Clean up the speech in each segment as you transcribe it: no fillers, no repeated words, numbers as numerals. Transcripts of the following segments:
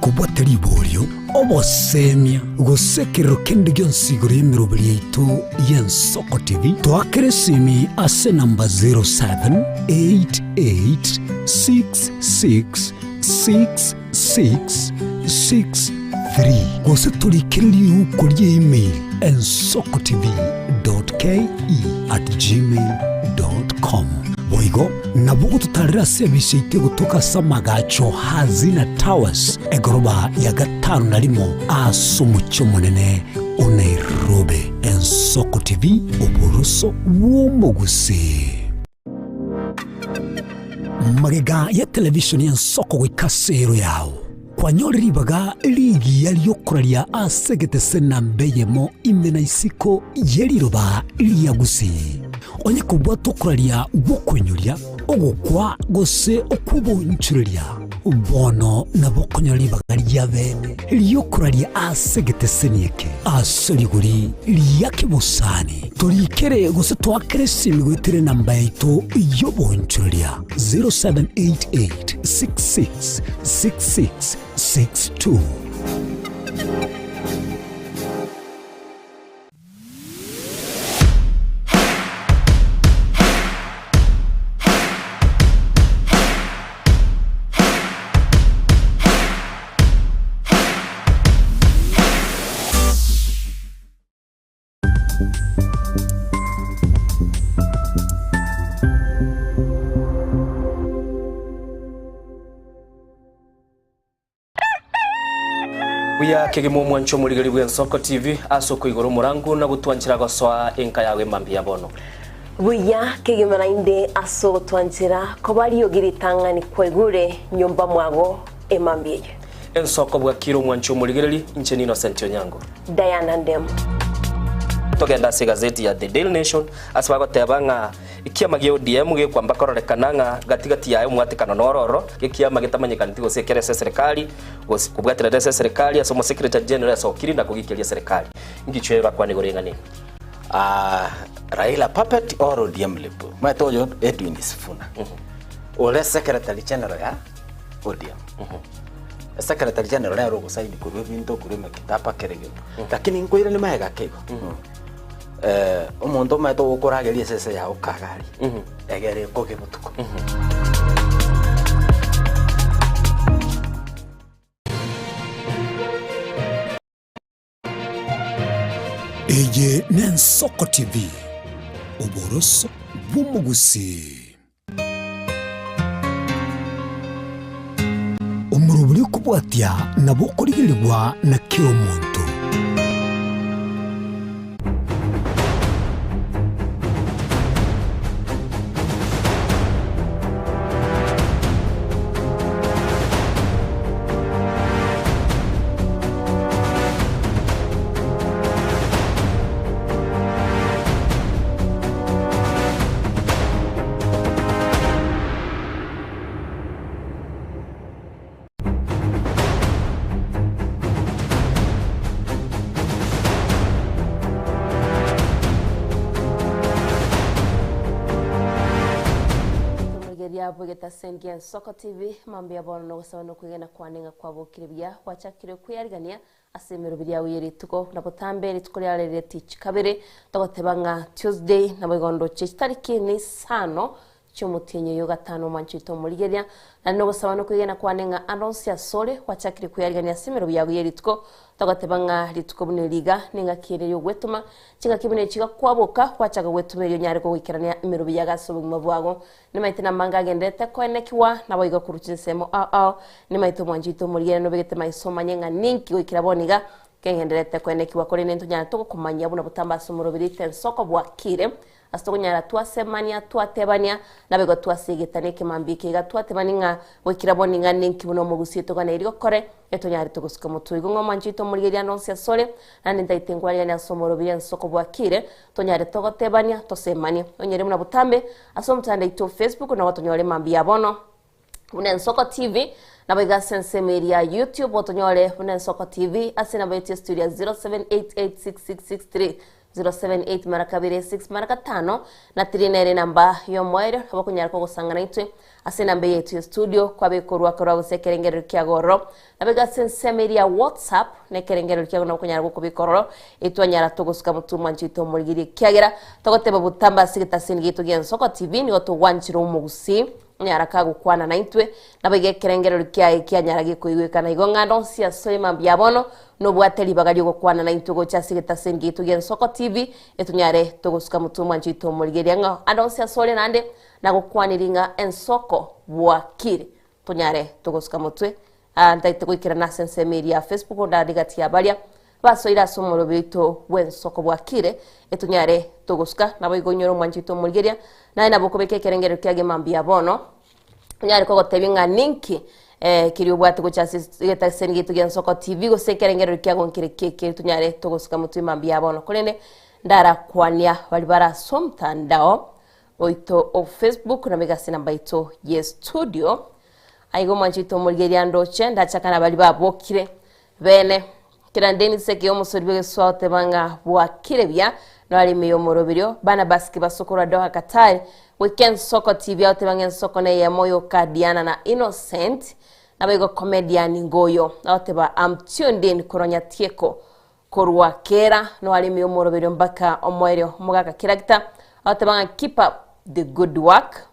kobwate riborio, obosemia, gose ekerero kende gionsi igoro y'emeroberi yaito y'Ensoko TV, toakere esimi ase enamba 0788666663 gose torikere riuko rie email ensokotv.ke@gmail.com. Boigo nabo ogototarera ase ebise yaito egotoka ase amagacho Hazina Towers, egoroba ya gatano na rimo ase omochie omonene o Nairobi. Ensoko TV, oboroso bw'omogusii. Magega ya televishoni y'ensoko goika ase ero yao, kwanyore ribaga rigiya ri'okoraria ase egetese namba eyemo ime na isiko ye riroba ria Gusii. Onye kobwata okoraria gw'okoinyoria, ogokwa gose okw'oboonchoreria, bono nabo okonyora ribaga ria bene ri'okoraria ase egeteseni eke ase rigori ria kebosani. Torikere gose toakere esimi goetera enamba yaito y'oboonchoreria 0788 66 66 62. Buya kegima omwancho omorigeri bw'Ensoko TV ase okoigora omorango na gotwanchera gosoa enka yago emambia ya bono. Buya kegima naende ase ogotwanchera koba riogi ritang'ani kwaigure nyomba mwago emambia eye. Ensoko bwakire omwancho omorigereri, inche n'Innocent Onyango. Diana Ndemo. Togende ase egazeti ya The Daily Nation ase bagoteba ng'a Ekiama gia ODM gekwamba kororekana ng'a gati gati yaye omwatekano noro oro, gekiama getamanyekaneti gose ekere ase eserekari, gose kobwaterana ase eserekari ase omosekretary general asokiri na kogikeria eserekari. Ngichwe bakwane igoro y'eng'ana eye. Ah, Raila puppet or ODM lip. Omanyete oyo Edwin Sifuna. Ore secretary general ya ODM. Secretary general nere ogosaini korwa ebinto korwa emekitaba kere gento. Lakini nkoirani magega ake igo. Omonto omanyete ogokorageria esese yao kagari, egere ekoge botuko. Eye n'Ensoko TV, oboroso bw'omogusii. Omorobori okobwatia nabo okorigerigwa na kera omonto. Tomoigeria bw'egetaseni gia Ensoko TV, mambia bono nogosaba nokwegena kwane ng'a kwabokire buya, gwachakire kweyarigania Ase emeroberi yao ye rituko, na botambe rituko riare rire tichi kabere, togoteba ng'a Tuesday, naboigo ndoche chitariki ne isano chi'omotienyi oyo gatano omwanchete omorigereria, naende nogosaba nokwegena kwane ng'a ande onsi asore gwachakire kweyarigania ase emeroberi yao ye rituko, togoteba ng'a rituko buna eri iga nengaki ere y'ogwetoma, chingaki buna echi iga kwaboka gwachaka gwetoma erio onyare kogoikerania emeroberi yago ase obogima bwago. Nimaete namange agenderete koenekigwa, naboigo korwa chinsemo ao ao. Nimaete omwancho oito omorigereria nobegete maiso omanye ng'a ninki goikera bono iga kegendererete koenekigwa, korende ntonyare togokomanyia buna botambe ase omoroberi oito ensoko bwakire, ase tokonyara twasemania, twatebania, naboigo twasegeta nekemambia eke iga twatebani ng'a goikera bono iga ninki buna omogusii toganeiri gokore, etonyare togosuka motwe. Igo ng'a omwancho oito omorigereria ande onsi asore, naende ntaete nkwariganie ase omoroberi ensoko bwakire, Tonyare togotebania, tosemanie. Onyore buna botambe ase omotandao oito o Facebook nabo tonyore mambia bono buna Ensoko TV, naboigo ase ensemo eria ya YouTube otonyore buna Ensoko TV ase enamba yaito ya studio ya 07886663. 078 mara kabere 6 mara gatano na 3 nere enamba y'omoerio nabo okonyara kogosangana intwe ase enamba eye yaito ya studio kwabeka orwako rwa gose ekerengererio kiago ororo nabo ase ensemo eria ya whatsapp na ekerengererio kiago nabo okonyara gokobeka ororo etwanyara togosuka motwe omwancho oito omorigerie ekiagera togoteba botambe ase egetaseni giaito gia Ensoko TV nigo togwanchire omogusii onyara kagokwana naintwe nabo iga ekerengererio kiaye kianyara gekoigwekana igo ng'a onsi ase mambia bono nobwate ribaga ri'ogokwana naintwe gocha ase egetaseni giaito gia Ensoko TV etonyare togosuka motwe omwancho oito omorigerie ng'a ande onsi ase ore naende Nagokwanirie ng'a ensoko bwakire tonyare togosuka motwe. Aa ntaete goikerana ase ensemo eria ya Facebook onde gati ya baria basoire ase omorobio oito bw'ensoko bwakire etonyare togosuka. Naboigo onyore omwanchi oito omorigeria naye nabo okobeka ekerengererio kiage mambia bono onyare kogotebia ng'a ninki keria obwate gocha ase egetaseni giaito gia Ensoko TV gose ekerengererio kiago nkere ki ekeri tonyare togosuka motwe mambia bono. Korende ndarakwania baria bare ase omotandao oito o Facebook na megase namba ito ye studio. Aiga omwancho oito omorigereria ndoche ndachaka na baria babokire bene. Kera Dennis Ekeye omosori bw'egesusu agoteba ng'a bwakire buya nore ime y'omoroberio. Barnabas Kibaso korwa Doha Qatar goika ensoko TV agoteba ng'a ensoko neyemo yoka Diana na Innocent naboigo comedian ngoyo agoteba I'm tuned in korwa Nyatieko Korwa kera noare ime y'omoroberio mpaka omoerio omogaka Kiragita agoteba ng'a keep up the good work.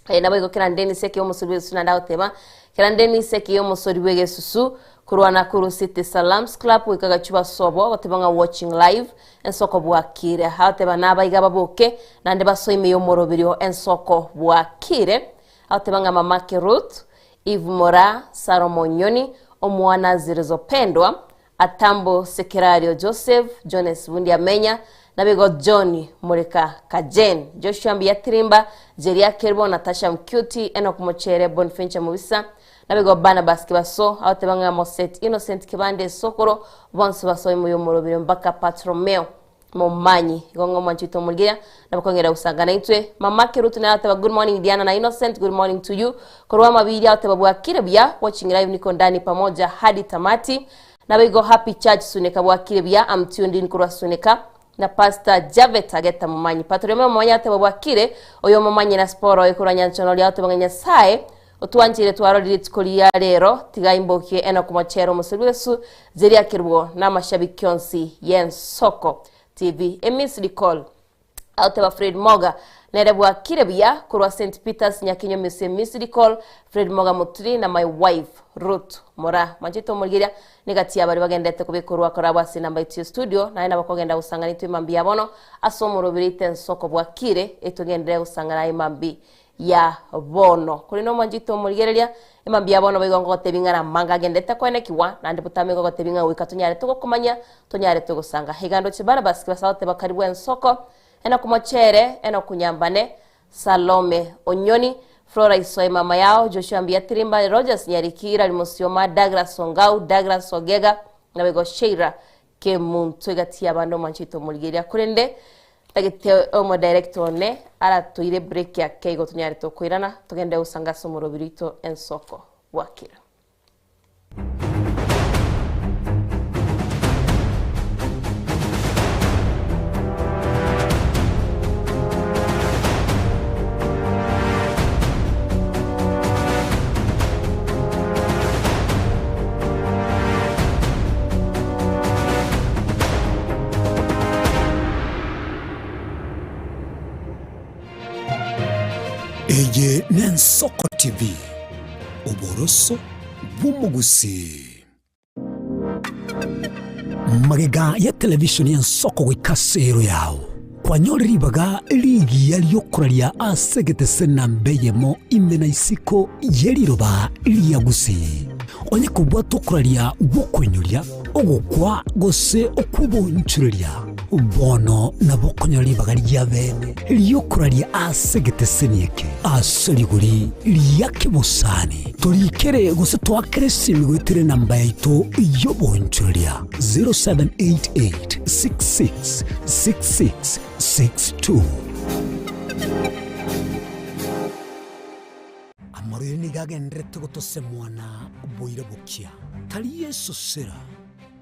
Eh, naboigo kera Dennis Ekeye omosori bw'egesusu naende agoteba kera Dennis Ekeye omosori bw'egesusu korwa Nakuru City Salams Club goika Gachuba Sobo agoteba ng'a watching live ensoko bwakire. Agoteba nabaiga baboke naende basoe ime y'omoroberio ensoko bwakire. Agoteba ng'a mamake Ruth, Eve Moraa, Salomo Nyoni, omwana Zilizopendwa, Atambo Sekerario Joseph, Jones Bundi Amenya, naboigo John Mureka Kajen, Joshua Mbuya Tirimba, Jeria Kerubo, Natasha Mcuti, Enock Mochere, Bonfenture Mobisa, naboigo Barnabas Kibaso, agoteba ng'a Moset Innocent Kebande Esokoro, bonsi basoe moyo omorobire mpaka Patromeo. Momanyi igo ng'a omwanchi oito omorigereria nabo kong'era gosanga naintwe. Mama Kerutu nere agoteba good morning Diana na Innocent good morning to you. Korwa amabiri agoteba bwakire buya watching live niko ndani pamoja hadi tamati. Nabo igo happy church Suneka bwakire buya am tuned in korwa Suneka na Pastor Javet ageta momanyi. Patromeo momanyi agoteba bwakire oyo omomanyi na sporo oyo korwa Nyanchonori agoteba ng'a Nyasaye Otwanchire twarorire rituko ria rero, tiga imbokie Enock Mochere omosori bw'egesusu zeriakirwe namashabiki onsi y'Ensoko TV. Emissed call agoteba Fred Moga nere bwakire buya korwa St Peters Nyakinyo Muse Missed call Fred Moga Muturi na my wife Ruth Mora mwanchete omorigeria negati ya baria bagendete kobeka orwako rabo ase enamba yaito ya studio naye nabo kogenda gosang'ana intwe mambia ya bono ase omoroberi oito Ensoko bwakire etogenderere gosang'ana aye mambia ya bono. Korende omwancho oito omorigereria, emambia ya bono boigo ngogotebia ng'a namanga agenderete koenekigwa, naende botambe ngogotebia ng'a goika tonyare togokomanya, tonyare togosanga. Iga ndoche Barnabas kebasa goteba karibu ensoko, Enock Mochere, Enock Nyambane, Salome Onyoni, Flora Isoe mama yao, Joshua Mbuya Tirimba, Rogers Nyariki, Hilary Musioma, Douglas Ongau, Douglas Ogega, naboigo Sheila Kemunto egati y'abande omwancho oito omorigereria. Korende ntagete omodirector one aratoire break ake igo tonyare tokoirana togende gosanga ase omorobiri oito ensoko bwakire. Eye n'Ensoko TV, oboroso bw'omogusii. Magega ya televishoni y'Ensoko goika ase ero yao, kwanyore ribaga rigiya ri'okoraria ase egetese namba eyemo ime na isiko ye riroba ria Gusii. Onye kobwata okoraria gw'okoinyoria, ogokwa, gose okw'obonchoreria, bono nabo okonyora ribaga ria bene ri'okoraria ase egeteseni eke ase rigori ria kebosani. Torikere gose toakere esimi goetera enamba yaito y'obonchoreria 0788 66 66 62. Amarwaire nigo agendererete gotosemwa na boira bokia, tari esosera,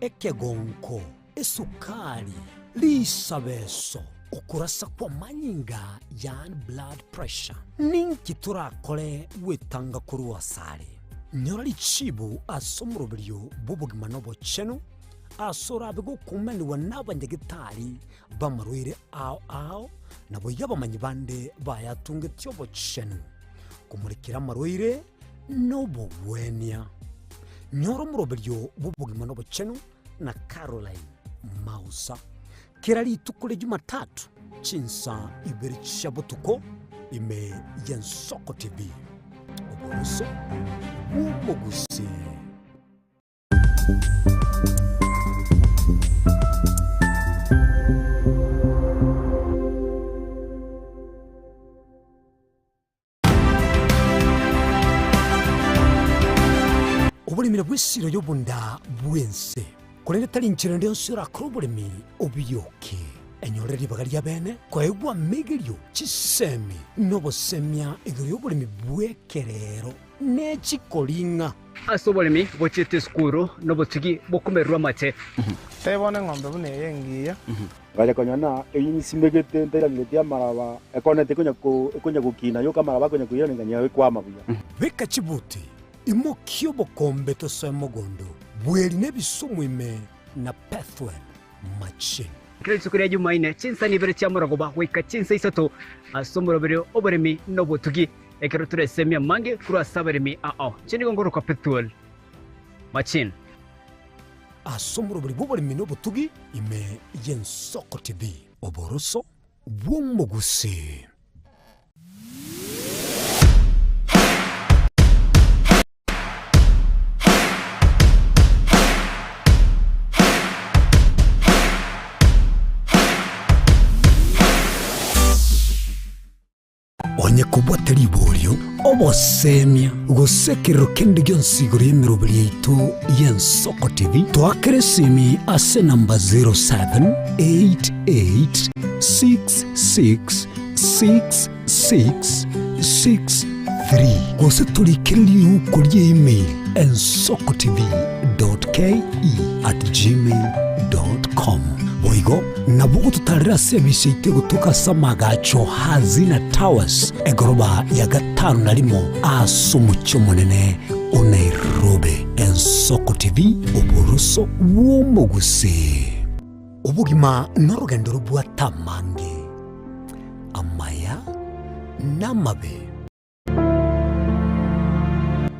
ekegonko, esukari. Risabeso, okorasa kw'amanyinga, yaani blood pressure. Ninki torakore gwetanga korwa asare? Nyora richibu ase omoroberio bw'obogima na obochenu, ase orabe gokumanigwa n'abanyagetari b'amarwaire ao ao, naboigo abamanyi bande bayatungetie obochenu, komorekera amarwaire na obogwenia. Nyora omoroberio bw'obogima na obochenu na Caroline Mausa kera rituko ria Jumatatu chinsa ibere chia botuko ime y'Ensoko TV. Oboroso bw'omogusii. Oboremi bw'esiro y'obonda bw'ense, korende tari inchera ende yonsi orakore oboremi obiyoke. Enyorere ribaga ria bene koegwa amegerio, chisemi, na obosemia igoro y'oboremi bw'ekerero ne chikoring'a. Ase oboremi bochiete esukuru nobotugi bokomererwa amache. Tebia bono eng'ombe buna eye engiya. Ngacha konyora ng'a eyio nsimegete ntairaneretie amaraba, ekonete ekonya ko ekonya gokina yoka amaraba akonya koirana ng'a ekwama buya. Beka chibuti, imokia obokombe tosoe mogondo, bweri na ebisumu ime na Pethuel machine. Kera rituko ria Jumaine, chinsa ibere chia morogoba goika chinsa isato, ase omoroberio oboremi na obotugi, ekero toresemie amange korwa ase abaremi ao. Inche nigo ngorokwa Pethuel Machine. Ase omoroberi bw'oboremi na obotugi ime y'Ensoko TV. Oboroso bw'omogusii. Onye kobwate riborio, obosemia, gose ekerero kende gionsi igoro y'emeroberi yaito y'Ensoko TV, toakere esimi ase enamba 0788666663 gose torikere riuko ria email ensokotv.ke@gmail.com. Boigo Nabo gototarera ase ebise yaito egotoka ase amagacho Hazina Towers, egoroba ya gatano na rimo ase omochie omonene o Nairobi. Ensoko TV, oboroso bw'omogusii. Obogima norogendo robwate amange, amaya na amabe.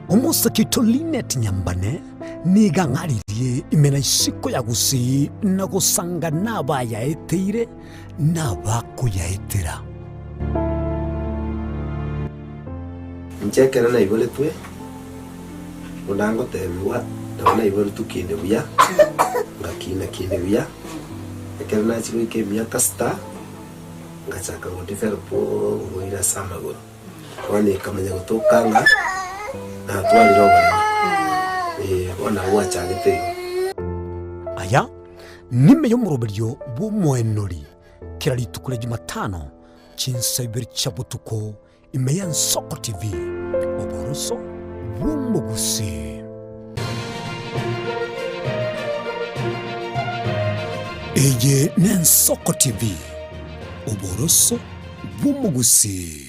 Omosake oito Linet Nyambane nigo ang'aririe ime na isiko ya Gusii na gosanga nabayaeteire na abakoyaetera. Inche ekero naiboretwe, buna ngotebigwa, nabo naiboretwe kinde buya, ngakina kinde buya, ekero nachia goika emiaka sita, ngachaka go develop oborwaire ase amagoro. Bono ekamanya gotoka ng'a natwarire oboremo, eh, bono nabo gwachagete igo. Aya nime y'omoroberio bw'omoenori kera rituko ria Jumatano chinsa ibere chia botuko ime y'Ensoko TV, oboroso bw'omogusii. Eye n'Ensoko TV, oboroso bw'omogusii.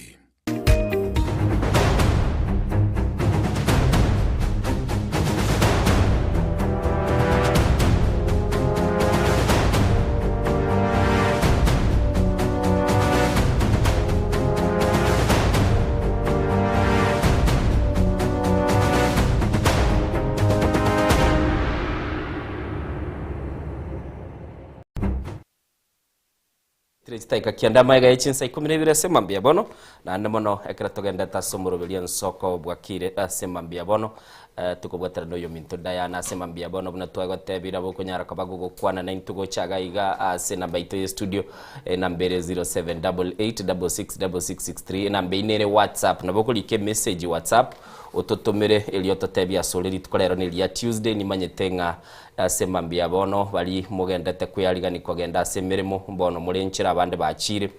Tire chitaika kianda amaiga ye chinsa ikomi na ibere ase mambia bono, naende mono ekero togendete ase omoroberio ensoko bwakire ase mambia bono, eh, tokobwatana na oyominto Diana ase mambia bono buna twagotebire abwo okonyara koba gogokwana naintwe gocha iga iga ase enamba yaito ye studio enamba ere 0788666663 enamba eyio nere whatsapp nabo okorika emessage whatsapp ototomere erio ototebie asore rituko rero neria Tuesday nimanyete ng'a Ase mambia bono baria mogendete kwearigania kogenda ase emeremo, bono more nchera abande bachiire.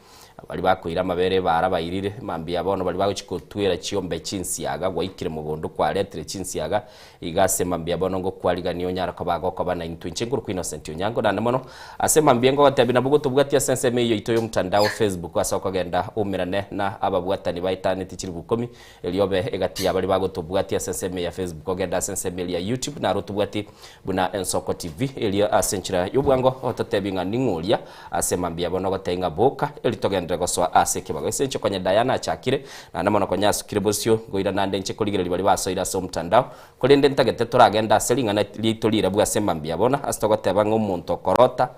Baria bakoira amabere ebara bairire, mambia bono baria bagochia gotwera chiombe chinsiaga, gwaikire mogondo kwaretire chinsiaga, iga ase mambia bono ngokwarigania onyare koba agokoba naintwe. Inche nkorokwa Innocent Onyango naende mono ase mambia ngogotebia nabo gotobwatia ase ensemo eyio yaito y'omotandao Facebook ase okogenda oumerane na ababwatani baetaneti chilifu ikomi erio obe egati ya baria bagotobwatia ase ensemo eye ya Facebook ogende ase ensemo eria ya YouTube naro otobwatie buna Ensoko TV erio ase enchera y'obwango ototebie ng'a ning'o oria ase mambia bono ogotebia ng'a boka erio togenderere gosoa ase ekebago ase enche konya Diana achakire naende mono konya asukire bosio ngoira nande inche korigereria baria basoire ase omotandao korende ntagete toragende ase ring'ana riaito rirabwo ase mambia bono ase togoteba ng'a omonto okorota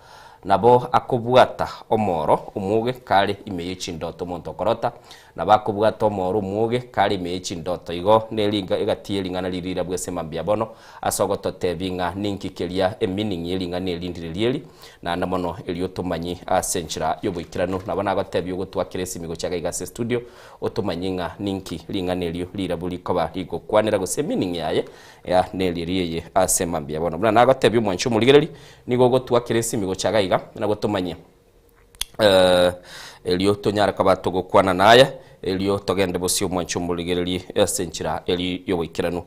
nabo akobwata omoro omwoge kare ime ye chindoto omonto okorota Nabo akobwata omoro omwoge kare ime ye chindoto. Igo neringa egati ye ring'ana riria rirabwo ase mambia bono, ase ogototebia ng'a ninki keria emeaning ye ring'ana eri ndire rieri, naende mono erio otomanye ase enchera y'oboikeranu. Nabo nagotebia ogotwakera esimi gochia iga iga ase estudio, otomanye ng'a ninki ring'ana erio rirabwo rikoba rigokwanera gose emeaning yaye ya neri rieye ase mambia bono. Buna nagotebia omwanchi omorigereri, nigo ogotwakera esimi gochia iga iga, nabo tomanye. Erio tonyare koba togokwana naye, erio togende bosio omwanche omorigererie ase enchera eri y'oboikeranu.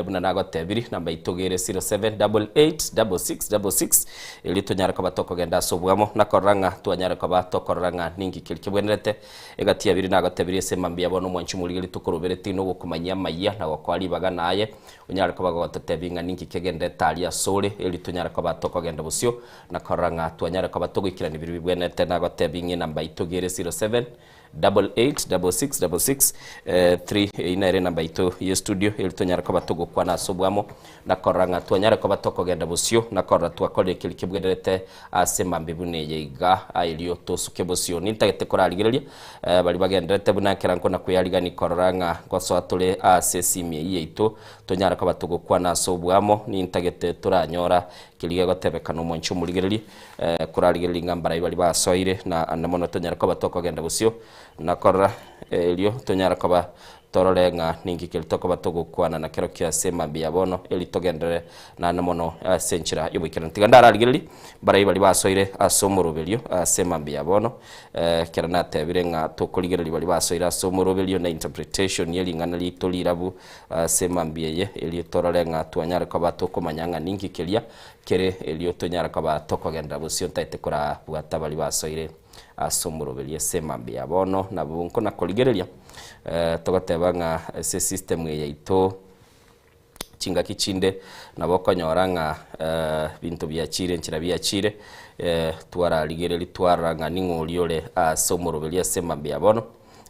Buna nagotebirie, namba yaito iga ere 07886666, erio tonyare koba tokogenda ase oboamo, na korora ng'a twanyare koba tokorora ng'a ninki keria kebwenerete. Egati ya biri nagotebirie ase mambia bono omwanche omorigereria tokoroberetie na ogokomanyia amayia na gokoa ribaga naye, onyare koba gogototebia ng'a ninki kegenderete aria asore, erio tonyare koba tokogenda bosio. Na korora ng'a twanyare koba togoikerania biria bibwenerete, nagotebia ng'a enamba yaito iga ere 07 88 66 66 3, eyio nere enamba yaito ye studio, erio tonyare koba togokwana ase oboamo, na korora ng'a twanyare koba tokogenda bosio, na korora twakorire keria kebwenerete ase mambia buna eye iga, erio tosuke bosio. Nintagete korarigereria baria bagendererete buna ekero nkona kweyarigania korora ng'a ngosoa tore ase esimi eyio yaito, tonyare koba togokwana ase oboamo, nintagete toranyora Keria gegotebekana omwanche omorigererie, korarigereria ng'a mbarai baria basoire, na ande mono tonyare koba tokogenda bosio na korora, erio tonyare koba torore ng'a ninki keria tokoba togokwana na kerokio ase mambia ya bono, erio togenderere naende mono ase enchera y'oboikeranu. Tiga ndararigererie mbarai baria basoire ase omoroberio ase mambia ya bono, ekero natebire ng'a tokorigereria baria basoire ase omoroberio na interpretation ye ring'ana riaito rirabu, Ase mambia eye, erio torore ng'a twanyare koba tokomanya ng'a ninki keria kere, erio tonyare koba tokogenderera bosio ntaete korabwata baria basoire ase omoroberio ase mambia ya bono. Nabo nkona-korigereria, togoteba ng'a ase esystem eye yaito chingaki chinde nabo okonyora ng'a ebinto biachire enchera biachire, twararigereria twarora ng'a ning'o oria ore ase omoroberio ase mambia ya bono.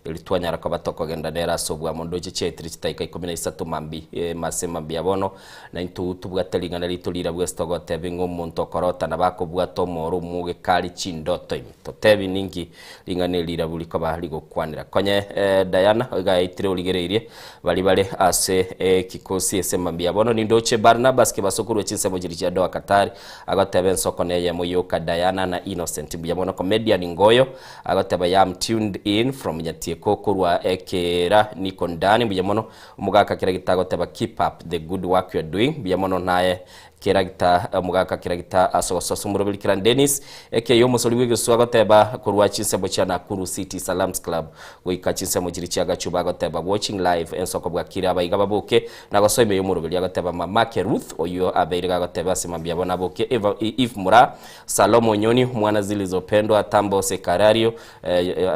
Erio twanyara koba tokogenda nere ase obwamo ndoche chiaetire chitaika ikomi na isato mambi ase mambia bono, na intwe tobwate ring'ana riaito rirabwo ase togotebia ng'a omonto okorota nabo akobwata omoro omwoge kare chindoto ime. Totebi ninki ring'ana eri rirabwo rikoba rigokwanera. Konye Diana iga yaitire origereirie baria bare ase ekikosi ase mambia bono nindoche Barnabas Kebaso korwa chinsemo chiria chia Doha Qatar agoteba ensoko neyemo yoka Diana na Innocent mbuya mono Comedian Ngoyo Agoteba yam tuned in from Nyatieko korwa ekera niko ndani mbuya mono omogaka keragita agoteba keep up the good work you're doing mbuya mono naye keragita omogaka keragita ase ogososa omoroberi kera Dennis ekeyo omosori bw'egesu agoteba korwa chinsemo chia Nakuru City Salams Club goika chinsemo chiri chia Gachuba agoteba watching live ensoko bwakire abaiga baboke nagosoa ime y'omoroberi agoteba mamake Ruth oyio abeire gagoteba ase mambia bono aboke Eva Eve Muraa Salomo Onyoni, omwana Zilizopendwa, Tambo Sekarario,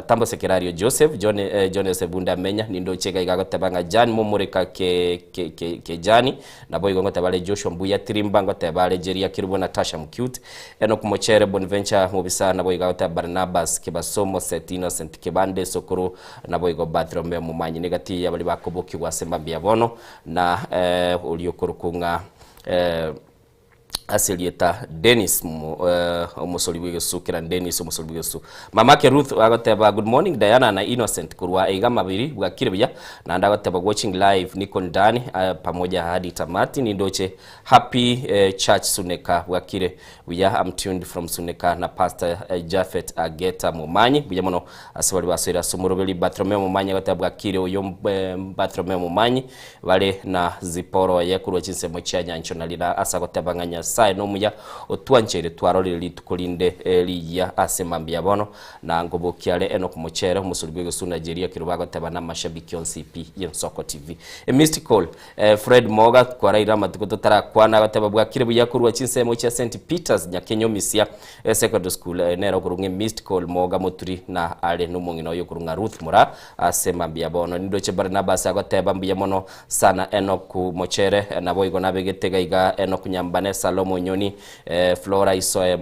Tambo Sekerario Joseph, John, John Sebunda Amenya, nindoche iga iga agoteba ng'a Jan Momoreka ke, ke, ke, Kejani, naboigo ngoteba are Joshua Mbuya Tirimba, ngoteba are Jeria Kirubo Natasha Mcute, Enock Mochere, Bonventure Mobisa, naboigo agoteba Barnabas Kibasomo, Seth Innocent Kibande Sokoro, naboigo Bartholomeo Momanyi. Negati ya baria bakobokigwa ase mambia bono, na eh, oria okorokwa ng'a eh, ase erieta Dennis omosori bw'egesu kera Dennis omosori bw'egesu. Mamake Ruth agoteba good morning Diana na Innocent korwa eiga mabiri bwakire buya naende agoteba watching live niko ndani pamoja hadi tamati nindoche happy church Suneka bwakire buya I'm tuned from Suneka na Pastor Japhet Ageta Momanyi buya mono ase baria basoire ase omoroberi Bartholomeo Momanyi agoteba bwakire oyo Bartholomeo Momanyi Bare na Zipora oye korwa chinsemo chia nyancho na rira ase agoteba ng'a Nyasae. Nyasae nomuya otwancheire twarorire rituko rinde rigiya ase mambia bono na nkobokia are Enock Mochere omosori bw'egesunda Jeria Kerubo agoteba na amashabiki onsi pi y'Ensoko TV. A mystical Fred Moga kwaraire amatuko totarakwana agoteba bwakire buya korwa chinsemo chia St Peters Nyakenye Omisia Secondary School nere okorwa ng'a Mystical Moga Moturi na are nomong'ina oye okorwa ng'a Ruth Mura ase mambia bono. Nindoche Barnabas agoteba mbuya mono sana Enock Mochere naboigo nabegete iga iga Enock Nyambane Salomo Nyoni Flora Isoe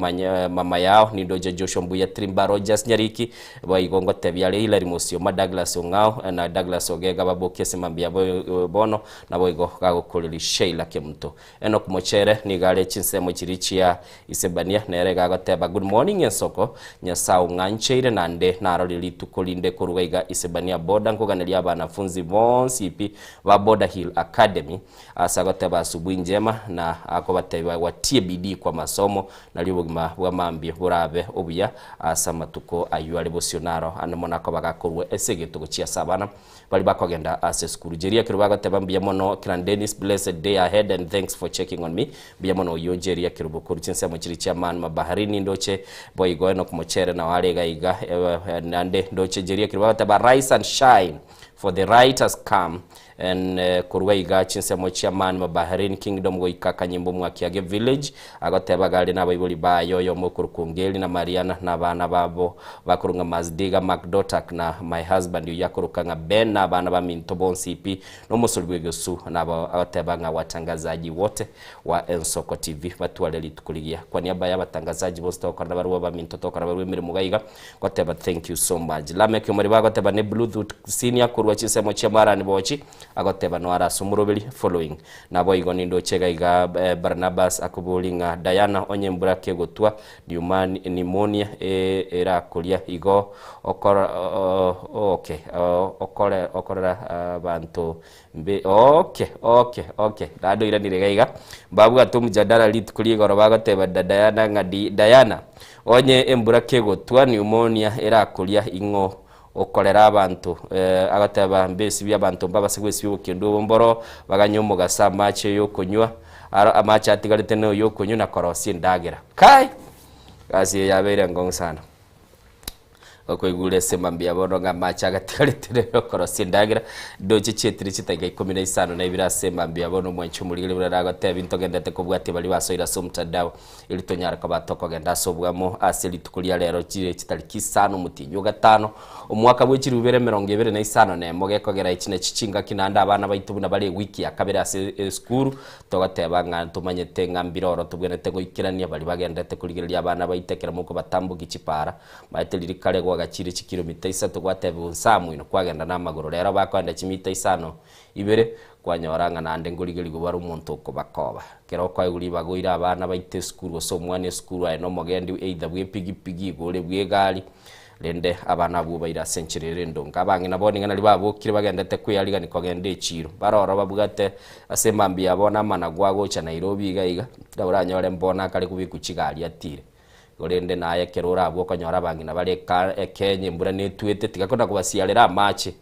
mama yao nindoche Joshua Mbuya Trimba Rogers Nyariki Boigo ngotebia are Hilary Mosioma, Douglas Ong'ao, na Douglas Ogega babokie ase mambia bono, naboigo gagokoreria Sheila Kemunto. Enock Mochere nigo are chinsemo chiria chia Isebania, nere iga agoteba, Good morning ensoko, Nyasae ong'ancheire naende narorire rituko rinde koruga iga Isebania boda nkoganeria abanafunzi bonsi pi ba Border Hill Academy ase agoteba asubuhi njema na akobatebia watie bidii kwa masomo Nario obogima bwa mambia borabe obuya ase amatuko ayio are bosio naro ande mono akoba gakorua ase egento gochia ase abana baria bakogenda ase esukuru. Jeria ekero bagoteba mbuya mono Kiran Dennis blessed day ahead and thanks for checking on me mbuya mono oyio Jeria Kerubo korwa chinsemo chiria chia Man Mabaharini ndoche boigo Enock Mochere nao are iga iga naende ndoche Jeria ekero bagoteba rise and shine for the right has come And korwa iga chinsemo chia Man Mabaharin Kingdom goika Kanyimbo Mwakiage Village, agoteba gare nabaibori baye oyomo okorokwa Ongeri na Mariana na abana babo bakorwa ng'a Mazdiga Macdotak na my husband oyio akoroka ng'a Ben na abana baminto bonsi pi na omosori bw'egesu nabo agoteba ng'a watangazaji wote wa Ensoko TV batware rituko rigiya. Kwa niaba ya abatangazaji bonsi togokora nabarabwo abaminto togokora barabwo emeremo iga iga Goteba thank you so much. Lameck Omariba agoteba ne Bluetooth senior korwa chinsemo chia Marani Bochi agoteba no are ase omoroberi following. Naboigo nindoche iga iga Barnabas akobori ng'a Diana onye embura kegotwa pneumonia erakoria igo okora okay okore okorera abanto mbe okay okay okay naende oiranire iga iga mbabwate omjadala rituko ria igoro bagoteba Diana ng'a Diana Onye embura kegotwa pneumonia erakoria ing'o okorera abanto? Agateba, Mbesibie abanto mbabase gwesibia obokendu obo mboro, baganye omogaso amache yokonywa, aro amache atigarete noyokonywa na korosia endagera. Kai! Egasi eye yabeire enkong'u sana. Okoigure ase mambia bono ng'a amache agatigarete nayokorosia endagera, ndoche chietire chidakika ikomi na isano na ibere ase mambia bono omwanchi omorigereria buna nagotebia ntogenderete kobwatia baria basoire ase omotandao. Erio tonyare koba tokogenda ase obwamo ase rituko ria rero chire chitariki isano omotienyi o gatano, omwaka bwe chilifu ibere emerongo ebere na isano na emo, gekogera echi nachi chingaki naende abana baito buna bare ewiki ya kabere ase esukuru, togoteba ng'a ntomanyete ng'a mbire oro tobwenerete goikerania baria bagenderete korigereria abana baito ekero mokobatambokia chipara. Maete riria kare gwagachire chikilomita isato gwatebiwa nsaa moino kwagenda namagoro, rero bakoenda chimita isano Ibere, kwanyora ng'a naende nkorigerigwa bare omonto okobakoba. Ekero okoegwa ribaga oire abana baito esukuru gose omwana esukuru aye nomogendi either bw'epigipigi iga ore bw'egari, rende abana abwo obaire ase enchera ere endonge. Abang'ina bono iga nario babokire bagendete kweyarigani kogenda echiro. Bare ororo babwate ase emambia yabo bono amanagu agocha Nairobi iga iga, buna oranyore mbono akare kobekwa chigari atire. Korende naye ekero orabwo okonyora abang'ina bare eka ekenye embura netwete tiga kona kobasiarera amache.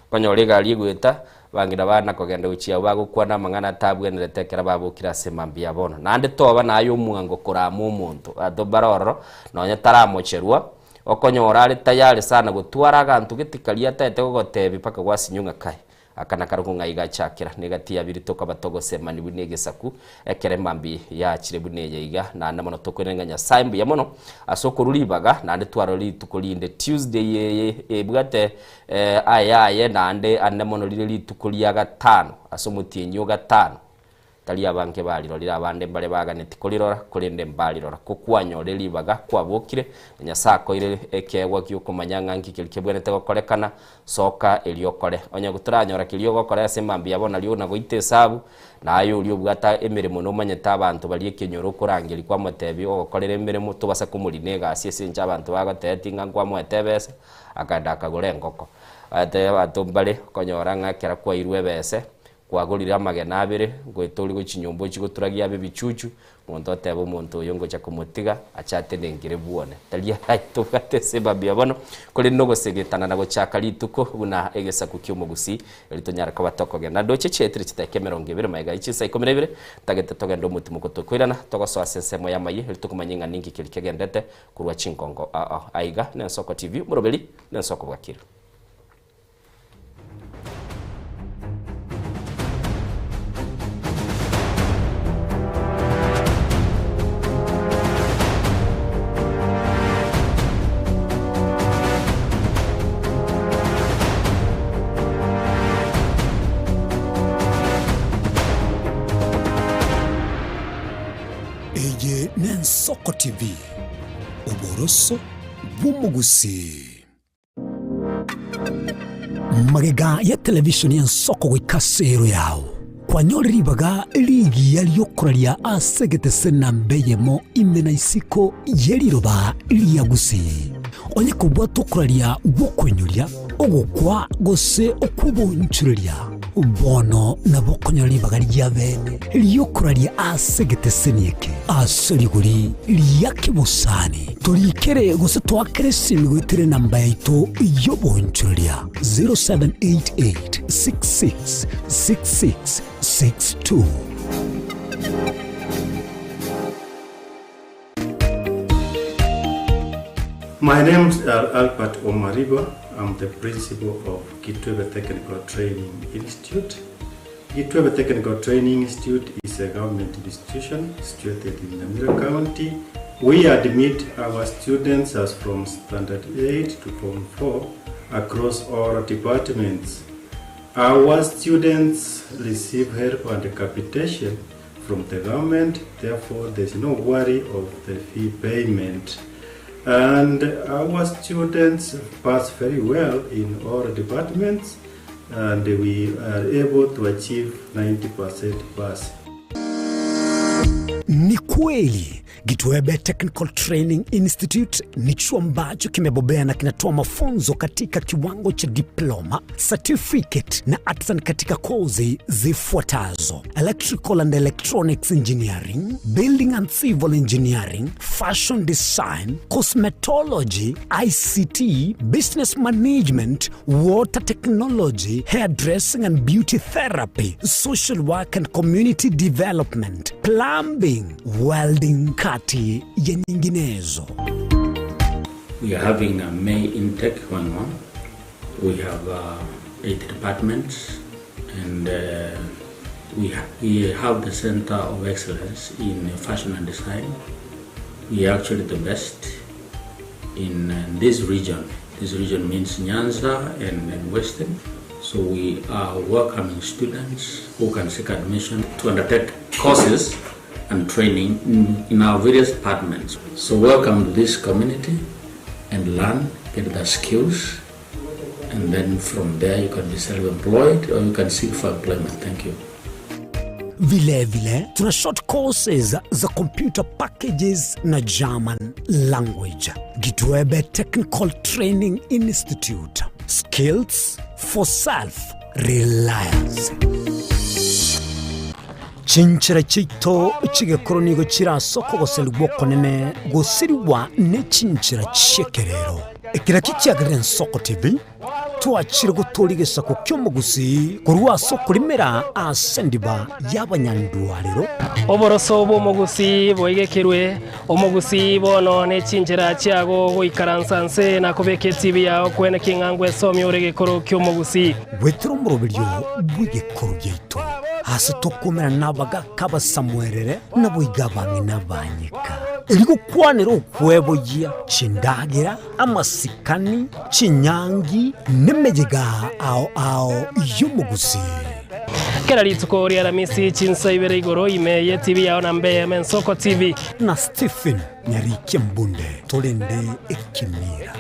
Okonyora egari egoeta, abang'ina bana kogenda gochia abwo bagokwana amang'ana atabwenerete ekero babokire ase mambia ya bono. Naende toba naye omwango korama omonto, abanto mbare ororo, nonye taramocherwa, okonyora are tayari sana gotwara aganto gete karia ataete gogotebia mpaka gwasinywa ng'a kai. Aka nakarokwo ng'a iga achakera, negati ya biri tokaba togosemani buna egesaku, ekero emambia yachire buna eye iga, naende mono tokoirana ng'a Nyasae mbuya mono ase okorwa ribaga, naende twarora rituko rinde Tuesday eye ebwate aye aye naende ande mono rire rituko ria gatano, ase omotienyi o gatano. Tari abange barirorire, abande mbare baganeti korirora, korende mbarirora. Ko kwanyorire ribaga, kwabokire, na Nyasae akoire ekeegwa gi'okomanya ng'a nki keria kebwenerete gokorekana, soka erio okore. Onye toranyora keria ogokora ase mambia bono nario nagoita esabu, na aye oria obwate emeremo nomanyete abanto baria ekenyoro okorangeria kwamotebia ogokorera emeremo, tobasa komorina egasi ase enchera abanto bagotebetie ng'a nkwamoete ebesa, akaenda akagora engoko. Abanto mbare okonyora ng'a ekero kwairwe ebese. Kwagorire amagena abere, ngoeta ore gochia nyomba ochie goturagia abe ebichuchu, Omonto oteba omonto oyo ngocha komotiga ache atenengere bwone. Tari aye tobwate esababu ya bono, korende nogosegetana na gochaka rituko buna egesaku ki'omogusii, erio tonyare koba tokogenda. Ndoche chiaetire chidakika 20 magega ye chinsa 12, ntagete togende omotimoko tokoirana, togosoa ase ensemo y'amayio, erio tokomanya ng'a ninki keria kegendete korwa chingongo ao. Aiga n'Ensoko TV, omoroberi n'Ensoko bwakire. Eye n'Ensoko TV, oboroso bw'omogusii. Magega ya televisheni y'ensoko goika ase ero yao, kwanyore ribaga rigiya ri'okoraria ase egetese namba eyemo ime na isiko ye riroba ria Gusii. Onye kobwate okoraria gw'okoinyoria, ogokwa gose okw'obonchoreria, bono nabo okonyora ribaga ria bene ri'okoraria ase egeteseni eke ase rigori ria kebosani. Torikere gose toakere esimi goetera enamba yaito y'obonchoreria 0788 66 66 62. My name is Albert Omariba. I'm the principal of Kitwebe Technical Training Institute. Kitwebe Technical Training Institute is a government institution situated in Nyamira County. We admit our students as from Standard 8 to Form 4 across all departments. Our students receive help and capitation from the government, therefore there's no worry of the fee payment. And our students pass very well in all departments and we are able to achieve 90% pass. Ni kweli Gitwebe Technical Training Institute ni chuo ambacho kimebobea na kinatoa mafunzo katika kiwango cha diploma, certificate na artisan katika kozi zifuatazo: electrical and electronics engineering, building and civil engineering, fashion design, cosmetology, ICT, business management, water technology, hairdressing and beauty therapy, social work and community development, plumbing, welding, kati ya nyinginezo. We are having a May intake going on. We have 8 departments and we, ha we have the Center of Excellence in Fashion and Design. We are actually the best in this region. This region means Nyanza and, and Western. So we are welcoming students who can seek admission to undertake courses and training in, in our various departments. So welcome to this community and learn, get the skills, and then from there you can be self-employed or you can seek for employment. Thank you. Vilevile tuna short courses za computer packages na German language. Gitwebe Technical Training Institute. Skills for self reliance. Chinchera chiaito chi'egekoro nigo chire ase okogoserigwa okonene gosirigwa ne chinchera chi'ekerero. Eke nakio kiagerire Ensoko TV twachire gotooria egesaku ki'omogusii korwa ase okorimera ase endiba y'abanyandwarero. Oboroso bw'omogusii boigekirwe, omogusii bono ne chinchera chiago goikaransa nse na kobeka etibi yao kwene king'a ngwesomia ore egekoro ki'omogusii. Goetera omoroberio bw'egekoro giaito, aase tokomerana nabagaaka abasamuerere, naboigo abang'ina abanyeka, erio gokwanera okweboyia chindagera, amasikani, chinyangi, nemeyega ao ao y'omogusii. Kera rituko ri'Aramisi chinsa ibere igoro ime y'etibi yao na mbe Ensoko TV. Na Stephen Nyarikia Mbunde torende ekemira.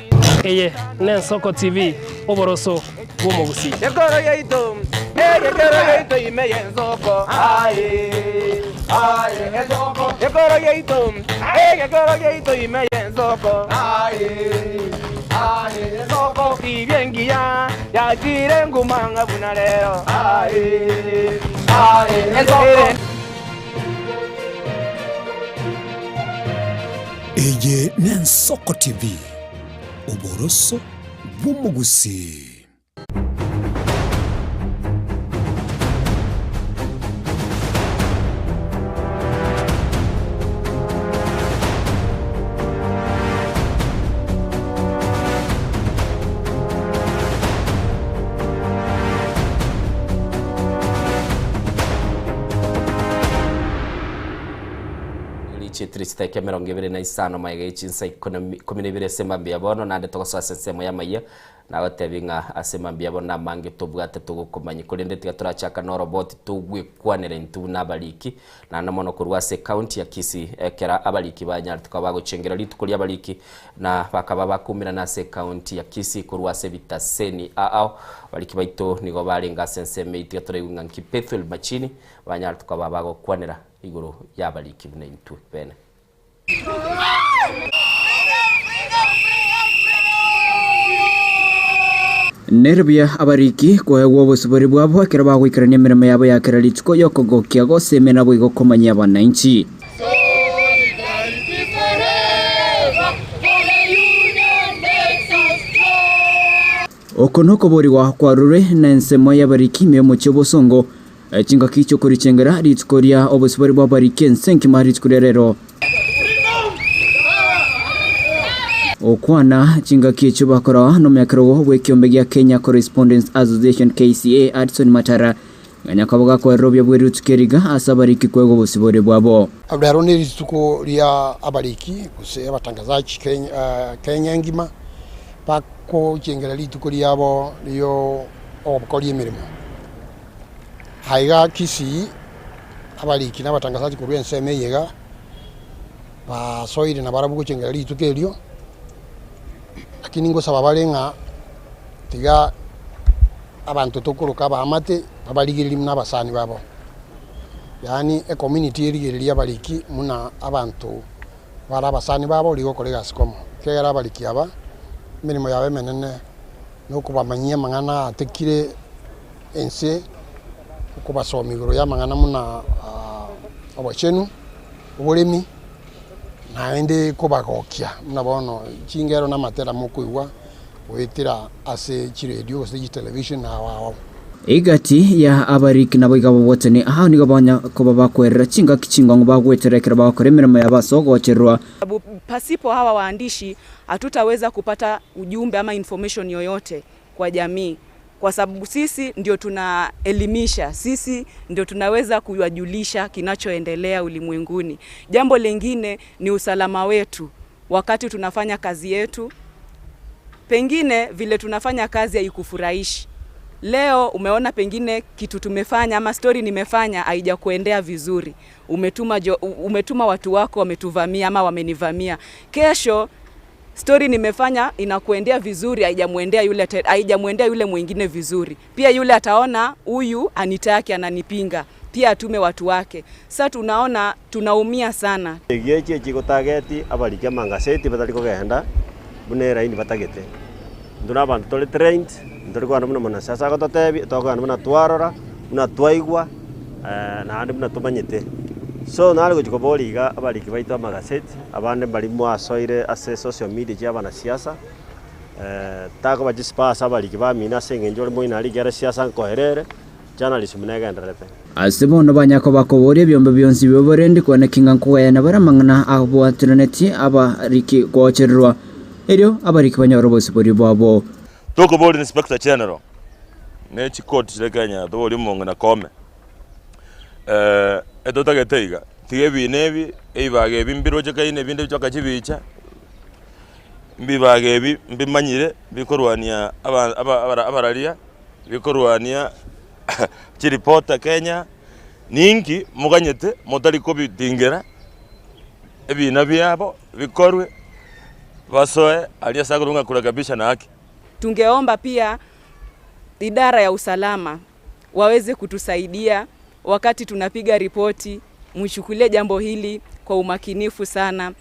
Eye n'Ensoko TV, oboroso bw'omogusii. Ekoro yaito, egekero yaito ime y'ensoko, aye, aye, ensoko. Ekoro yaito, egekero yaito ime y'ensoko, aye, aye, ensoko. Tibia engiya ya. Etire ngumanga buna rero aye aye ensoko. Eye n'Ensoko TV, oboroso bw'omogusii. Richitiri chitaika 25 magega ye chinsa 12 ase mambia bono naende togosoa ase ensemo y'amayia Nagotebi ng'a ase mambia bono namange tobwate togokomanyia, korende tiga torachaka noroboti togwekwanera intwe buna abariki, naende mono korwa ase ecounty ya Kisii, ekero abariki banyarete koba bagochengera rituko ri'abariki, na bakaba bakoumerana ase ecounty ya Kisii korwa ase ebitaseni ao. Abariki baito nigo barenge ase ensemo eyio, tiga toraigwe ng'a nki Bethuel Machini banyarete koba bagokwanera igoro y'abariki buna intwe bene. Nere buya abariki koegwa obosibore bwabo ekero bagoikerania emeremo yabo ya kera rituko y'okogokia gose naboigo komanyia abananchi. Oko nokoborigwa kwarurwe nensemo y'abariki ime y'omochie obosongo, Chingaki chi'okorichengera rituko ria obosibore bw'abariki ense enkima rituko ria rero. Okwana chingaki echio bakora nomonyakerogo bw'ekiombe gia Kenya Correspondents Association KCA Hudson Matara ng'a nyakaba gakoerera obuya bwe rituko eriga ase abariki kwegwa obosibore bwabo. Rero nerituko ria abariki gose abatangazaji Kenya engima bakochengera rituko riabo rio ogokoria emeremo. Aiga Kisii, abariki na abatangasaji korwa ensemo eye iga basoire nabarabwo gochengera rituko erio, lakini ngosaba bare ng'a tiga abanto tokoroka abaamate babarigererie buna abasani babo, yaani ecommunity erigererie abariki buna abanto bare abasani babo rigokora egasi komo, ekiagera abariki aba emeremo yabo emenene nokobamanyia amang'ana atekire. ense okobasomia igoro y'amang'ana buna obochenu, oboremi, naende kobagokia buna bono chingero na amatera mokoigwa goetera ase chiredio gose chitelevisheni ao ao. Egati ya abariki nabo iga babwatane, aa nigo banya koba bakwerera chingaki chingong'u bagwetera ekero bagokora emeremo yabo ase ogochererwa. Pasipo hawa waandishi hatutaweza kupata ujumbe ama information yoyote kwa jamii kwa sababu sisi ndio tunaelimisha, sisi ndio tunaweza kuwajulisha kinachoendelea ulimwenguni. Jambo lingine ni usalama wetu wakati tunafanya kazi yetu. Pengine vile tunafanya kazi haikufurahishi. Leo umeona pengine kitu tumefanya ama story nimefanya haijakuendea vizuri. Umetuma, jo, umetuma watu wako wametuvamia ama wamenivamia. Kesho story nimefanya inakuendea vizuri, haijamwendea yule, haijamwendea yule mwingine vizuri. Pia yule ataona huyu anitaki, ananipinga, pia atume watu wake. Sasa tunaona tunaumia sana. Egechi echigotageti abariki amangaseti batari kogenda buna eraini batagete. Intwe na abanto tore trained, ntori kogenda buna mwanasiasa agototebia, tokogenda buna twarora, buna twaigwa, naende buna tomanyete. So nare gochia koboria iga abariki baito amagaseti, abande mbaria mwasoire ase social media chia abanasiasa, takoba chispa ase abariki bamino ase eng'encho ore moino aria ekiagera siasa nkoera ere, journalism negendererete. Ase bono banya koba koboria ebiombe bionsi bi'oborendi kwane ki ng'a nkogayana bare amang'ana abwateranetie abariki gochererwa, erio abariki banyore obosibori bwabo. Tokoboria Inspector General ne chicourt chire Kenya toborie omong'ina Koome etotagete iga, tiga ebina ebi, ebibaga ebi mbirochekaine ebinde bichoka chibicha, mbibaga ebi mbimanyire bikorwania aba aba abararia, bikorwania chireporter Kenya, ninki moganyete motari kobitingera ebina biabo bikorwe basoe aria ase akorwa ng'a kurekebisha na haki. Tungeomba pia idara ya usalama waweze kutusaidia wakati tunapiga ripoti, mchukulie jambo hili kwa umakinifu sana,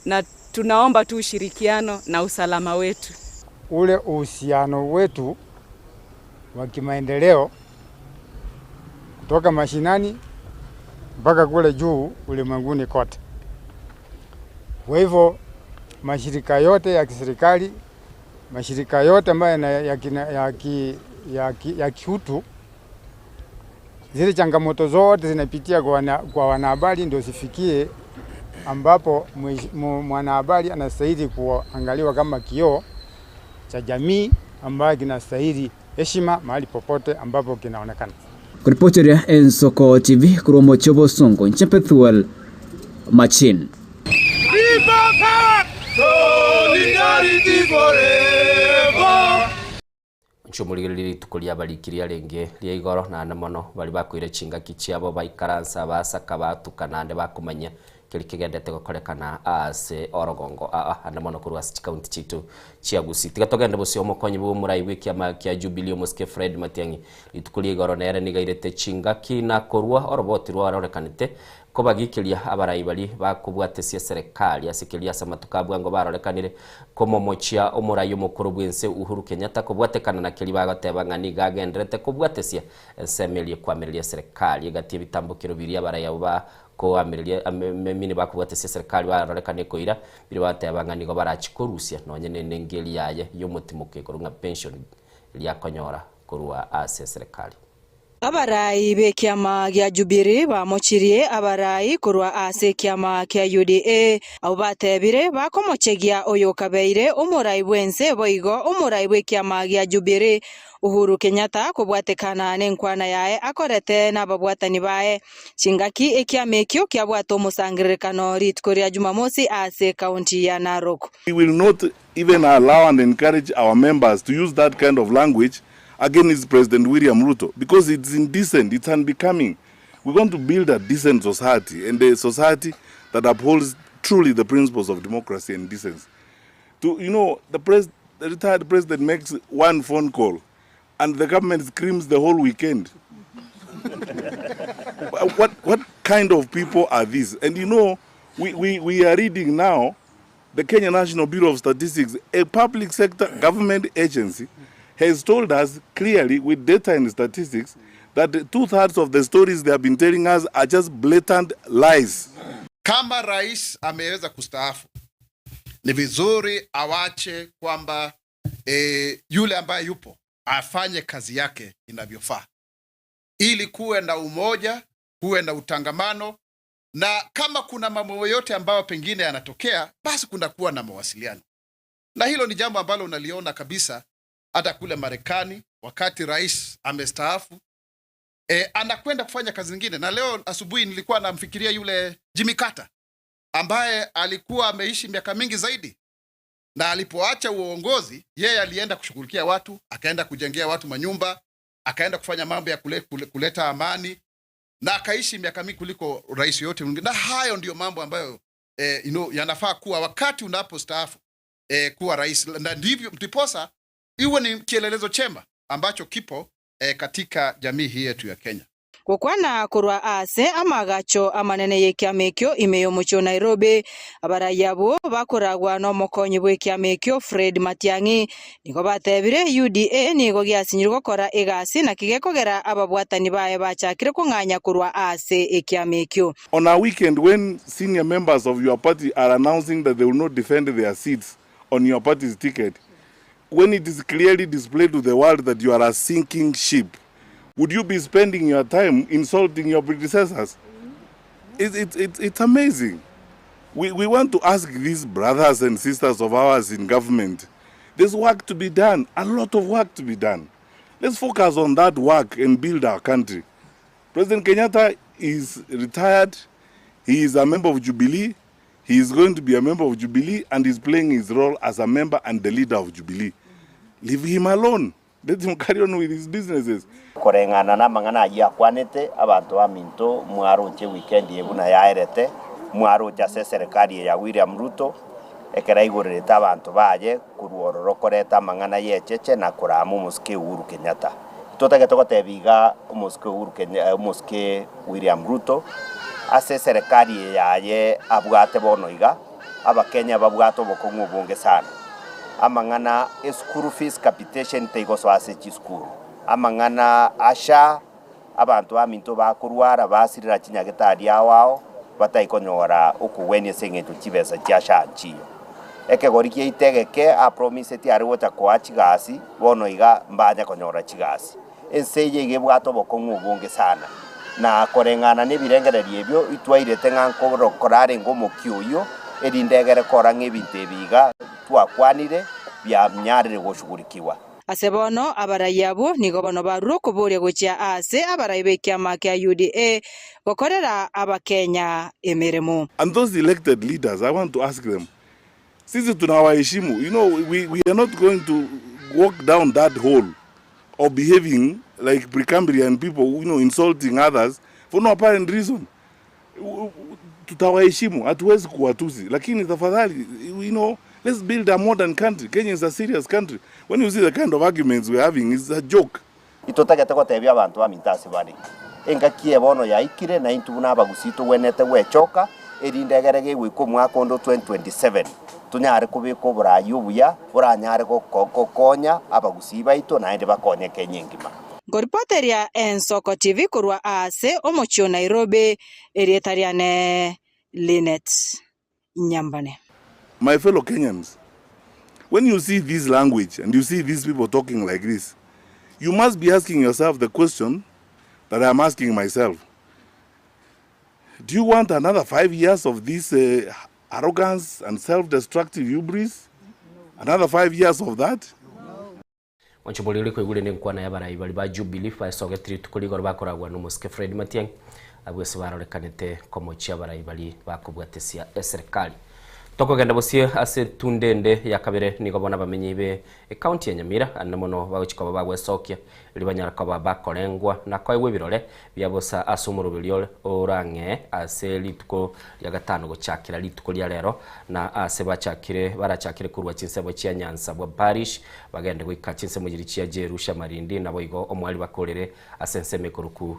na tunaomba tu ushirikiano na usalama wetu. Ule uhusiano wetu wa kimaendeleo kutoka mashinani mpaka kule juu ulimwenguni kote. Kwa hivyo mashirika yote ya kiserikali, mashirika yote ambayo ya kiutu, zile changamoto zote zinapitia kwa wanahabari ndio zifikie ambapo mwanahabari anastahili kuangaliwa kama kioo cha jamii ambayo kinastahili heshima mahali popote ambapo kinaonekana. Koripoteria Ensoko TV korwa omochie obosongo inche Pethuel Machin. Solidarity forever. Inche omorigereria rituko riabariki riarenge ria igoro, naende mono baria bakoira chingaki chiabo baikaransa basaka batuka naende bakomanya keria kegendete gokorekana aase orogongo aa ande mono korwa ase chikaunti chiaito chia Gusii. Tiga togende bosio omokonyi bwa omorai bwa ekiama kia Jubilee omosike Fred Matiang'i rituko ria igoro nere nigo airete chingaki na korwa oroboti rwarorekanete Kobagiikeria abarai baria bakobwatesia eserekari ase keria ase amatuko a bwango barorekanire komomochia omorai omokoro bw'ense Uhuru Kenyatta kobwatekana na keria bagoteba ng'a nigo agenderete kobwatesia ensemo eria ekoamereria eserekari egati ebitambokero biria abarai abwo bakoamereria emini bakobwatesia eserekari barorekane koira biria bagoteba ng'a nigo barachie korusia nonye nenengo eria yaye y'omotimoke korwa ng'a pension eria akonyora korwa ase eserekari. Abarai b'ekiama gia Jubilee bamochirie abarai korwa ase ekiama kia UDA, abwo batebire bakomochegia oyokabeire omorai bw'ense boigo omorai bw'ekiama gia Jubilee Uhuru Kenyatta kobwatekana nenkwana yaye akorete nababwatani baye chingaki ekiama ekio kiabwate omosangererekano rituko ria Jumamosi ase ekaunti ya Narok. We will not even allow and encourage our members to use that kind of language against President William Ruto because it's indecent, it's unbecoming. We want to build a decent society and a society that upholds truly the principles of democracy and decency. To, you know, the, pres the retired president makes one phone call and the government screams the whole weekend. what, what kind of people are these? And you know, we, we, we are reading now the Kenya National Bureau of Statistics, a public sector government agency, has told us clearly with data and statistics that two-thirds of the stories they have been telling us are just blatant lies. Kama rais ameweza kustaafu, ni vizuri awache kwamba e, yule ambaye yupo afanye kazi yake inavyofaa, ili kuwe na umoja, kuwe na utangamano, na kama kuna mambo yote ambayo pengine yanatokea, basi kunakuwa na mawasiliano, na hilo ni jambo ambalo unaliona kabisa hata kule Marekani wakati rais amestaafu e, anakwenda kufanya kazi nyingine. Na leo asubuhi nilikuwa namfikiria yule Jimmy Carter ambaye alikuwa ameishi miaka mingi zaidi, na alipoacha uongozi yeye alienda kushughulikia watu, akaenda kujengea watu manyumba, akaenda kufanya mambo ya kule, kule, kuleta amani na akaishi miaka mingi kuliko rais yoyote mwingine. Na hayo ndiyo mambo ambayo eh, you know, yanafaa kuwa wakati unapostaafu eh, kuwa rais, na ndivyo ndiposa iwe ni kielelezo chema ambacho kipo eh, katika jamii hii yetu ya Kenya. Gokwana korwa ase amagacho amanene y'ekiama ekio ime y'omochie o Nairobi, abarai abwo bakoragwa nomokonyi bw'ekiama ekio Fred Matiang'i nigo batebire UDA nigo giasinyirwe gokora egasi naki gekogera ababwatani baye bachakire kong'anya korwa ase ekiama ekio. On a weekend when senior members of your party are announcing that they will not defend their seats on your party's ticket, when it is clearly displayed to the world that you are a sinking ship, would you be spending your time insulting your predecessors? It's, it's, it's, it's amazing. We, we want to ask these brothers and sisters of ours in government, there's work to be done, a lot of work to be done. Let's focus on that work and build our country. President Kenyatta is retired. He is a member of Jubilee. He is going to be a member of Jubilee and is playing his role as a member and the leader of Jubilee. Leave him alone. Let him carry on with his businesses. Koreng'ana namang'ana ayio akwanete, abanto baminto mwaroche weekend eye buna yaerete, mwaroche ase eserekari eye ya William Ruto, ekero aigorerete abanto baye korwa ororo koreta amang'ana ya echeche na korama omosike Uhuru Kenyatta. Totagete gotebia iga omosike Uhuru Kenya omosike William Ruto, ase eserekari eye yaye abwate bono iga, abakenya babwate obokong'u obonge sana. Amang'ana e school fees capitation teigosoa ase chisukuru. Amang'ana a SHA, abanto baminto bakorwara basirera chinyagetari ao ao, batai konyora okogwenia ase eng'encho chibesa chia SHA nchiyo. Ekegori giaito egeke apromiseti are gocha koa chigasi, bono iga mbanya konyora chigasi. Ense eye iga ebwate obokong'u obonge sana, na koreng'ana nebirengererio ebio itwairete ng'a nkorokora arenge omokia oyio, erinde egere kora ng'a ebinto ebi iga twakwanire bianyarire goshughulikiwa. Ase bono abarai abwo nigo bono barure okoboria gochia aase abarai b'ekiama kia UDA gokorera Abakenya emeremo. And those elected leaders, I want to ask them, sisi tunawaheshimu, you know, we, we are not going to walk down that hole of behaving like Precambrian people, you know, insulting others for no apparent reason. Tutawaheshimu, hatuwezi kuwatusi, lakini tafadhali, you know, let's build a modern country. Kenya is a serious country. When you see the kind of arguments we're having, it's a joke. Itotagete gotebia abanto baminto ase bare, Engaki eye bono yaikire, na intwe buna abagusii togwenerete gwechoka, erinde egere gegoika omwaka onde o 2027, tonyare kobeka oboraai obuya boranyare gokonya abagusii baito naende bakonye Kenya engima. Nkoripoteria Ensoko TV korwa aase omochie o Nairobi, erieta riane Linet Nyambane. My fellow Kenyans, when you see this language and you see these people talking like this, you must be asking yourself the question that I am asking myself. Do you want another 5 years of this arrogance and self-destructive hubris? Another 5 years of that? Mwanche ore koigure nenkwana y'abarai baria ba Jubilee baesogete rituko rigoro bakoragwa nomosike Fred Matiang'i, abwo ase barorekanete komochia abarai baria bakobwatesia eserekari. Tokogenda bosie ase etunda ende ya kabere nigo bono abamenyi be ecounty ya Nyamira anene mono bagochia koba bagwesokia erio banyare koba bakorengwa na koegwa ebirore bia bosa ase omoroberio orang'ee ase rituko ria gatano gochakera rituko ria rero na ase bachakire barachakire korwa chinsemo chia Nyanza bwa Parish bagende goika chinsemo chiria chia Jerusha Marindi naboigo omwali bakorere ase ensemo ekoroku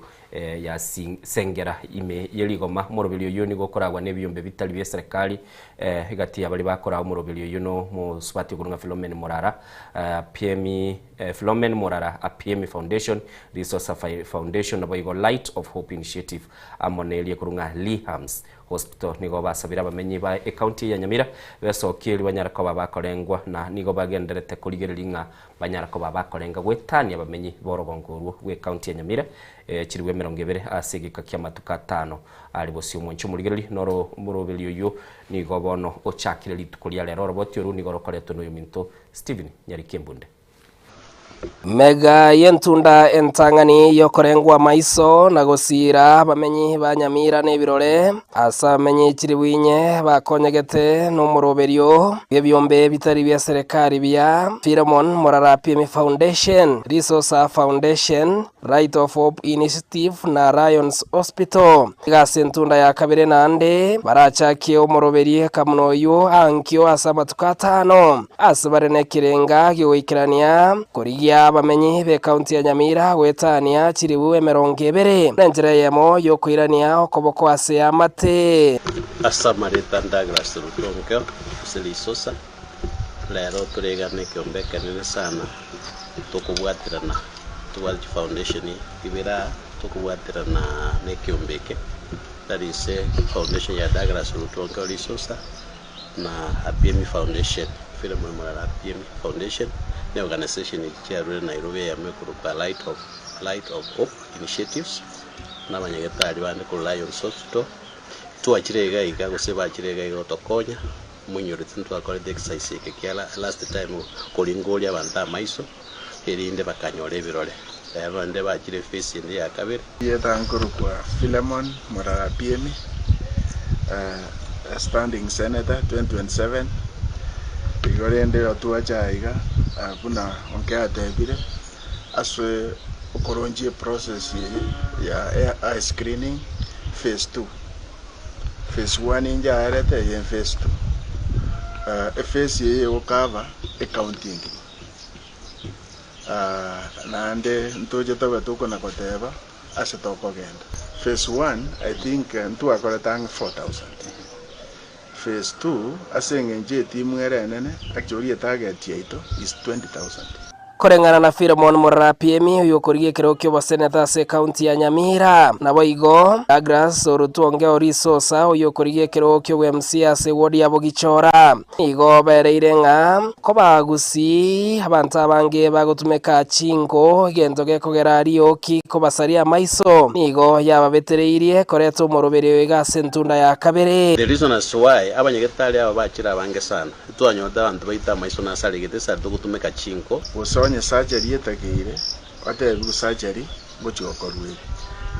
ya Sengera ime ye rigoma. Omoroberio oyio nigo okoragwa nebiombe bitari bie serekari egati ya baria bakoraa omoroberio oyio no mosubati okorwa ng'a Philomen Morara Apiemi Philomen Morara Apiemi Foundation, Risosa Foundation naboigo Light of Hope Initiative amo neria ekorwa ng'a Lehams Hospital. Nigo basabire abamenyi ba ecounty eye ya Nyamira besokie erio banyare koba bakorengwa na nigo bagendererete korigereria ng'a Banyara koba bakorenga goetania abamenyi b'orogongo orwo rw'ecounty ya Nyamira chilifu 20 ase egeka ki'amatuko atano are bosio. Omonche omorigereria noro omoroberi oyio nigo bono ochakire rituko ria rero. Oroboti orwo nigo rokoretwe noyominto Stephen Nyarikembunde. Mega y'entunda entang'ani y'okorengwa amaiso na gosiira abamenyi ba Nyamira nebirore, ase abamenyi chilifu inye bakonyegete nomoroberio bw'ebiombe bitari bia serekari bia Philemon Morara Apiemi Foundation, Risosa Foundation, Light of Hope Initiative na Lions Hospital. Iga ase entunda ya kabere naende barachakie omoroberio ekamuna oyio ankio ase amatuko atano, ase bare nekerenga gi'ogoikerania korigia abamenyi b'ecounty ya Nyamira goetania chilifu 20, nenchera eyemo y'okoirania okoboko ase amate. Ase amareta Douglas Ruto Onkeo ase risosa, rero toregane ekeombe ekenene sana tokobwaterana tobwate chifoundation ibere aa tokobwaterana na ekeombe eke that is foundation ya Douglas Ruto Onkeo risosa na Apiemi Foundation, Philemon Murara Apiemi Foundation ne organisation echi chiarure Nairobi eyemo ekorokwa Light of Light of Hope Initiatives na abanyagetari bande korwa Lions Hospital. Twachire iga iga gose bachire iga iga gotokonya, moinyorete ntwakorete exercise eke kia last time koringoria abanto amaiso erinde bakanyora ebirore. Rero naende bachire ephase ende ya kabere. Erieta nkorokwa Philemon Murara Apiemi, standing senator 2027, igo rende igo twacha aiga buna Onkeo atebire ase okoronchia eprocess eye ya eye screening phase two. Phase one inche aerete eye phase two. Ephase eye egocover ecounty engima. Naende ntoche tobe tokona koteba ase tokogenda. Phase one I think ntwakorete ang'e 4000. Phase two ase eng'encho etimu ere enene actually etarget yaito is 20,000. Koreng'ana na Philemon Morarapiemi, oyokorigia ekerogo ki'oboseneta ase ekaunti ya Nyamira. Naboigo, Douglas Orutuonge o Risosa, oyokorigia ekerogo ki'obwe-MCA ase ewodi ya Bogichora, nigo bereire ng'a kobagusi abanto abange bagotumeka chinko, egento gekogera rioki kobasaria amaiso, nigo yababetereirie koreta omoroberi oyo iga ase entunda ya kabere. The reason as to why abanyagetari aba bachire abange sana, Twanyorete abanto baito amaiso nasaregete esari togotumeka chinko. Gose onye surgery etakeire, otebigwe surgery ngochia gokorwa ere.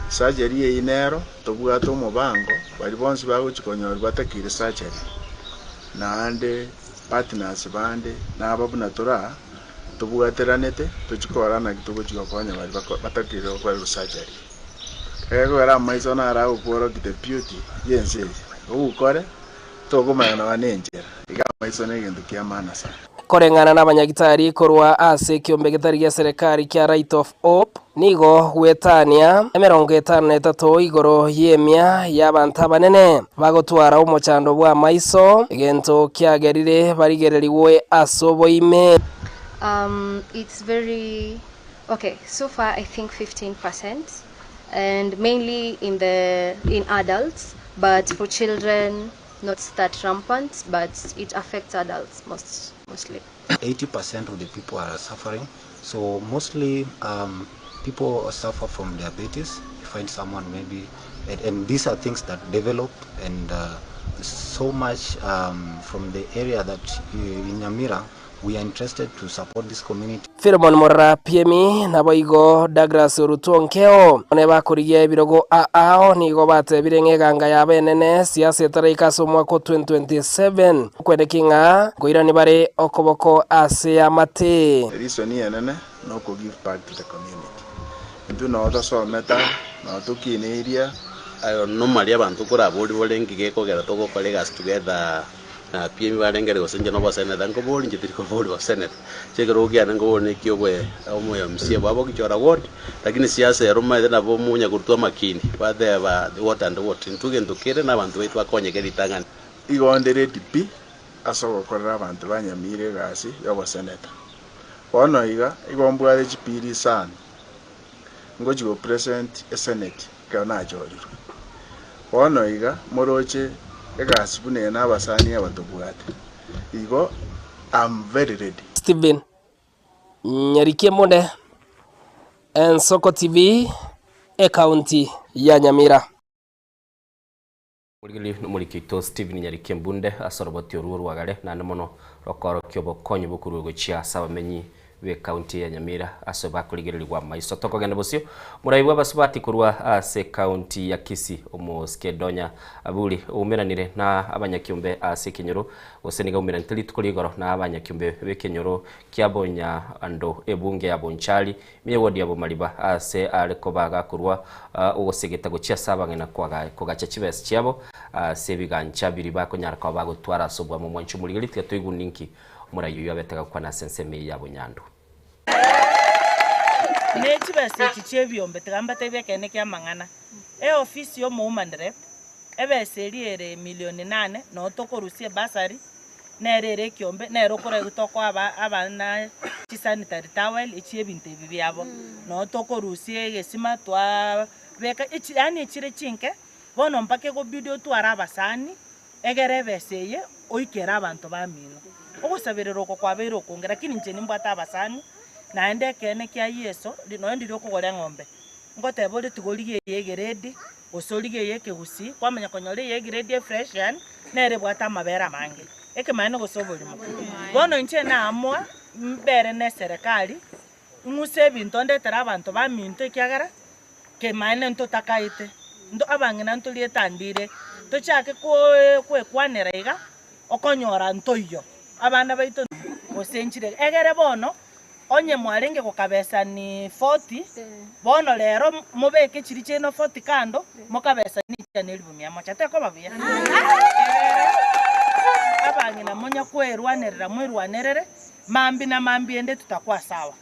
Surgery eyio nero tobwate omobango baria bonsi bagochia konyorwa batakeire surgery, naende partners bande naba buna tore aa, tobwateranete tochie korora naki togochia gokonya baria bako batakeire gokorerwa surgery. Egekogera amaiso naro agokworokia the beauty ya ense eye, ogokore. Tokomanya nonya nenchera, iga amaiso negento kia maana sana. Koreng'ana nabanyagitari korwa ase ekiombe getari gia serekari kia Right of Hope, nigo gwetania 53 igoro y'emia y'abanto abanene bagotwara omochando bw'amaiso, egento kiagerire barigererigwe ase oboime. Um, it's very okay so far I think 15% and mainly in the in adults but for children not that rampant but it affects adults most mostly. 80% of the people are suffering. So mostly people suffer from diabetes. You find someone maybe, and these are things that develop and so much from the area that in Nyamira we are interested to support this community. Philemon Morara-Piemi, naboigo Douglas Orutu Onkeo, ne bakorigia ebirogo aao nigo batebire ng'a eganga yabo enene siasa etaraika ase omwaka o 2027, okweneki ng'a nkoirani bare okoboko ase amate. Reason enene noko give back to the community. Intwe noo tosomete aa, noo tokineirie aa. Aye normally abanto okoraboria bore nki gekogera togokora egasi together na pi ebibarengeri gose inche nobo senator nkobori inche tiri kobori bo senator inche ekerogo kiane nkobori neki oboe omoyo mca bwabo gichora ward lakini siasa ero omanyete nabo omonya korutwa amakini bateba what and what intwe egento kere na abanto baito bakonyeke ritang'ani. Igo nde ready pi ase ogokorera abanto ba Nyamira egasi y'oboseneta. Bono iga, igo mbwate chipiri isano ngochia go present eseneti ekero nachorirwe. Bono iga moroche egasi buna eye na abasani aba tobwate. Igo am very ready. Stephen Nyarikie Monde, Ensoko TV, Ekaunti ya Nyamira. Omorigereria nomoriki oito Stephen Nyarikie Mbunde ase oroboti orwo rwagare naende mono rokoorokia obokonyi bokorwa gochia ase abamenyi b'ecounty ya Nyamira ase bakorigererigwa amaiso. Tokogenda bosio morai bw'abasubati korwa ase ecounty ya Kisii Omosike Donya Aburi oumeranire na abanyakiombe ase ekenyoro gose nigo aumeranete rituko rigoro na abanyakiombe b'ekenyoro kia Bonyando ebunge ya Bonchari ime y'ewodi ya Bomariba ase are koba gakorwa ogosegeta gochia ase abang'ina kogacha chibesa chiabo ase ebigancha biria bakonyara koba bagotwara ase obwamo mwanche omorigereria tiga toigwe ninki Omorai oyio abete gakwana ase ensemo eye ya Bonyandu. Ne chibesa echi chi'ebiombe tiga mbatebie ekeene ki'amang'ana. Eofisi y'omowoman rep, ebesa eria ere emilioni nane, noo tokorusia ebasari, nere ere ekiombe, nere okoraigwa tokoa aba abana chisanitary towel echi ebinto ebi biabo. Noo tokorusia egesima twabeka echi yaani echire chinke, bono mpaka egobidi otware abasani, Egere ebesa eye oikere abanto bamino. Ogosaberera oko kwabeire okonge, lakini inche nimbwate abasani, naende ekeene kia Yeso, nonya ndiria okogora eng'ombe, ngoteba ore tiga origie eye egrade, gose origie eye ekegusii, kwamanya konyora eye egrade efreshian, nere ebwate amabere amange. Ekemanyererio gose oborimo. Bono inche naamua, mbere na eserekari, ng'use ebinto ndetere abanto baminto ekiagera, Kemanene ntotakaete, nto abang'ina ntoriete andire, tochake koekwanera iga, okonyora ntoiyo abana baito gose nchire. Egere bono, onye mwarenge gokabesani forty, bono rero mobeke chiria chiaino forty kando, mokabesani chiane elifu mia moja, tekoba buya? Egere abang'ina monya kwerwanerera mwerwanerere, mambia na mambia ende tutakuwa sawa.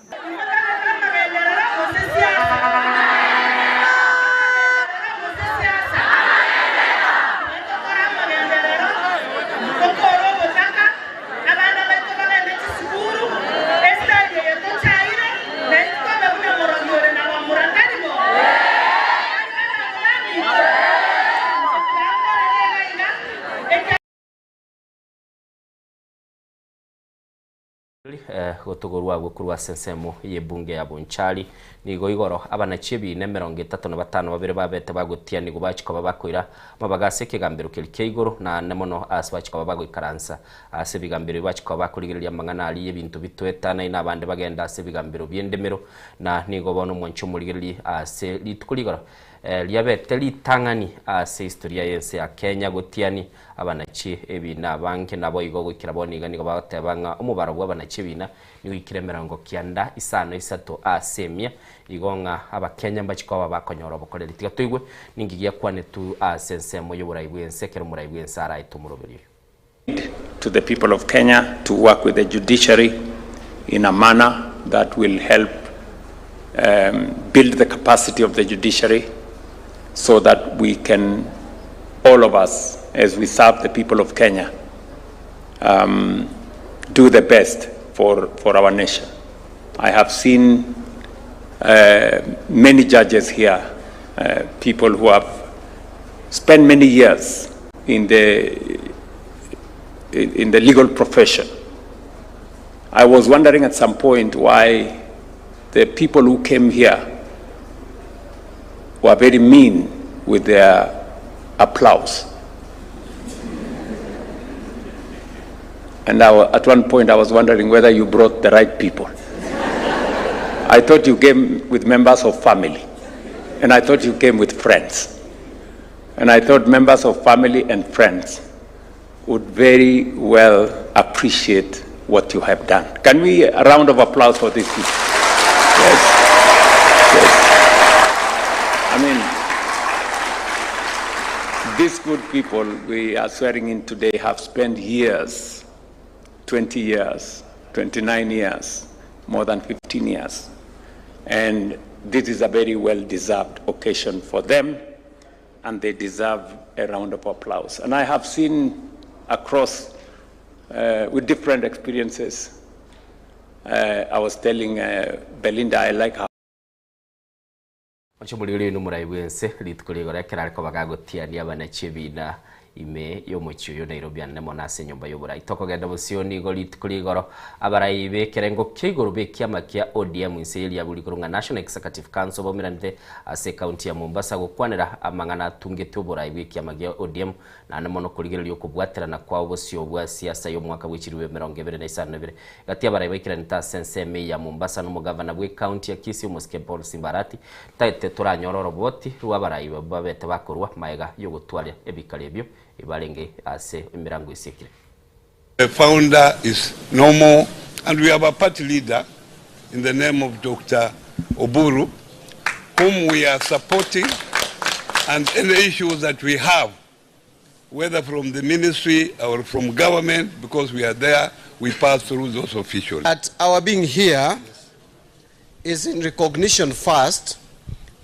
Gotogorwa agwo korwa ase ensemo y'ebunge ya Bonchari, nigo igoro abanachi ebiina 35 babere babete bagotianigwa bachia koba bakoira amabaga ase ekegambero keria kia igoro, na aane mono aase bachia koba bagoikaransa ase ebigambero ebio bachia koba bakorigereria amang'ana aria y'ebinto bitoetanaine abande bagende ase ebigambero bi'endemero, na nigo bono omwanchi omorigererie ase rituko rigoro riabete ritang'ani ase history y'ense ya Kenya gotiani Abanachi ebiina abange naboigo goikera bono iga nigo bagoteba ng'a omobaro bw'abanachi ebiina nigo oikire 90 isano isato ase emia, igo ng'a Abakenya mbachie koba bakonyora obokoreri. Tiga toigwe ninki giakwanetwe ase ensemo y'oborai bw'ense ekero omorai bw'ense araete omoroberio oyo. To the people of Kenya to work with the judiciary in a manner that will help um, build the capacity of the judiciary so that we can, all of us, as we serve the people of Kenya, um, do the best for, for our nation. I have seen uh, many judges here, uh, people who have spent many years in the, in, in the legal profession. I was wondering at some point why the people who came here were very mean with their applause. And I, at one point, I was wondering whether you brought the right people. I thought you came with members of family, and I thought you came with friends. And I thought members of family and friends would very well appreciate what you have done. Can we a round of applause for these people? Yes. Yes. I mean, these good people we are swearing in today have spent years, 20 years, 29 years, more than 15 years. And this is a very well deserved occasion for them, and they deserve a round of applause. And I have seen across with different experiences. I was telling Belinda, I like her. Oche omoriri oyo nomorai bw'ense rituko rigoro ekero are koba gagotiania abanachi ebiina ime y'omochie oyo Nairobi anene mono ase enyomba y'oborai. Tokogenda bosio nigo rituko rigoro abarai b'ekerengo kia igoro b'ekiama kia ODM inse y'eriabu rikoro ng'a National Executive Council baumeranete ase ekaunti ya Mombasa gokwanera amang'ana atungete oborai bw'ekiama gia ODM Naende mono korigereria okobwaterana kwao bosio bwa siasa y'omwaka bw'echilifu 25. Gati y'abarai baikeranete ase ensemo eye ya Mombasa nomogavana bw'ecounty ya Kisii omosike Paul Simba Arati, taete toranyore oroboti rw'abarai babete bakorwa maega y'ogotwaria ebikari ebio ebarenge ase emerango esiekire. The founder is no more and we have a party leader in the name of Dr. Oburu whom we are supporting and any issues that we have whether from the ministry or from government because we are there we pass through those officials. That our being here is in recognition first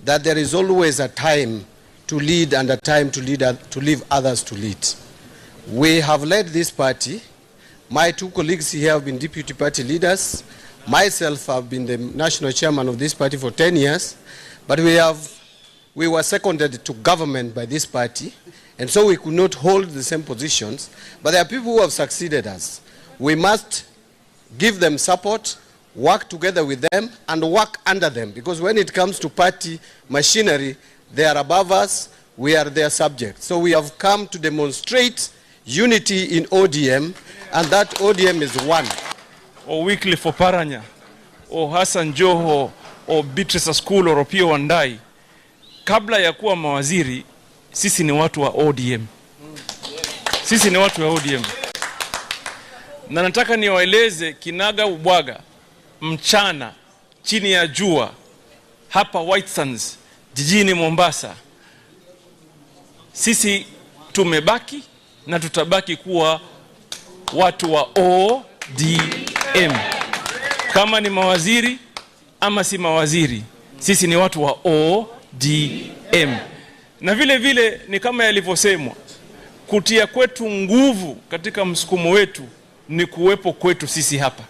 that there is always a time to lead and a time to lead to leave others to lead. We have led this party. My two colleagues here have been deputy party leaders. Myself have been the national chairman of this party for 10 years. But we have we were seconded to government by this party, and so we could not hold the same positions. But there are people who have succeeded us. We must give them support, work together with them, and work under them. Because when it comes to party machinery, they are above us, we are their subjects. So we have come to demonstrate unity in ODM, and that ODM is one. Or Wycliffe Oparanya, or Hassan Joho, or Beatrice Askul, or Opiyo Wandayi, kabla ya kuwa mawaziri, sisi ni watu wa ODM. Sisi ni watu wa ODM, na nataka niwaeleze kinaga ubwaga, mchana chini ya jua hapa White Sands jijini Mombasa, sisi tumebaki na tutabaki kuwa watu wa ODM. Kama ni mawaziri ama si mawaziri, sisi ni watu wa ODM. Na vile vile ni kama yalivyosemwa, kutia kwetu nguvu katika msukumo wetu ni kuwepo kwetu sisi hapa,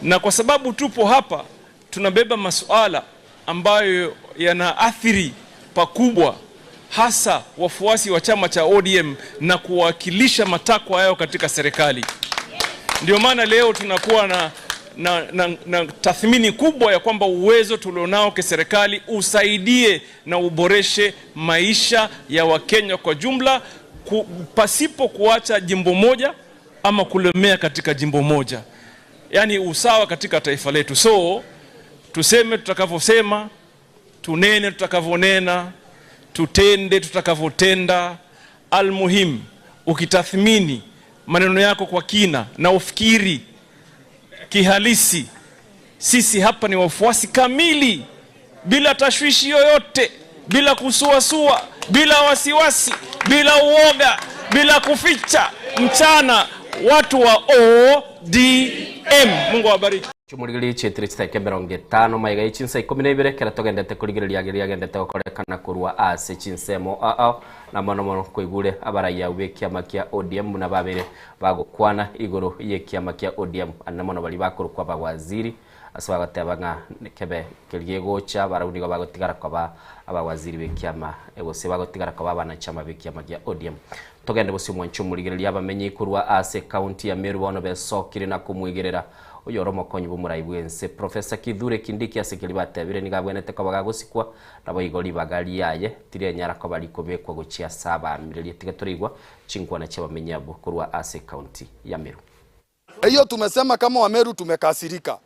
na kwa sababu tupo hapa tunabeba masuala ambayo yanaathiri pakubwa hasa wafuasi wa chama cha ODM na kuwakilisha matakwa yao katika serikali. Ndio maana leo tunakuwa na, na, na, na tathmini kubwa ya kwamba uwezo tulionao kiserikali usaidie na uboreshe maisha ya Wakenya kwa jumla ku, pasipo kuacha jimbo moja ama kulemea katika jimbo moja, yaani usawa katika taifa letu. So tuseme tutakavyosema, tunene tutakavyonena, tutende tutakavyotenda. Almuhimu, ukitathmini maneno yako kwa kina na ufikiri kihalisi, sisi hapa ni wafuasi kamili, bila tashwishi yoyote, bila kusuasua, bila wasiwasi, bila uoga, bila kuficha mchana, watu wa ODM. Mungu awabariki. Chimorigeri chietire chiteke emerongo etano maiga ye chinsa ikomi na ibere ekero togendete korigereria riria agendete gokorekana korwa ase chinsemo ao na mono mono koigure abaraiya b'ekiama kia ODM buna babere bagokwana igoro y'ekiama kia ODM ande mono baria bakorokwa abawaziri ase bagoteba ng'a kebe keria gegocha barabwo nigo bagotigara koba abawaziri b'ekiama gose bagotigara koba abanachama b'ekiama gia ODM. Togende bosio mwanche omorigereria abamenyi korwa ase ekaunti ya Meru bono besokire na komwegerera Oyore omokonyi bw'omorai bw'ense, Professor Kithure Kindiki ase keria batebire nigo abwenerete koba gagosikwa, naboigo ribaga riaye tirianyara koba rikobekwa gochia ase abaamireria. Tiga toraigwa chinkwana chi'abamenyi abwo korwa ase ekaunti ya Meru. Hiyo tumesema kama Wameru tumekasirika.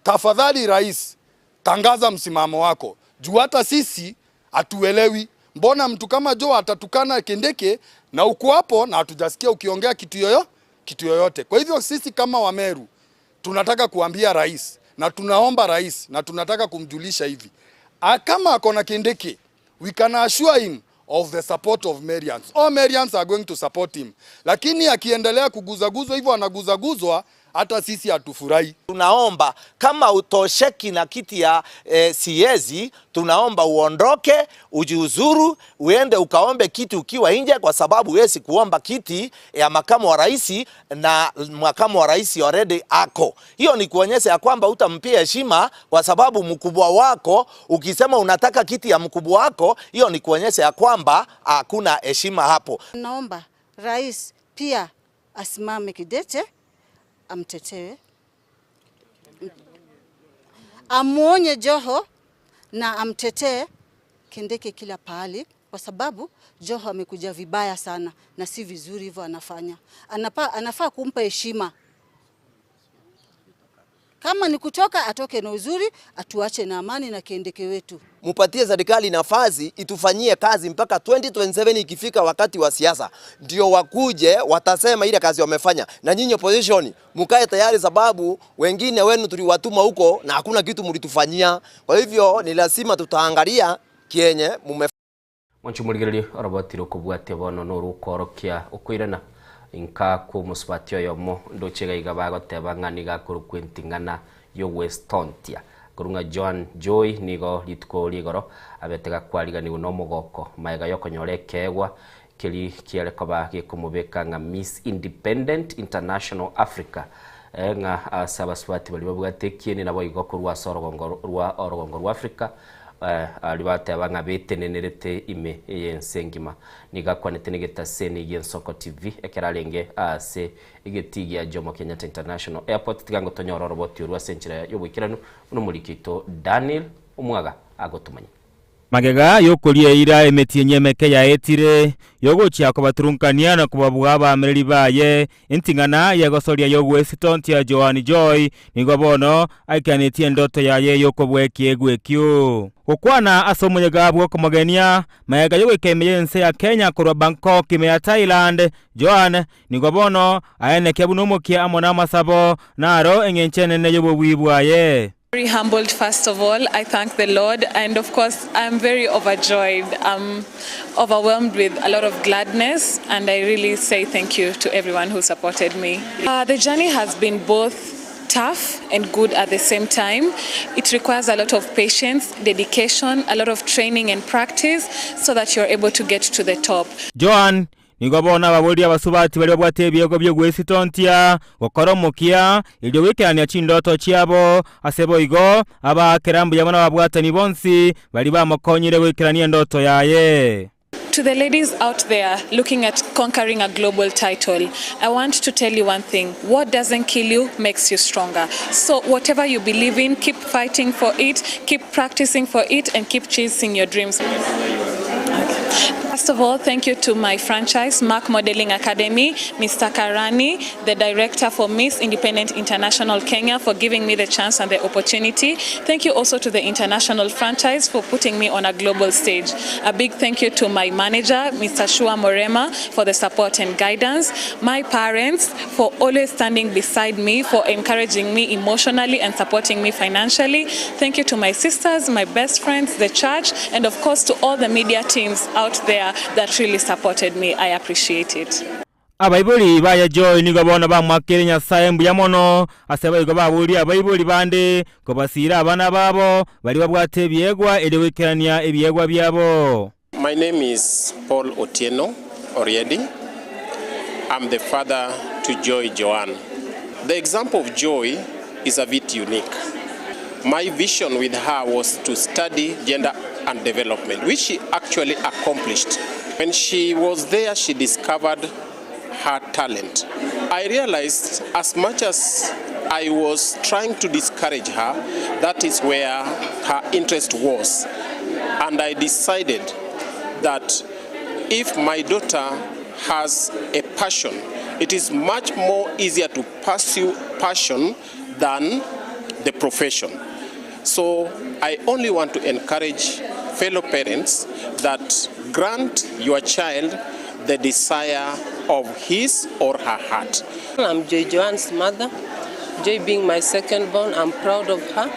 Tafadhali rais, tangaza msimamo wako. Juu hata sisi hatuelewi mbona mtu kama Joho atatukana Kindiki na uko hapo na hatujasikia ukiongea kitu yoyo, kitu yoyote. Kwa hivyo sisi kama Wameru tunataka kuambia rais na tunaomba rais na tunataka kumjulisha hivi. Kama ako na Kindiki, we can assure him of the support of Merians. All Merians are going to support him. Lakini akiendelea kuguzaguzwa hivyo anaguzaguzwa, hata sisi hatufurahi. Tunaomba kama utosheki na kiti ya siezi, tunaomba uondoke, ujiuzuru, uende ukaombe kiti ukiwa nje, kwa sababu huwezi kuomba kiti ya makamu wa rais na makamu wa rais already ako. Hiyo ni kuonyesha ya kwamba utampia heshima, kwa sababu mkubwa wako, ukisema unataka kiti ya mkubwa wako, hiyo ni kuonyesha ya kwamba hakuna heshima hapo. Naomba rais pia asimame kidete, amtetee, amuonye Joho na amtetee Kindiki kila pahali, kwa sababu Joho amekuja vibaya sana na si vizuri hivyo anafanya. Anafaa kumpa heshima. Kama ni kutoka atoke na uzuri, atuache na amani na Kindiki wetu. Mupatie serikali nafasi itufanyie kazi mpaka 2027 ikifika wakati wa siasa ndio wakuje watasema ile kazi wamefanya. Na nyinyi opposition mkae tayari, sababu wengine wenu tuliwatuma huko na hakuna kitu mlitufanyia. Kwa hivyo ni lazima tutaangalia kienye mume. Mwanche omorigereria oroboti rokobwatia bono norokorokia okoirana inka kw'omosubati oyomo ndoche iga iga bagoteba ng'a nigo akorokwa enting'ana y'ogwestontia. Korwa ng'a Joan Joy nigo rituko ri'igoro abete gakwariganigwa nomogoko magega y'okonyora ekeegwa keria kiare koba gekomobeka ng'a Miss Independent International Africa ng'a ase abasubati baria babwate ekieni naboigo korwa ase orogongo rwa orogongo rwa Africa Aria bateba ng'a betenenerete ime y'ense engima. Nigo akwanete negetaseni gi'Ensoko TV ekero arenge aase egetii gia Jomo Kenyatta International Airport. Tiga ngotonyore oroboti orwo ase enchera y'oboikeranu buna omoriki oito Daniel Omwaga agotomanya. Magega y'okoria eira emetienyi emeke yaetire, y'ogochia kobaturunkania na kobabua abaamereri baye, enting'ana y'egosoria y'ogwesitontia Joan Joy nigo bono aikanetie endoto yaye y'okobua ekiegwa ekio. Gokwana ase omoyega bw'okomogenia, magega y'ogoika ime y'ense ya Kenya korwa Bangkok ime ya Thailand, Joan nigo bono aenekia buna omokia amo namasabo naro eng'encho enene y'obobui bwaye. Very humbled first of all, I thank the Lord and of course I'm very overjoyed, I'm overwhelmed with a lot of gladness and I really say thank you to everyone who supported me. The journey has been both tough and good at the same time. It requires a lot of patience, dedication, a lot of training and practice so that you're able to get to the top. Joan Nigo bono ababoria abasubati baria babwate ebiegwa bi'ogwesitontia, gokora omokia, erio goikerania chindoto chiabo. Ase boigo abaakera mbuya mono ababwatani bonsi baria bamokonyire goikerania endoto yaye. To the ladies out there looking at conquering a global title, I want to tell you one thing. What doesn't kill you makes you stronger. So whatever you believe in, keep fighting for it, keep practicing for it, and keep chasing your dreams. First of all, thank you to my franchise, Mark Modeling Academy, Mr. Karani, the director for Miss Independent International Kenya, for giving me the chance and the opportunity. Thank you also to the international franchise for putting me on a global stage. A big thank you to my manager, Mr. Shua Morema, for the support and guidance. My parents, for always standing beside me, for encouraging me emotionally and supporting me financially. Thank you to my sisters, my best friends, the church, and of course to all the media teams out there that really supported me. I appreciate it. Abaibori baye Joy nigo bono bamoakeire Nyasae mbuya mono ase boigo baborie abaibori bande kobasiira abana babo baria babwate ebiegwa erio goikerania ebiegwa biabo. My name is Paul Otieno Oriedi. I'm the father to Joy Joan. The example of Joy is a bit unique. My vision with her was to study gender and development, which she actually accomplished. When she was there, she discovered her talent. I realized as much as I was trying to discourage her, that is where her interest was. And I decided that if my daughter has a passion, it is much more easier to pursue passion than the profession. So I only want to encourage fellow parents that grant your child the desire of his or her heart. I'm Joy Joanne's mother. Joy being my second born, I'm proud of her.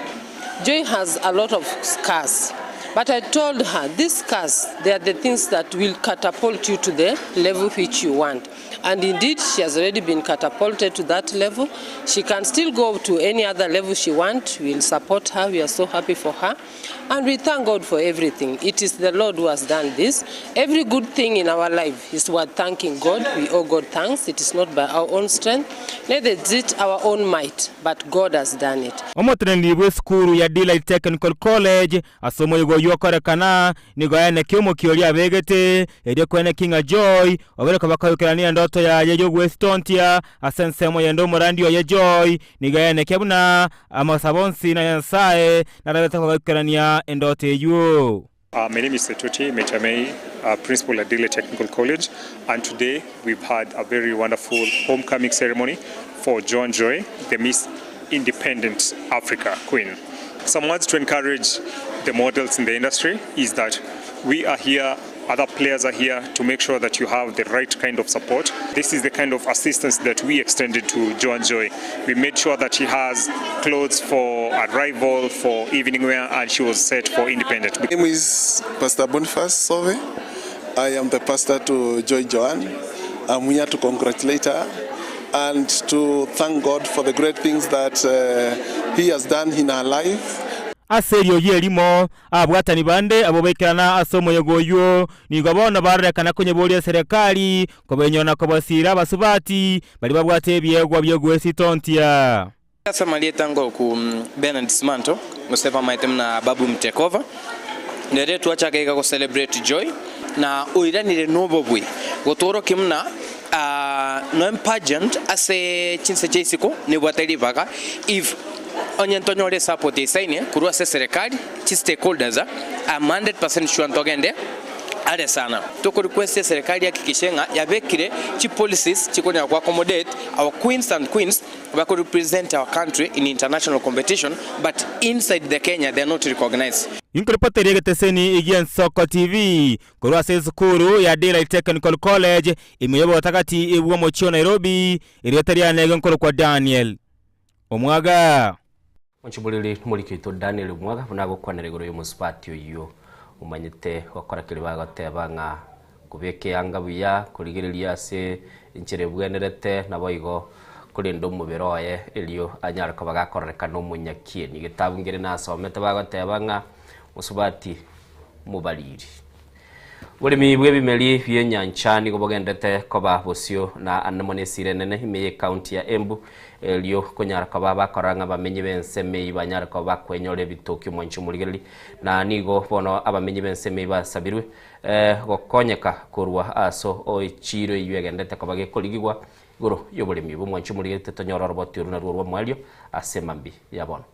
Joy has a lot of scars. But I told her, these scars, they are the things that will catapult you to the level which you want. And indeed, she has already been catapulted to that level. She can still go to any other level she wants. We'll support her. We are so happy for her. And we thank God for everything. It is the Lord who has done this. Every good thing in our life is worth thanking God. We owe God thanks. It is not by our own strength, neither is it our own might, but God has done it. Omoteneneri bw'esukuru ya Delight Technical College ase omoyega oyio okorekana nigo aenekia omokia oria abegete, erio kweneki ng'a Joy obere koba koikerania endoto yaye y'ogwesitontia ase ensemo yende omorandi oye Joy nigo aenekia buna amasabo onsi na Nyasae narabete kobaikerania endoto eyio. My name is Setuti Metamei, uh, principal at Dile Technical College, and today we've had a very wonderful homecoming ceremony for John Joy, the Miss Independent Africa Queen. Some words to encourage the models in the industry is that we are here other players are here to make sure that you have the right kind of support. This is the kind of assistance that we extended to Joan Joy. We made sure that she has clothes for arrival, for evening wear, and she was set for independent. My name is Pastor Boniface Sove. I am the pastor to Joy Joan. I'm here to congratulate her and to thank God for the great things that uh, he has done in her life. Ase eriogi erimo, abwatani bande abwo baikerana ase omoyega oyio, nigo bono barorekana konyeboria eserekari kobenyora na kobasiira abasubati baria babwate ebiegwa bi'ogwesitontia. Ase amarieta ngoku Bernard Simanto, gose bamaete buna Babu Mtekova, rero twachaka iga go celebrate Joy, na oiranire nobobui gotworokia buna noe pageant ase chinse chia isiko nebwate ribaga if onye ntonyore esupport eisaine korwa ase eserekari, chi stakeholders, I'm 100% sure ntogende are sana. Toko request eserekari ehakikishe ng'a yabekire chi policies chikonyara ko accommodate our queens and queens bako represent our country in international competition but inside the Kenya they are not recognized. Inkorepoteria egeteseni gi'Ensoko TV korwa ase esukuru ya Daylight Technical College ime y'obotagati bw'omochie o Nairobi, erieta riane igo nkorokwa Daniel Omwaga. Monchimorere nomoriki oito Daniel Omwaga buna agokwanera igoro y'omosubati oyio omanyete gokora keria bagoteba ng'a kobeka eanga buya, korigereria ase enchera ebwenerete, naboigo korenda omobere oye erio anyare koba gakororekana omonyakieni. Getabu nkere nasomete bagoteba ng'a mosubati mobariri. Oboremi bw'ebimeri bi'enyancha nigo bogendete koba bosio na ande mono esira enene ime y'ecounty ya Embu, erio konyara koba bakora ng'a abamenyi b'ensemo eyio banyare koba bakwenyora ebitoki omwanchi omorigereria, na nigo bono abamenyi b'ensemo eyio basabirwe gokonyeka korwa ase echiiro eyio egendete koba gekorigigwa igoro y'oboremi obo. Omwanchi omorigereria titonyora oroboti oru narwo orw'omoerio ase mambia ya bono.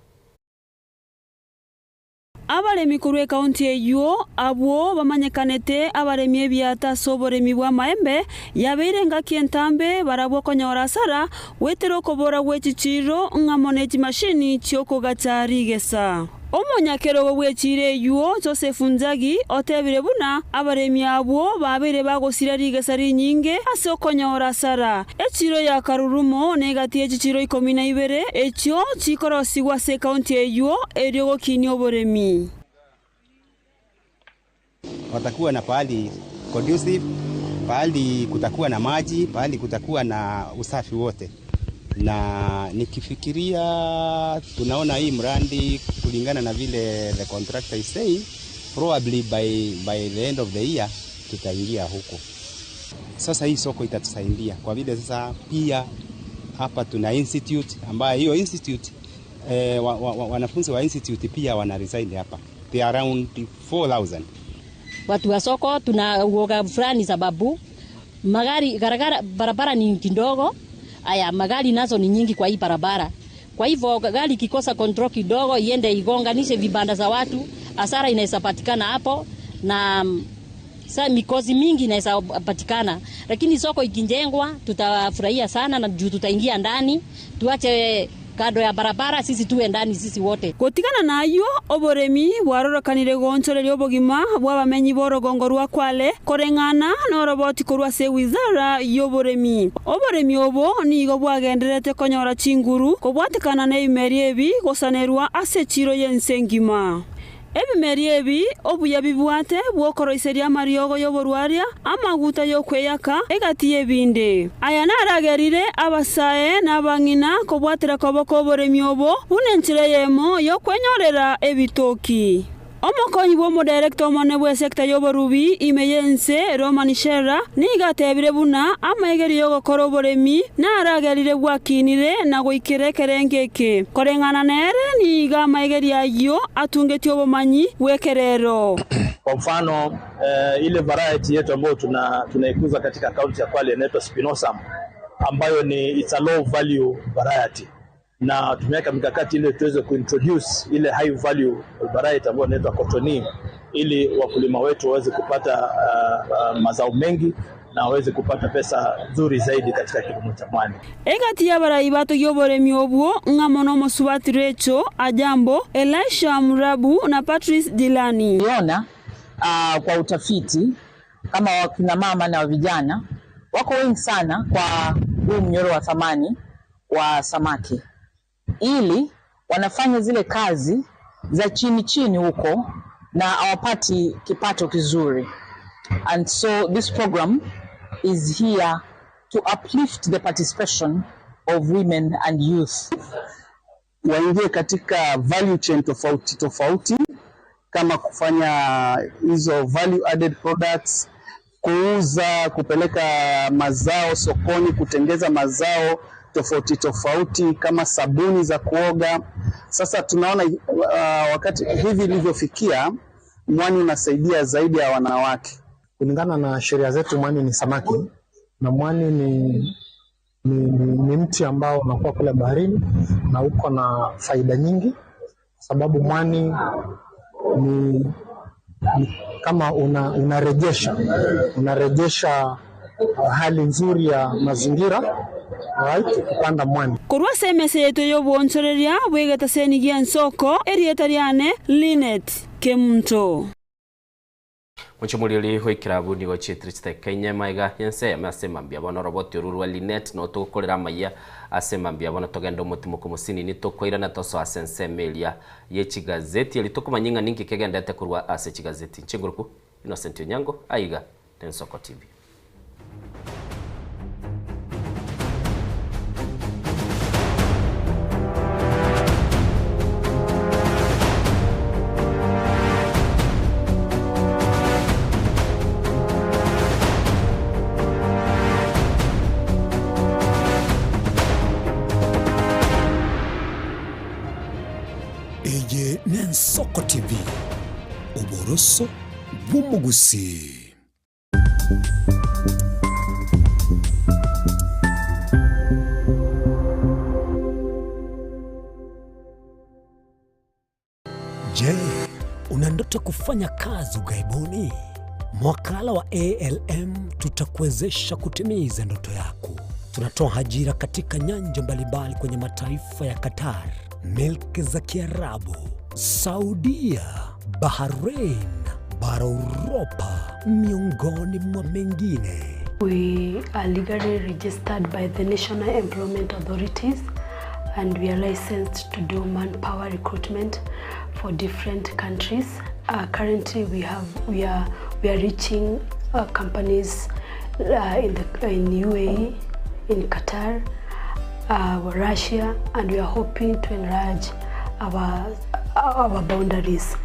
Abaremi korwa ekaunti eyio, abwo bamanyekanete abaremi ebiata ase oboremi bw'amaembe, yabeire engaki entambe barabwo konyora asara goetera okobora gwe chichiiro ng'amo ne chimashini chi'okogacha rigesa. Omonyakerogo bw'echiiro eyio, Joseph Njagi, otebire buna abaremi abwo babeire bagosira rigesa rinyinge ase okonyora asara. Echiiro ya Karurumo negati ye chichiiro ikomi na ibere echio chikorosigwa ase ekaunti eyio erio gokinia oboremi. Watakuwa na pahali conducive, pahali kutakuwa na maji, pahali kutakuwa na usafi wote. Na nikifikiria tunaona hii mradi kulingana na vile the contractor is saying, probably by, by the end of the year tutaingia huko. Sasa hii soko itatusaidia kwa vile sasa pia hapa tuna institute ambayo hiyo institute eh, wa, wa, wa, wanafunzi wa institute pia wana reside hapa. They are around 4000. Watu wa soko tuna uoga fulani sababu magari garagara, barabara ni kidogo, aya magari nazo ni nyingi kwa hii barabara. Kwa hivyo gari ikikosa control kidogo iende igonganishe vibanda za watu, hasara inaweza patikana hapo na sa mikosi mingi inaweza patikana, lakini soko ikijengwa tutafurahia sana na juu tutaingia ndani, tuache kando ya barabara, sisi tuwe ndani sisi wote. Gotigana nayio, oboremi bwarorokanire goonchoreria obogima bw'abamenyi b'orogongo rwa Kwale koreng'ana noroboti korwa ase ewizara y'oboremi. Oboremi obo nigo bwagendererete konyora chinguru kobwatekana nebimeri ebi gosanerwa ase echiiro y'ense engima. Ebimeri ebi obuya bibwate bw'okoroiseria amariogo y'oborwaria, amaguta y'okweyaka, egati y'ebinde. Aya naragerire abasae na abang'ina kobwatera koboko oboremi obo buna enchera eyemo y'okwenyorera ebitoki. Omokonyi bw'omodaerekta omonene bw'esekta y'oborubi ime y'ense, Roman Sherra, nigo atebire buna amaegerio y'ogokora oboremi naragerire bwakinire na goikera ekerengo eke. Koreng'ana nere nigo amaegerio ayio atungetie obomanyi bw'ekerero. Kwa mfano eh, ile variety yetu ambayo tuna tunaikuza katika kaunti ya Kwale inaitwa Spinosam ambayo ni it's a low value variety, na tumeweka mikakati ili tuweze kuintroduce ile high value variety ambayo inaitwa Cottonii ili wakulima wetu waweze kupata uh, uh, mazao mengi na waweze kupata pesa nzuri zaidi katika kilimo cha mwani. Egati y'abarai batogia oboremi obwo ng'amo nomosubati Rachel Ajambo, Elisha Murabu na Patrice Dilani. Tuliona uh, kwa utafiti kama wakina mama na vijana wako wengi sana kwa huu mnyororo wa thamani wa samaki, ili wanafanya zile kazi za chini chini huko na hawapati kipato kizuri. And so this program is here to uplift the participation of women and youth. Waingie katika value chain tofauti tofauti kama kufanya hizo value added products, kuuza, kupeleka mazao sokoni, kutengeza mazao tofauti tofauti kama sabuni za kuoga. Sasa tunaona uh, wakati hivi ilivyofikia, mwani unasaidia zaidi ya wanawake. Kulingana na sheria zetu, mwani ni samaki na mwani ni, ni, ni, ni mti ambao unakuwa kule baharini na uko na faida nyingi, kwa sababu mwani ni, ni kama una, unarejesha unarejesha hali nzuri ya mazingira right, ukipanda mwani. Korwa ase emesa yaito y'obwonchoreria bw'egetaseni gi'ensoko, erieta riane Linet Kemunto. Mochomoriori bw'ekirabu nigo chietire chidakika inye maiga y'ense eyemo ase mambia bono oroboti oru rwa Linet no togokorera amaiya ase mambia bono togende omotimoko mosinini tokoirana tosoa ase ensemo eria ye chigazeti eri tokomanya ng'a ninki kegendete korwa ase chigazeti. Inche ngoroku Innocent Onyango aiga Ensoko TV. Eye n'Ensoko TV, oboroso bw'omogusii. Je, una ndoto kufanya kazi ughaibuni? Mwakala wa ALM tutakuwezesha kutimiza ndoto yako. Tunatoa ajira katika nyanja mbalimbali kwenye mataifa ya Qatar, milki za Kiarabu, Saudia, Bahrain, bara Uropa, miongoni mwa mengine. We are legally registered by the National Employment Authorities and we are licensed to do manpower recruitment for different countries. Currently we have we are we are reaching companies in the in UAE, in Qatar, Russia and we are hoping to enlarge our our boundaries.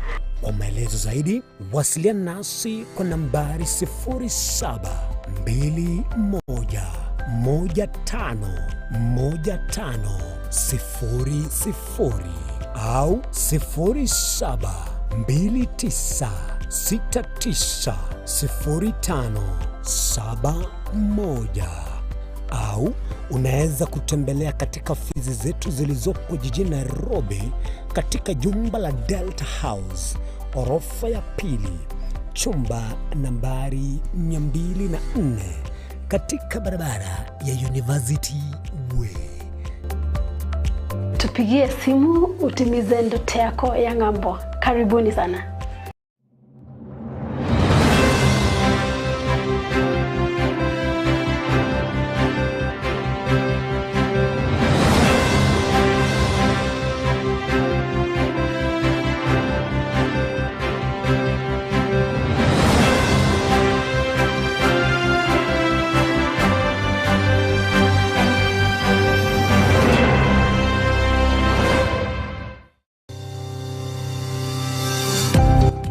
Kwa maelezo zaidi wasiliana nasi kwa nambari 0721151500 au 0729690571 au unaweza kutembelea katika ofisi zetu zilizopo jijini Nairobi katika jumba la Delta House orofa ya pili chumba nambari 204 katika barabara ya University Way. Tupigie simu utimize ndoto yako ya ng'ambo. Karibuni sana.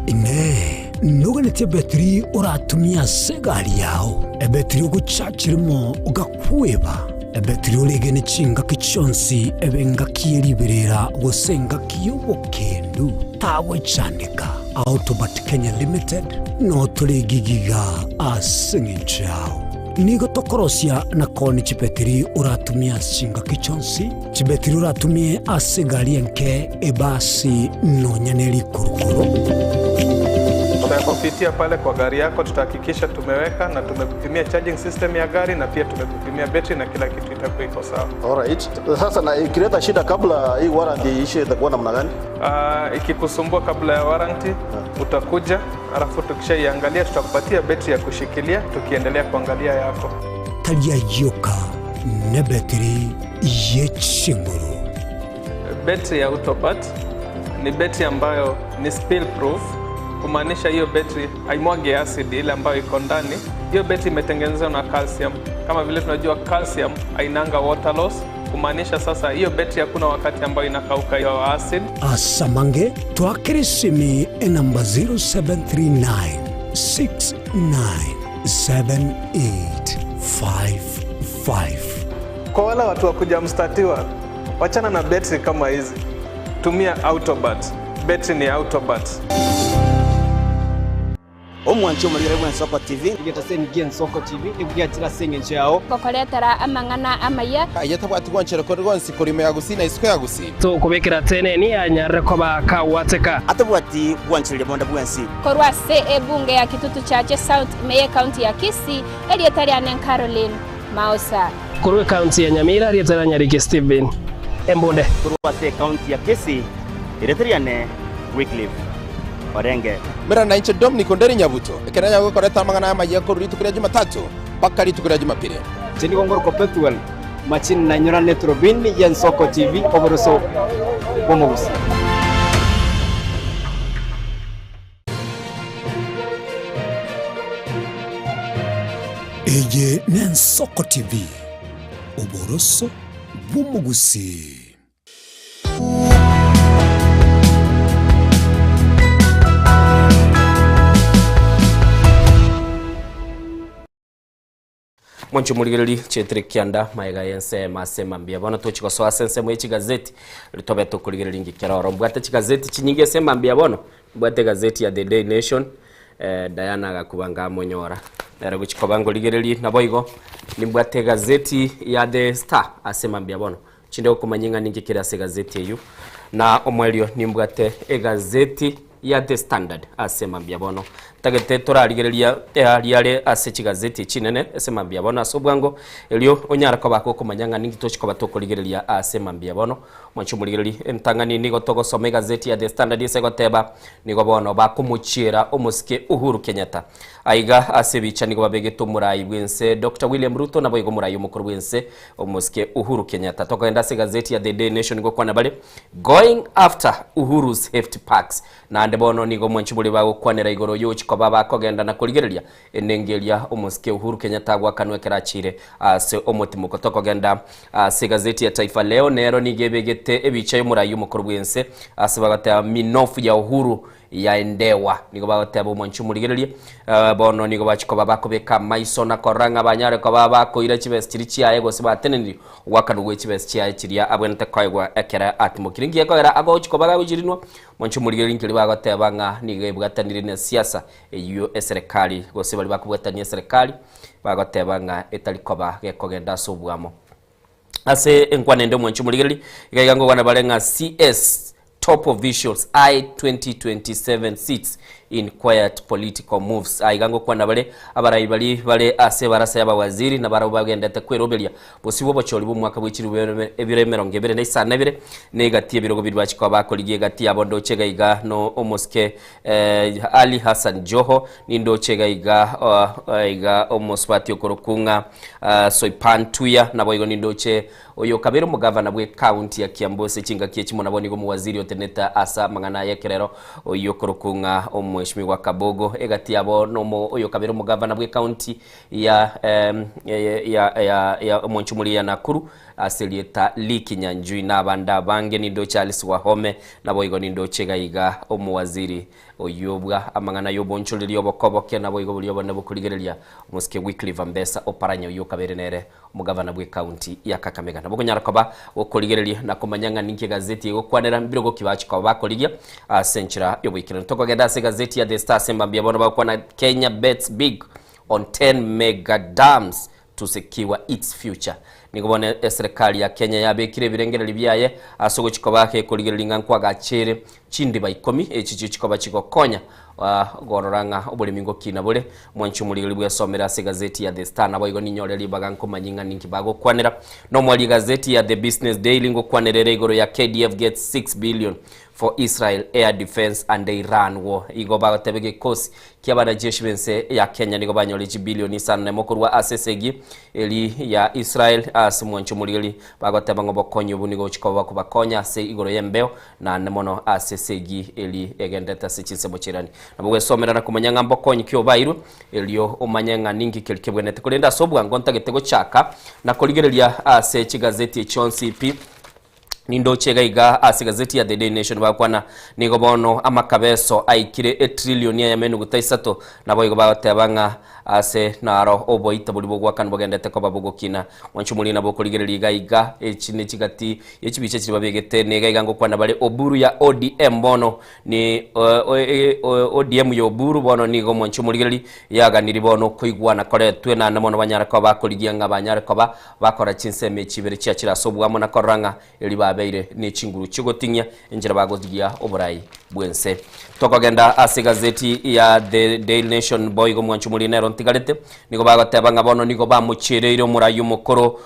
Inee! Noganetie ebetiri oratumie ase egari yao, ebetiri ogochachirimo ogakweba, ebetiri oregene chingaki chionsi ebe engaki ye riberera gose engaki y'obokendu? Tagwechandeka. Autobat Kenya Limited notore gigiga ase eng'encho yao. Nigo tokorosia na koonia chibetiri oratumie ase chingaki chionsi, chibetiri oratumie ase egari enke, ebasi, nonya ne rikurukuru. Tutakupitia pale kwa gari yako, tutahakikisha tumeweka na tumekupimia charging system ya gari na pia tumekupimia betri na kila kitu itakuwa iko sawa. Alright. Sasa na ikileta shida kabla hii warranty iishe itakuwa namna gani? Ikikusumbua kabla ya warranty utakuja, alafu tukishaiangalia tutakupatia betri ya kushikilia tukiendelea kuangalia yako. Tari ayioka nebetiri ye chinguru. Betri ya Autobat ni betri ambayo ni spill proof, kumaanisha hiyo betri haimwagi acid ile ambayo iko ndani. Hiyo betri imetengenezwa na calcium. Kama vile tunajua calcium hainanga water loss, kumaanisha sasa hiyo betri hakuna wakati ambayo inakauka hiyo acid. Asamange twakere esimi enamba 0739 697855. Kwa wale watu wa kuja mstatiwa, wachana na betri kama hizi, tumia Autobat. Betri ni Autobat. Omwanche omorigere bw'Ensoko TV. Egetaseni gi'Ensoko TV nigo giachire ase engencho yao. Gokoretera amang'ana amaya. Aye tabwati gwanchera kore gonsi korwa ime ya Gusii na isiko ya Gusii. Tokobekera teneni anyarire koba kagwateka. Atabwati gwanchereria bonde bwensi. Korwa ase ebunge ya Kitutu Chache South ime y'ecounty ya Kisii, erieta riane Caroline Maosa. Korwa ecounty ya Nyamira, erieta ria Nyariki Stephen Embunde. Korwa ase ecounty ya Kisii, erieta riane Wycliffe Orenge. Mera nainche Dominic Onderi Nyabuto, ekero nyagokoreta amang'ana amayia korwa rituko ria Jumatatu mpaka rituko ria Jumapili. Inche nigo ngorokwa Pethuel Machini nainyora Eturubini y'Ensoko TV oboroso bw'omogusi. Eye n'Ensoko TV, oboroso bw'omogusii. Mwanche omorigereri chietire kianda maega y'ensemo ase mambia bono tochi gosoa ase ensemo ye chigazeti eri tobe tokorigereria inki kere oro. Mbwate chigazeti chinyinge ase mambia bono, mbwate egazeti ya The Daily Nation eh, Diana agakuba ngamonyora nere gochi koba ngorigereria naboigo nimbwate egazeti ya The Star ase mambia bono Chinde gokomanya ng'a ninki kere ase egazeti eyio. Na omoerio nimbwate egazeti ya The Standard ase mambia bono. Ntagete torarigereria riare ase chigazeti chinene ase mambia bono ase obwango, erio onyare koba gokomanya ng'a ninki tochi koba tokorigereria ase mambia bono. Mwanche omorigereri, entang'ani nigo togosoma egazeti ya The Standard ase egoteba nigo bono bakomochiera omosike Uhuru Kenyatta. Aiga ase ebicha nigo babegete omorai bw'ense Doctor William Ruto naboigo omorai omokoro bw'ense Omosike Uhuru Kenyatta. Tokogenda ase egazeti ya The Daily Nation gokwana bare Going after Uhuru's hefty packs. Naende bono nigo omwanchi boria bagokwanera igoro y'ogochia koba bakogenda na korigereria enengo eria omosike Uhuru Kenyatta agoakanwa ekero achiire ase omotimoko. Tokogenda ase egazeti ya Taifa Leo nero nigo ebegete ebicha y'omorai omokoro bw'ense ase bagoteba Minofu ya Uhuru yaendewa. Nigo bagoteba omwanchi omorigererie, bono nigo bachia koba bakobeka amaiso na korora ng'a banyare koba bakoira chibesa chiria chiaye gose batenenirie ogoakanwa gwe chibesa chiaye chiria abwenerete koegwa ekero atimokire. Nki gekogera agochia koba gagochirinwa? Omwanchi omorigereria nkeria bagoteba ng'a nigo ebwatanire ne siasa eyio eserekari gose baria bakobwatania eserekari bagoteba ng'a etari koba gekogenda ase oboamo. Ase enkwana ende omwanchi omorigereria, iga iga ngokwana bare ng'a CS top officials eye 2027 seats in quiet political moves. Aiga ngokwana bare abarai bari bare ase ebarasa y'abawaziri na barabwo bagendete kweroberia bosio bw'obochori bw'omwaka bwe chilifu ebiro emerongo ebere na isano na ebere na egati y'ebirogo biria bachia koba bakorigia egati yabo ndoche iga iga no omosike eh, Ali Hassan Joho nindoche iga iga uh, iga omosubati okorokwa ng'a uh, Soipan Tuya naboigo nindoche Oyo kabere omogavana bwe county ya Kiambu ase chingaki echi mono nigo omowaziri otenenete ase amang'ana y'ekerero oyio okorokwa ng'a omweshimiwa Kabogo egati yabo nomo oyo kabere omogavana bwe county ya ya ya ya omonchumuri ya Nakuru ase erieta Lee Kinyanjui na abande abange nindoche Alice Wahome naboigo nindoche iga iga omowaziri Oyio bwa amang'ana y'obonchoreria obokoboke naboigo boria obonene bokorigereria omosike Wycliffe Ambesa Oparanya oyio okabeire nere omogavana bw'ecounty ya Kakamega. Nabo okonyara koba gokorigereria na komanya ng'a ninki egazeti egokwanera mbirogo ki bachi koba bakorigia ase enchera y'oboikeranu. Tokogenda ase egazeti ya The Star ase mambia bono bagokwana Kenya bets big on 10 mega dams to secure its future. Nigo bono eserekari ya Kenya yabekire ebirengererio biaye ase ogochia koba gekorigereria ng'a nkwagachere chindiba ikomi echi chio chikoba chigokonya gorora ng'a oboremi ngokina bore. Mwanche omorigereria bwesomere ase egazeti ya The Star naboigo ninyore ribaga nkomanyie ng'a ninki bagokwanera. Nomwari egazeti ya The Business Daily ngokwanera ere igoro ya KDF gets 6 billion for Israel air defense and Iran war. Igo bagoteba egekosi ki'abanajeshi b'ense ya Kenya nigo banyore chibilioni isano nemo korwa ase esegi eri ya Israel ase mwancho omorigeri bagoteba ng'a obokonyi obo nigo gochia koba kobakonya ase igoro y'embeo naende mono ase esegi eri egenderete ase chinsemo chi'Irani. Nabo gwesomera na komanya ng'a mbokonyi ki obairwe erio omanye ng'a ninki keri kebwenerete korende ase obwango ntagete gochaka na korigereria ase chigazeti echionsi pi Nindoche iga iga ase egazeti ya The Daily Nation bagokwana nigo bono amakabeso aikire etrilioni eyemo enuguta isato naboigo bagoteba ng'a ase naro oboita boria bogwakana bogendete koba bogokina. Mwanche omorie nabo okorigereria iga iga echi ne chigati ye chibicha chiria babegete niga iga ngokwana bare Oburu ya ODM bono ni ODM ya Oburu bono nigo mwanche omorigereria yaganiri bono okoigwana koretwe naende mono banyare koba bakorigia ng'a banyare koba Bakora chinsemo echi ibere chiachire ase oboamo na korora ng'a erio babeire ne chinguru chi'ogoting'ia enchera bagorigia oborai bw'ense. Tokogenda ase egazeti ya The Daily Nation boigo mwancho moria nero ntigarete, nigo bagoteba ng'a bono nigo bamochiereire omorai omokoro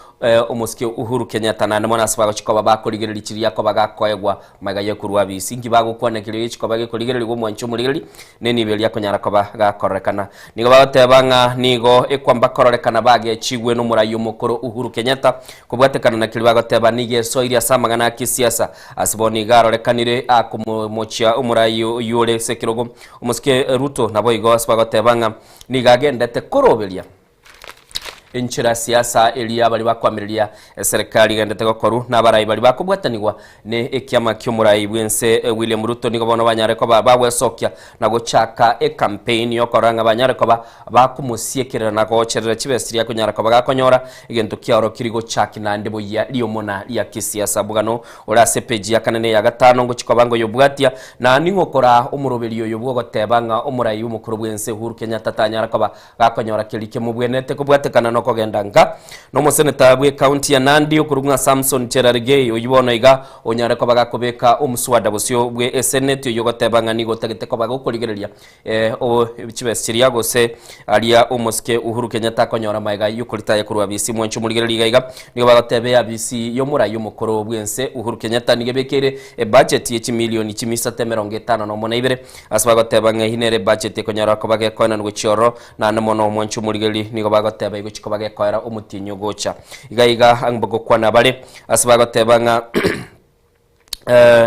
omosike Uhuru Kenyatta naende mono ase bagochia koba bakorigereria chiria koba gakoegwa magega y'okorua abisi. Inki bagokwana keria gechia koba gekorigererigwa omwancho omorigereria nenibo eria akonyara koba gakororekana. Nigo bagoteba ng'a nigo ekwamba kororekana bagechigwe nomorai omokoro Uhuru Kenyatta kobwatekana na keria bagoteba nigo esoirie ase amang'ana a kisiasa. Ase bono nigo arorekanire akomochia omorai oyio ore ase ekerogo omosike Ruto naboigo ase bagoteba ng'a nigo agendete koroberia. Enchera siasa eria baria bakoamereria eserekari egenderete gokorwa na abarai baria bakobwatanigwa ne ekiama ki'omorai bw'ense William Ruto nigo bono banyare koba bagwesokia na gochaka ecampaign yokorora ng'a banyare koba bakomosiekerera na gocherera chibesa chiria akonyara koba gakonyora egento kiaorokirie gochaki naende boyia riomona ria kisiasa. Bogano ore ase epeji ya kane na eya gatano ngochia koba ngoyobwatia na ning'o okoraa omoroberi oyo bw'ogoteba ng'a omorai omokoro bw'ense Uhuru Kenyatta tanyara koba Gakonyora keria kemobwenerete kobwatekana nokogenda nka nomoseneta bw'ecounty ya Nandi okorokwa ng'a Samson Cherargei, oyio bono iga onyare koba gakobeka omuswada bosio bwe eseneti oyio ogoteba ng'a nigo otagete koba gokorigereria chibesa chiria gose aria omosike Uhuru Kenyatta akonyora magega yokoritaya korwa abisi. Mwanche omorigereria iga iga nigo bagoteba eabisi yomorai omokoro bwense Uhuru Kenyatta nigo ebekeire ebudget ye chimilioni chimisato emerongo etano nomo na ibere Ase bagoteba ng'a eyio nere ebudget ekonyara koba gekoenanwa gochia ororo, naende mono omwanchi omorigeri nigo bagoteba egochia koba gekoera omotienyi ogocha. Iga iga ang'e gokwana bare ase bagoteba ng'a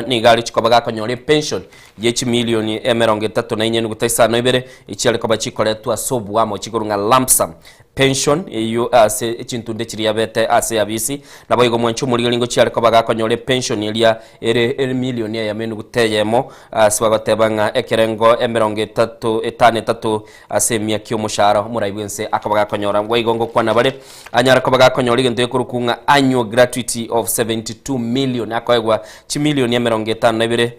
nigo arochia koba gakonyora epension ye chimilioni emerongo etato na inye nuguta isano ibere, echiare koba chikoretwa ase oboamo chikorwa ng'a lump sum. Pension eyio ase chintunde chiria abete ase abisi. Naboigo mwanche omorigeri ngochia are koba gakonyora epension eria ere emilioni eyemo enuguta eyemo ase bagoteba ng'a ekerengo emerongo etato etano etato ase emia ki'omoshahara omorai bw'ense akoba gakonyora. Boigo ngokwana bare anyare koba gakonyora egento gekorokwa ng'a annual gratuity of 72 million akoegwa chimilioni emerongo etano na ibere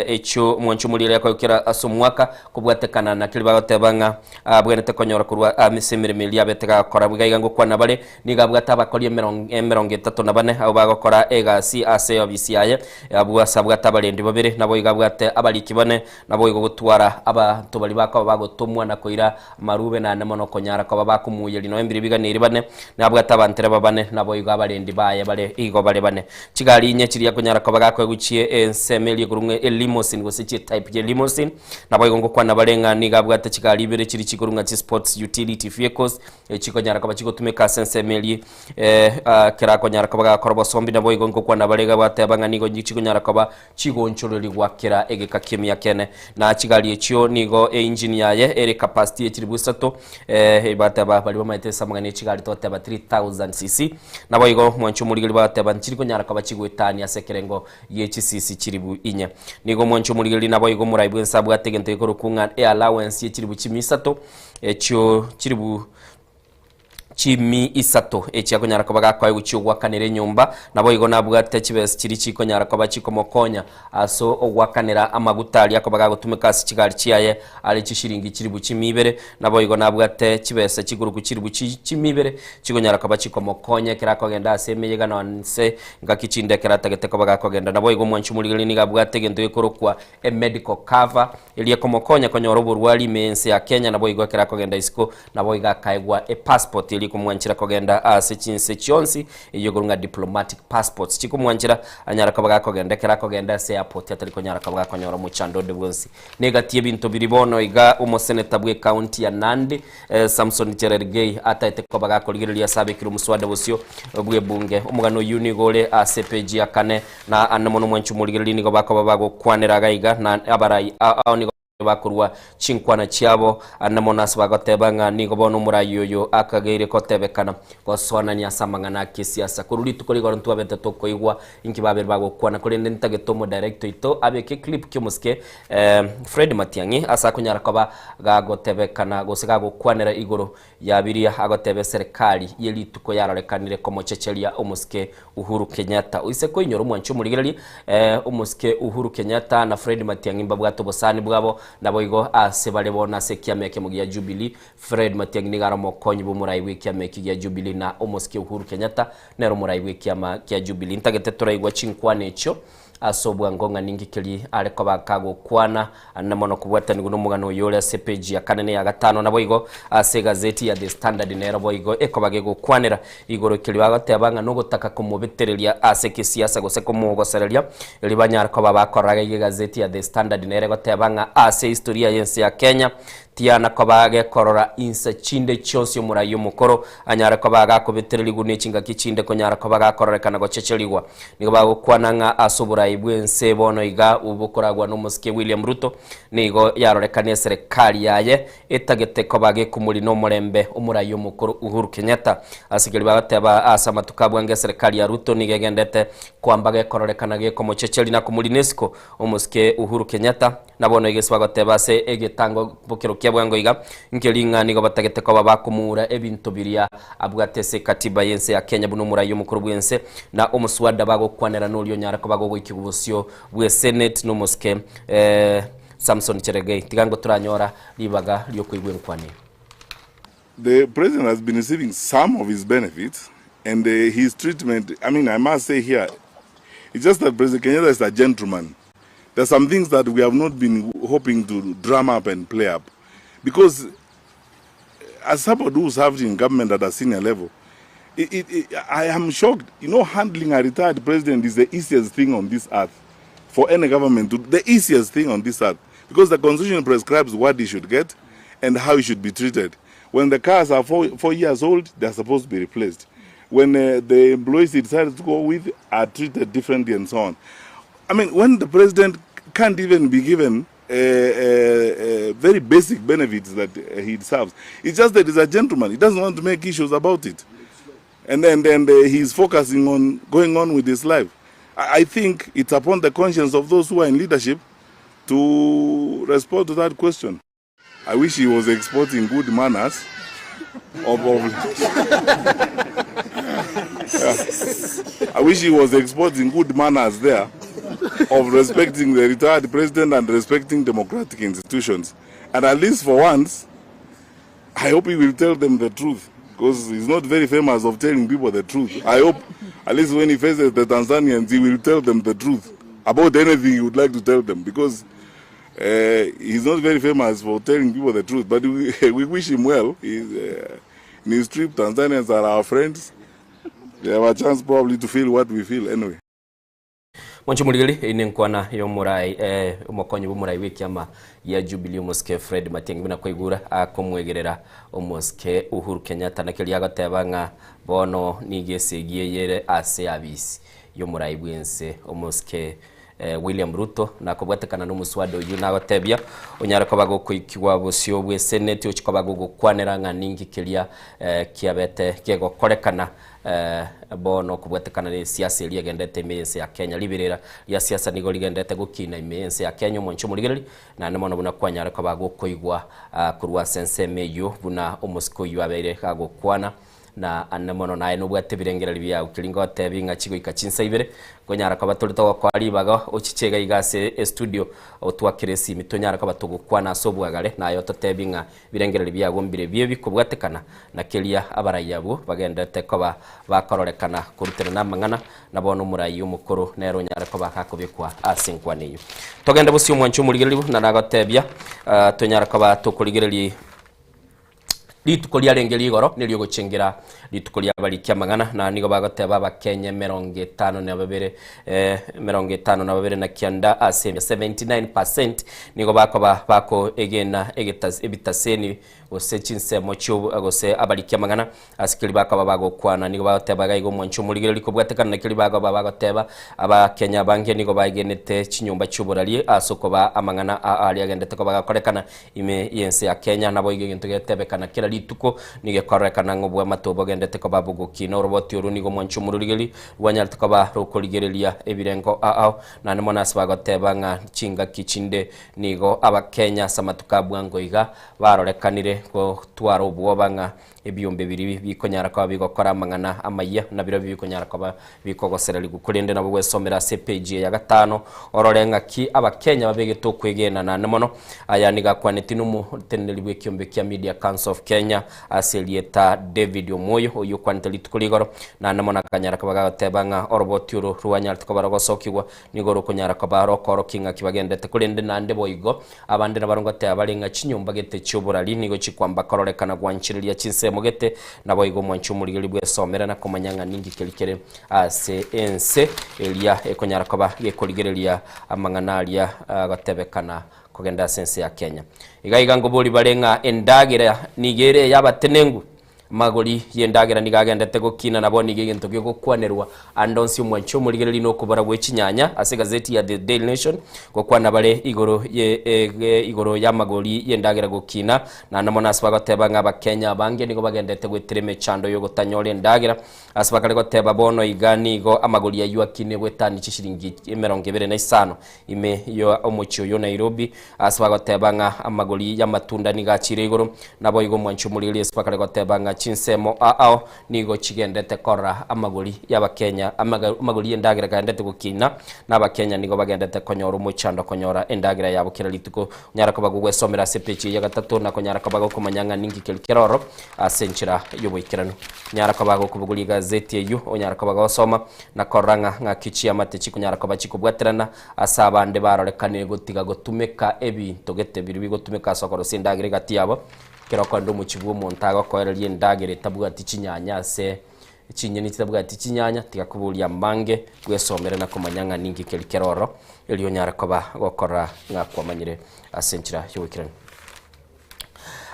Echio omwancho omoriri akoyokera ase omwaka kobwatekana na keria bagoteba ng'a abwenerete konyora korwa ase emeremo eria abete gakora. Iga iga ngokwana bare, nigo abwate abakori emerongo etato na bane abwo bagokora egasi ase eofisi yaye, abwo ase abwate abarendi babere, naboigo abwate abariki bane, naboigo gotwara abanto baria bakoba bagotomwa na koira amarube naende mono konyara koba bakomuyeria nonya mbiri biganeri bane, nabwate abantereba bane, naboigo abarendi baye bare igo bare bane. Chigari inye chiria akonyara koba gakoegwa chie ensemo eria ekorwa ng'a elimousine gose chie type ye limousine, naboigo ngokwana bare ng'a nigo abwate chigari ibere chiria chikorwa ng'a chisports utility vehicles, echikonyara koba chigotumeka ase ensemo eria ekero akonyara koba gakora obosombi, naboigo ngokwana bare iga bateba ng'a nigo chikonyara koba chigoonchorerigwa kera egeka ki'emiaka ene. Na chigari echio nigo einjini yaye ere capacity ye chilifu isato, bateba baria bamaete ase amang'ana ye chigari togoteba 3000 cc. Naboigo mwanche omorigeri bagateba nchiri konyara koba chigoetania ase ekerengo gie chisisi chilifu inye. Nigo mwanche omorigeri naboigo omorai bw'ense abwate egento gekorokwa ng'a eallowance ye chilifu chimia isato, echio chilifu Chimi isato echi akonyara koba gakoegwa chi'ogoakanera enyomba, naboigo nabwate chibesa chiria chikonyara koba chikomokonya ase ogoakanera amaguta aria akoba gagotumeka ase chigari chiaye are chishiringi chilifu chimi ibere, naboigo nabwate chibesa chikoruku chilifu chimi ibere chikonyara koba chikomokonya ekero akogenda ase emeyega nonse ngaki chinde ekero atagete koba gakogenda. Naboigo omwanchi omorigereria nigo abwate egento gekorokwa emedical cover eria ekomokonya konyora oborwari ime y'ense ya Kenya naboigo ekero akogenda isiko Naboigo akaegwa epassport eria ekomwanchera kogenda ase chinse chionsi, eyio ekorwa ng'a diplomatic passports, chikomwanchera anyare koba gakogenda ekero akogenda ase airport atari konyara koba gakonyora omochando onde bwonsi. Negati y'ebinto biria bono iga omoseneta bw'ecounty ya Nandi Samson Cherargei ataete koba gakorigereria ase abekire omoswada bosio bw'ebunge. Omogano oyio nigo ore ase epeji ya kane na ane mono mwanche omorigereria nigo bakoba bagokwanera iga iga na abarai ao nigo Bakorua chinkwana chiabo, ande mono ase bagoteba ng'a nigo bono omorai oyo akageire kotebekana gosoanania ase amang'ana a kesiasa. Korwa rituko rigoro ntwabete tokoigwa inki babere bagokwana, korende ntagete omodirector oito abeke eclip ki'omosike Fred Matiang'i ase akonyara koba gagotebekana gose gagokwanera igoro ya biria agoteba eserekari ye rituko yarorekanire komochecheria omosike Uhuru Kenyatta. Oise koinyora omwanchi omorigereria omosike Uhuru Kenyatta na Fred Matiang'i mbabwate obosani bwabo naboigo ase bare bono ase ekiama ekemo gia Jubilee. Fred Matiang'i nigo are omokonyi bw'omorai bw'ekiama eki gia Jubilee na omosike Uhuru Kenyatta nere omorai bw'ekiama kia Jubilee. Ntagete toraigwa chinkwana echio Ase obwango ng'a ninki keria are koba kagokwana na mono kobwatanigwa nomogano oyo ore ase epeji ya kane na eya gatano. Naboigo ase egazeti ya The Standard nero boigo ekoba gegokwanera igoro keria bagoteba ng'a nogotaka komobetereria ase ekesiasa gose komogosereria erio banyare koba bakorora iga egazeti ya The Standard nere egoteba ng'a ase ehistoria y'ense ya Kenya. Tiana koba gekorora insa chinde chionsi omorai omokoro anyare koba gakobetererigwa ne chingaki chinde konyara koba gakororekana gochecherigwa. Nigo bagokwana ng'a ase oborai bw'ense bono iga obokoragwa nomosike William Ruto nigo yarorekane eserekari yaye etagete koba gekomori nomorembe omorai omokoro Uhuru Kenyatta. Ase keria bagoteba ase amatuko abwango eserekari ya Ruto nigo egendete kwamba gekororekana gekomochecheria na komorina esiko omosike Uhuru Kenyatta. Na bono egesi bagoteba ase egetango bokero kia bwango iga, nkeri ng'a nigo batagete koba bakomoura ebinto biria abwate ase ekatiba y'ense ya Kenya buna omorai omokoro bw'ense na omoswada bagokwanera noria onyare koba gogoikigwa bosio bwe Senate nomosike Samson Cherargei. Tiga ngo toranyora ribaga riokoigwa enkwana eye. The president has been receiving some of his benefits and his treatment, I mean, I must say here, it's just that President Kenyatta is a gentleman. There are some things that we have not been hoping to drum up and play up because as somebody who served in government at a senior level, it, it, it, I am shocked. You know, handling a retired president is the easiest thing on this earth for any government. To, the easiest thing on this earth because the constitution prescribes what he should get and how he should be treated. When the cars are four, four years old, they are supposed to be replaced. When the employees he decides to go with are treated differently and so on. I mean, when the president can't even be given very basic benefits that he deserves. It's just that he's a gentleman. He doesn't want to make issues about it. And then and, he's focusing on going on with his life. I, I think it's upon the conscience of those who are in leadership to respond to that question. I wish he was exporting good manners of, of yeah. I wish he was exporting good manners there of respecting the retired president and respecting democratic institutions. And at least for once, I hope he will tell them the truth because he's not very famous of telling people the truth. I hope at least when he faces the Tanzanians, he will tell them the truth about anything he would like to tell them because he's not very famous for telling people the truth, but we, we wish him well. He's, in his trip, Tanzanians are our friends. They have a chance probably to feel what we feel anyway. Mwanche omorigeri, eyio nenkwana y'omorai eh, omokonyi bw'omorai bw'ekiama gia Jubilee omosike Fred Matiang'i buna kwaigure akomwegerera omosike Uhuru Kenyatta naki riria agoteba ng'a bono nigo esegi eye ere ase abisi y'omorai bw'ense omosike William Ruto na kobwatekana nomoswada oyio nagotebia onyare koba gokoikigwa bosio bw'eseneti ochie koba gogokwanera ng'a ninki keria kiabete kegokorekana bono kobwatekana ne siasa eria egendete ime y'ense ya Kenya. Riberera ria siasa nigo rigendete gokina ime y'ense ya Kenya omonche omorigereria naende mono buna kwanyare koba gokoigwa korwa ase ensemo eyio buna omosike oyio abeire gagokwana. Na ande mono naye nobwate ebirengererio biao, keria ngotebi ng'a chigoika chinsa ibere, nkonyara koba tore togokoa ribaga ochiche iga iga ase estudio otwakere esimi tonyare koba togokwana ase obwagare, naye ototebi ng'a ebirengererio biago mbire ebi kobwatekana na keria abarai abwo bagenderete koba bakororekana koruterana amang'ana, na bono omorai omokoro nere onyare koba gakobekwa ase enkwana eyio. Togende bosio omwanche omorigereria buna nagotebia, tonyare koba tokorigereria. Rituko riarenge rigoro neriogochengera rituko ri'abariki amang'ana, na nigo bagoteba Abakenya emerongo etano na babere, emerongo etano na babere na kianda ase 79% nigo bakoba bakoegena egetas ebitaseni gose chinsemo chio gose abariki amang'ana ase keria bakoba bagokwana. Nigo bagoteba iga iga omwancho omorigereria kobwatekana na keria bakoba bagoteba Abakenya abange nigo baegenete chinyomba chi'oboraria ase okoba amang'ana aa aria agendete koba gakorekana Ime y'ense ya Kenya naboigo egento getebekana kera rituko nigo gekororekana ng'a obwamate obo bogendete koba bogokina. Oroboti orwo nigo omwancho omororigeri rwanyarete koba rokorigereria ebirengo ao naende mono ase bagoteba ng'a chingaki chinde nigo Abakenya ase amatuko a bwango iga barorekanire gotwara obwoba ng'a Ebiombe biria bikonyara koba bigokora amang'ana amayia, nabirobio bikonyara koba bikogosererigwa. Korende nabo gwesomera ase epeji eye ya gatano, orore ng'aki Abakenya babegete okwegena naende mono. Aya nigo akwanetie nomoteneneri bw'ekiombe kia Media Council of Kenya ase erieta David Omwoyo, oyio okwanete rituko rigoro, naende mono akanyara koba gagoteba ng'a oroboti oro rwanyarete koba rogosokigwa nigo rokonyara koba rokoorokia ng'aki bagendete. Korende naende boigo Abande nabarabwo ngoteba bare ng'a chinyomba gete chi'oborari nigo chikwamba kororekana gwanchereria chinsemo gete, naboigo omwanchi omorigereria bwesomere na komanya ng'a ninki keria kere ase ense eria ekonyara koba gekorigereria amang'ana aria agotebekana. kogenda ase ense ya Kenya. Iga iga ngobori bare ng'a endagera nigo ere ey'abatenengu, Amagori y'endagera nigo agendete gokina, na bono nigo egento gegokwanerwa ande onsi omwanchi omorigereria na okobora gwe chinyanya ase egazeti ya The Daily Nation gokwana bare igoro ye igoro y'amagori y'endagera gokina naende mono ase bagoteba ng'a abakenya abange nigo bagendete gwetera emechando y'ogotanyora endagera ase bakare goteba bono iga nigo amagori ayio akine gwetani chishiringi 25 Ime ya omochie oyio Nairobi, ase bagoteba ng'a amagori y'amatunda nigo achire igoro, naboigo omwanchi omoriri ase bakare goteba ng'a chinsemo ao nigo chigendete korora amagori y'abakenya amagori y'endagera gaendete gokina, na abakenya nigo bagendete konyora omochando konyora endagera yabo kera rituko. Onyara koba gogwesomera ase epeji eye ya gatato na konyara koba gokomanya ng'a ninki keri kere ororo ase enchera y'oboikeranu. Onyara koba gokobogoria egazeti eyio, onyara koba gosoma na korora ng'a ng'aki chiamate chikonyara koba chikobwaterana ase abande barorekanire gotiga gotumeka ebinto gete biria bigotumeka ase okorosia endagera egati yabo. Ekero okorenda omochie bw'omonto agokoereria endagera etabwati chinyanya ase chinyeni chitabwati chinyanya, tiga koboria amange, bwesomere na komanya ng'a ninki keri kere ororo, erio onyare koba gokora ng'a kwamanyire ase enchera y'ogoikeranu.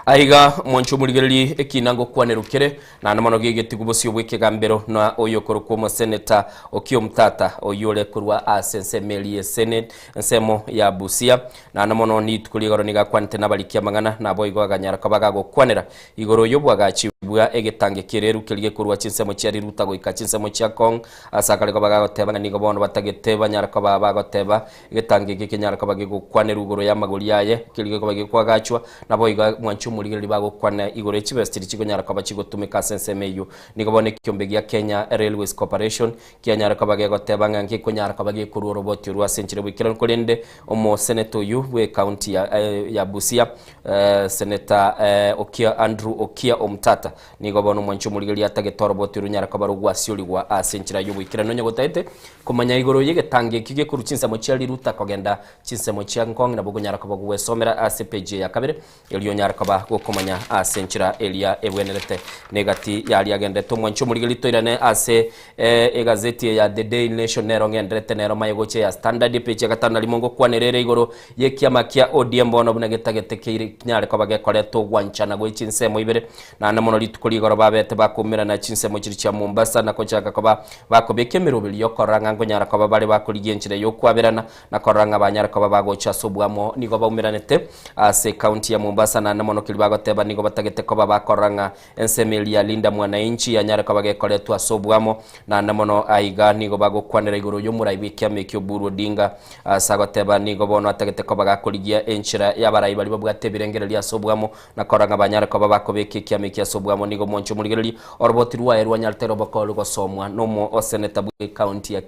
Aiga mwanche omorigererie ekina ngokwanerwa kere, naende mono gegetigwa bosio bw'ekegambero na oyokorokwa omoseneta Okiya Omtata, oyio ore korwa ase ensemo eria y'esenate, ensemo ya Busia. Naende mono rituko ri'igoro nigo akwanete nabariki amang'ana, naboigo aganyara koba gagokwanera igoro y'obwagachi bwa egetange ki'ereru keria gekorwa chinsemo chia Riruta goika chinsemo chia Kong, ase akare koba gagoteba ng'a nigo bono batagete banyare koba bagoteba Egetango eke kenyare koba gegokwanerwa igoro y'amagori aye, keria gekoba gekoagachwa, naboigo mwanche omorigereria bagokwana igoro ye chibesa chiria chikonyara koba chigotumeka ase ensemo eyio. Nigo bono ekiombe gia Kenya Railways Corporation kianyare koba gegoteba ng'a nkekonyara koba gekorwa oroboti orwo ase enchera y'oboikeranu korende omoseneta oyio bw'ecounty ya ya Busia Senator Okiya Andrew Okiya Omtata nigo bono omwanche omorigereria atagete oroboti oronyare koba rogwasiorigwa ase enchera y'oboikeranu onye gotaete Komanya igoro y'egetango ekio gekorwa chinsemo chia riruta kogenda chinsemo chia nkong'i nabo okonyara koba gogwesomera ase epeji eye ya kabere, erio onyare koba gokomanya ase enchera eria ebwenerete. Negati yaria agenderete omwanchi omorigereria toirane ase egazeti eye ya The Daily Nation nero ng'enderete nero maye gocha eya Standard epeji ya gatano na rimo ngokwanera ere igoro y'ekiama kia ODM bono buna getagete keire kinyare koba gekoreta ogwanchana gwe chinsemo ibere Naende mono rituko rigoro babete bakoumerana chinsemo chiria chia Mombasa na gochaka koba bakobeka emeroberi y'okorora ng'a nkonyara koba bare bakorigia enchera y'okwaberana na korora ng'a banyare koba bagocha ase oboamo. Nigo baumeranete ase ekaunti ya Mombasa naende mono keria bagoteba nigo batagete koba bakorora ng'a ensemo eria ya Linda Mwananchi yanyare koba gekoretwa ase oboamo. Naende mono aiga nigo bagokwanera igoro y'omorai bw'ekiama ekio Oburu Odinga ase agoteba nigo bono atagete koba gakorigia enchera y'abarai baria babwate ebirengererio ase oboamo Na korora ng'a banyare koba bakobeka ekiama eke ase obwamo, nigo omonche omorigereria oroboti rwaye rwanyarete robokoru gosomwa nomo oseneta bw'ecounty ya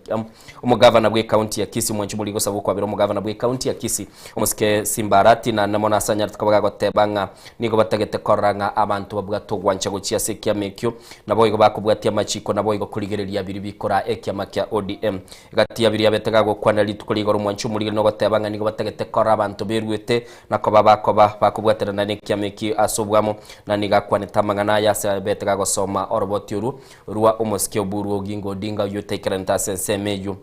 omogavana bw'ecounty ya Kisii omonche omorigereria gosaba okwabera omogavana bw'ecounty ya Kisii omosike Simba Arati naende mono ase anyarete koba gagoteba ng'a nigo batagete korora ng'a abanto babwate ogwancha gochia ase ekiama ekio naboigo bakobwatia amachiko naboigo korigereria biria bikora ekiama kia ODM Gati ya biria abete gagokwanera rituko rigoro omwanchi omorigereria nogoteba ng'a nigo batagete korora abanto beruete na koba bakoba bakobwaterana nekiama eki ase obwamo, na nigo akwanete amang'ana aya ase abete gagosoma oroboti orwo rwa omosike Oburu Oginga Odinga oyio otaikeranete ase ensemo eyio.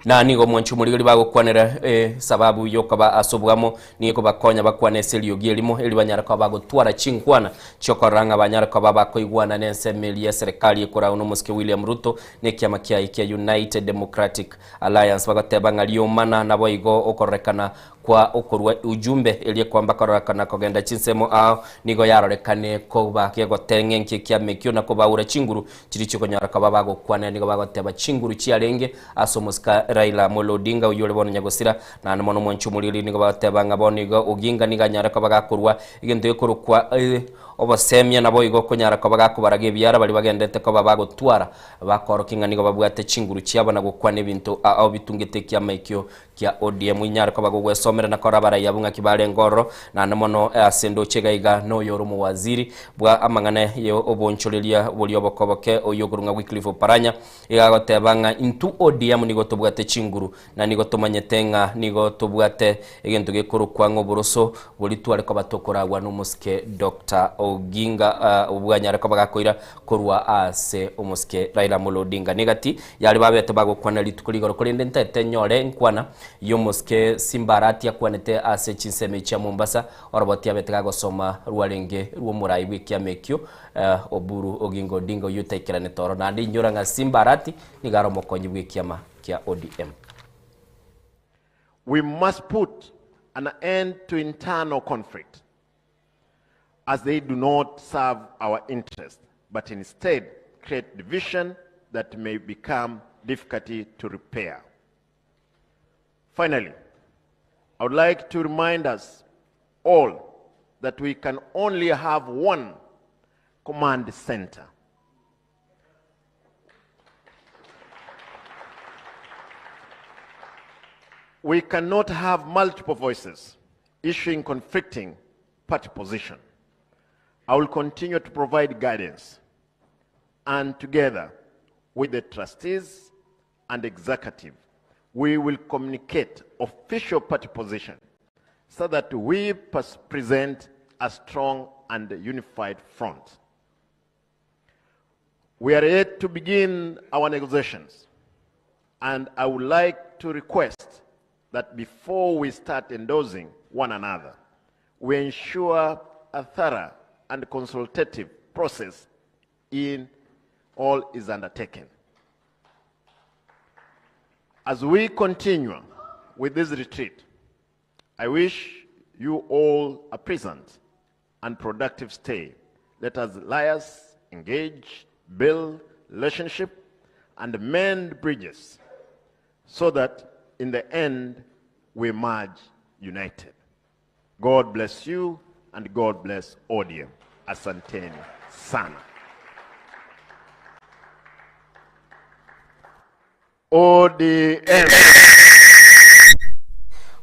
Na nigo omwanchi omorigereria bagokwanera esababu yokoba ase obwamo nigo ekobakonya bakwane ase eriogi erimo eri banyare koba bagotwara chinkwana chiokorora ng'a banyare koba bakoigwana nensemo eria eserekari ekoragwa nomosike William Ruto nekiama kiaye kia United Democratic Alliance bagoteba ng'a riomana naboigo okororekana kwa okorua ujumbe eria kwamba kororekana kogenda chinsemo ao nigo yarorekane koba gegoteng'enkia ekiama ekio na kobaura chinguru chiria chikonyora koba bagokwanera nigo bagoteba chinguru chiarenge ase omosika Raila Amolo Odinga oyio ore bono nyagosira naende mono omwanchi omoriri nigo bagoteba ng'a bono igo Oginga nigo anyare koba gakorua egento gekorokwa obosemia naboigo okonyara koba gakobaraga ebiara baria bagenderete koba bagotwara Bakorokia ng'a nigo babwate chinguru chiabo na gokwana ebinto ao bitungete ekiama ekio kia ODM. Inyare koba gogwesomera na korora abarai abwo ng'aki barenge ororo, naende mono ase endoche iga iga noyo ore omowaziri bwa amang'ana ye obonchoreria boria obokoboke oyio okorwa ng'a Wycliffe Oparanya iga agoteba ng'a intwe ODM nigo tobwate chinguru na nigo tomanyete ng'a nigo tobwate egento gekorokwa ng'a oboroso boria tware koba tokoragwa nomosike Doctor Oginga obwanyare koba gakoira korwa ase omosike Raila Amolo Odinga. Negati yare babete bagokwana rituko rigoro korende ntaete nyore nkwana yomosike Simba Arati. Arati akwanete ase chinsemo chia Mombasa, oroboti abete gagosoma rwarenge rw'omorai bw'ekiama ekio, Oburu Oginga Odinga oyio otaikeranete oro. Naende inyora ng'a Simba Arati nigo are omokonyi bw'ekiama kia ODM. We must put an end to internal conflict as they do not serve our interest but instead create division that may become difficult to repair. Finally, I would like to remind us all that we can only have one command center. We cannot have multiple voices issuing conflicting party position. I will continue to provide guidance and together with the trustees and executive, we will communicate official party position so that we present a strong and unified front. We are yet to begin our negotiations, and I would like to request that before we start endorsing one another, we ensure a thorough and consultative process in all is undertaken. As we continue with this retreat, I wish you all a pleasant and productive stay. Let us liaise, engage, build relationship, and mend bridges so that in the end we emerge united. God bless you and God bless ODM. Asanteni sana. ODM.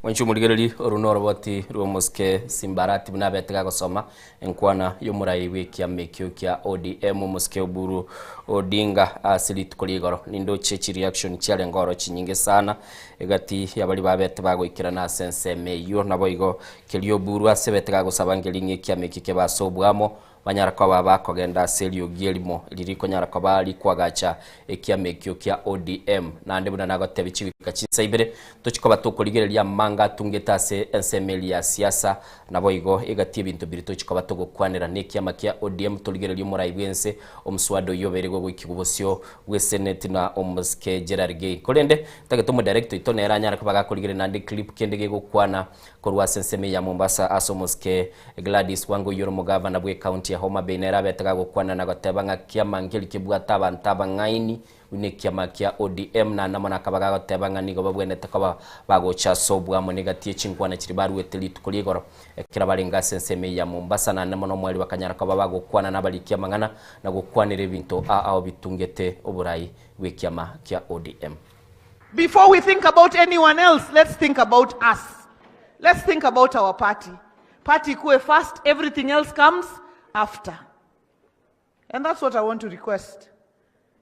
Mwanchi omorigereri oru noroboti rw'omosike Simbarati buna abete gagosoma enkwana y'omorai bw'ekiama ekio kia ODM omosike Oburu Odinga ase rituko ria igoro. Nindoche chireaction chiarenge oro chinyinge sana egati yabaria babete bagoikerana ase ensemo eyio naboigo keria Oburu ase ebete gagosaba ngeri ng'a ekiama ekio kebe ase oboamo Banyara koba bakogenda ase eriogi erimo ririkonyara koba rikoagacha ekiama ekio kia ODM. Naende buna nagotebia chigoika chinsa ibere, tochi koba tokorigereria amanga atungete ase ensemo eria ya siasa, naboigo egati ebinto biria tochi koba togokwanera nekiama kia ODM torigererie omorai bwense omoswada oyio obeire gogoikigwa bosio bw'eseneti na omosike Cherargei. Korende ntagete omodirector oito nere anyare koba gakorigereria naende clip kende gegokwana Korwa ase ensemo ya Mombasa ase omosike Gladys Wanga oyio ore omogavana bw'ecounty ya Homa Bay nere abete gagokwana na goteba ng'a kiama nkeri kebwate abanto abang'aini buna ekiama kia ODM naende mono akaba gagoteba ng'a nigo babwenerete koba bagocha ase oboamo negati ye chinkwana chiria baruete rituko ria igoro ekero barenge ase ensemo eye ya Mombasa naende mono omweri bakanyara koba bagokwana nabariki amang'ana na gokwanera ebinto ao ao bitungete oborai bw'ekiama kia ODM. Before we think about anyone else, let's think about us. Let's think about our party. Party ikuwe first, everything else comes after. And that's what I want to request.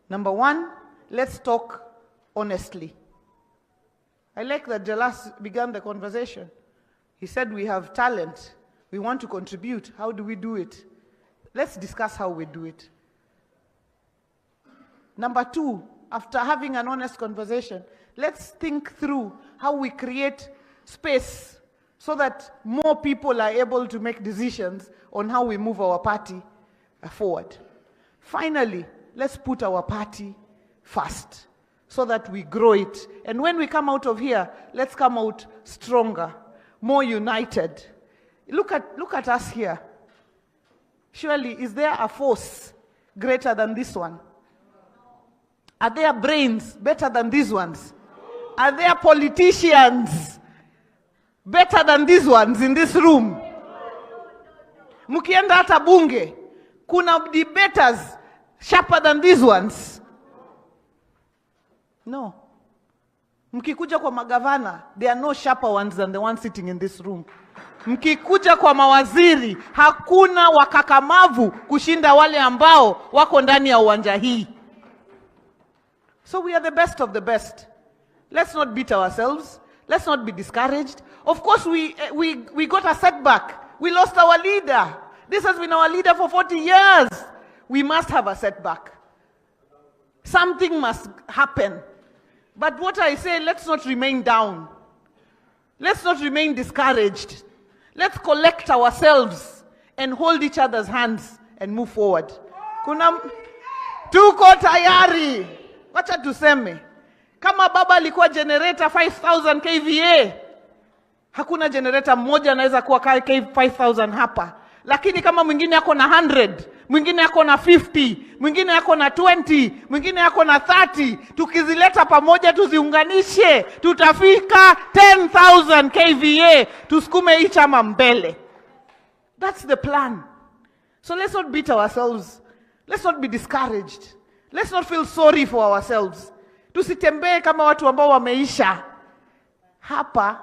Number one, let's talk honestly. I like that Jalas began the conversation. He said we have talent. We want to contribute. How do we do it? Let's discuss how we do it. Number two, after having an honest conversation, let's think through how we create space so that more people are able to make decisions on how we move our party forward. Finally, let's put our party first so that we grow it. And when we come out of here, let's come out stronger, more united. Look at, look at us here. Surely, is there a force greater than this one? Are there brains better than these ones? Are there politicians better than these ones in this room? Mkienda hata bunge, kuna debaters sharper than these ones? No. Mkikuja kwa magavana, there are no sharper ones than the ones sitting in this room. Mkikuja kwa mawaziri, hakuna wakakamavu kushinda wale ambao wako ndani ya uwanja hii. So we are the best of the best. Let's not beat ourselves. Let's not be discouraged. Of course, we, eh, we, we got a setback. We lost our leader. This has been our leader for 40 years. We must have a setback. Something must happen. But what I say, let's not remain down. Let's not remain discouraged. Let's collect ourselves and hold each other's hands and move forward. Kuna tuko tayari. Wacha tuseme kama baba alikuwa generator 5000 kVA, hakuna generator mmoja anaweza kuwa 5000 hapa, lakini kama mwingine ako na 100, mwingine ako na 50, mwingine ako na 20, mwingine ako na 30, tukizileta pamoja tuziunganishe, tutafika 10000 kVA, tusukume hii chama mbele. That's the plan. So let's not beat ourselves. Let's not be discouraged. Let's not feel sorry for ourselves. Tusitembee kama watu ambao wameisha. Hapa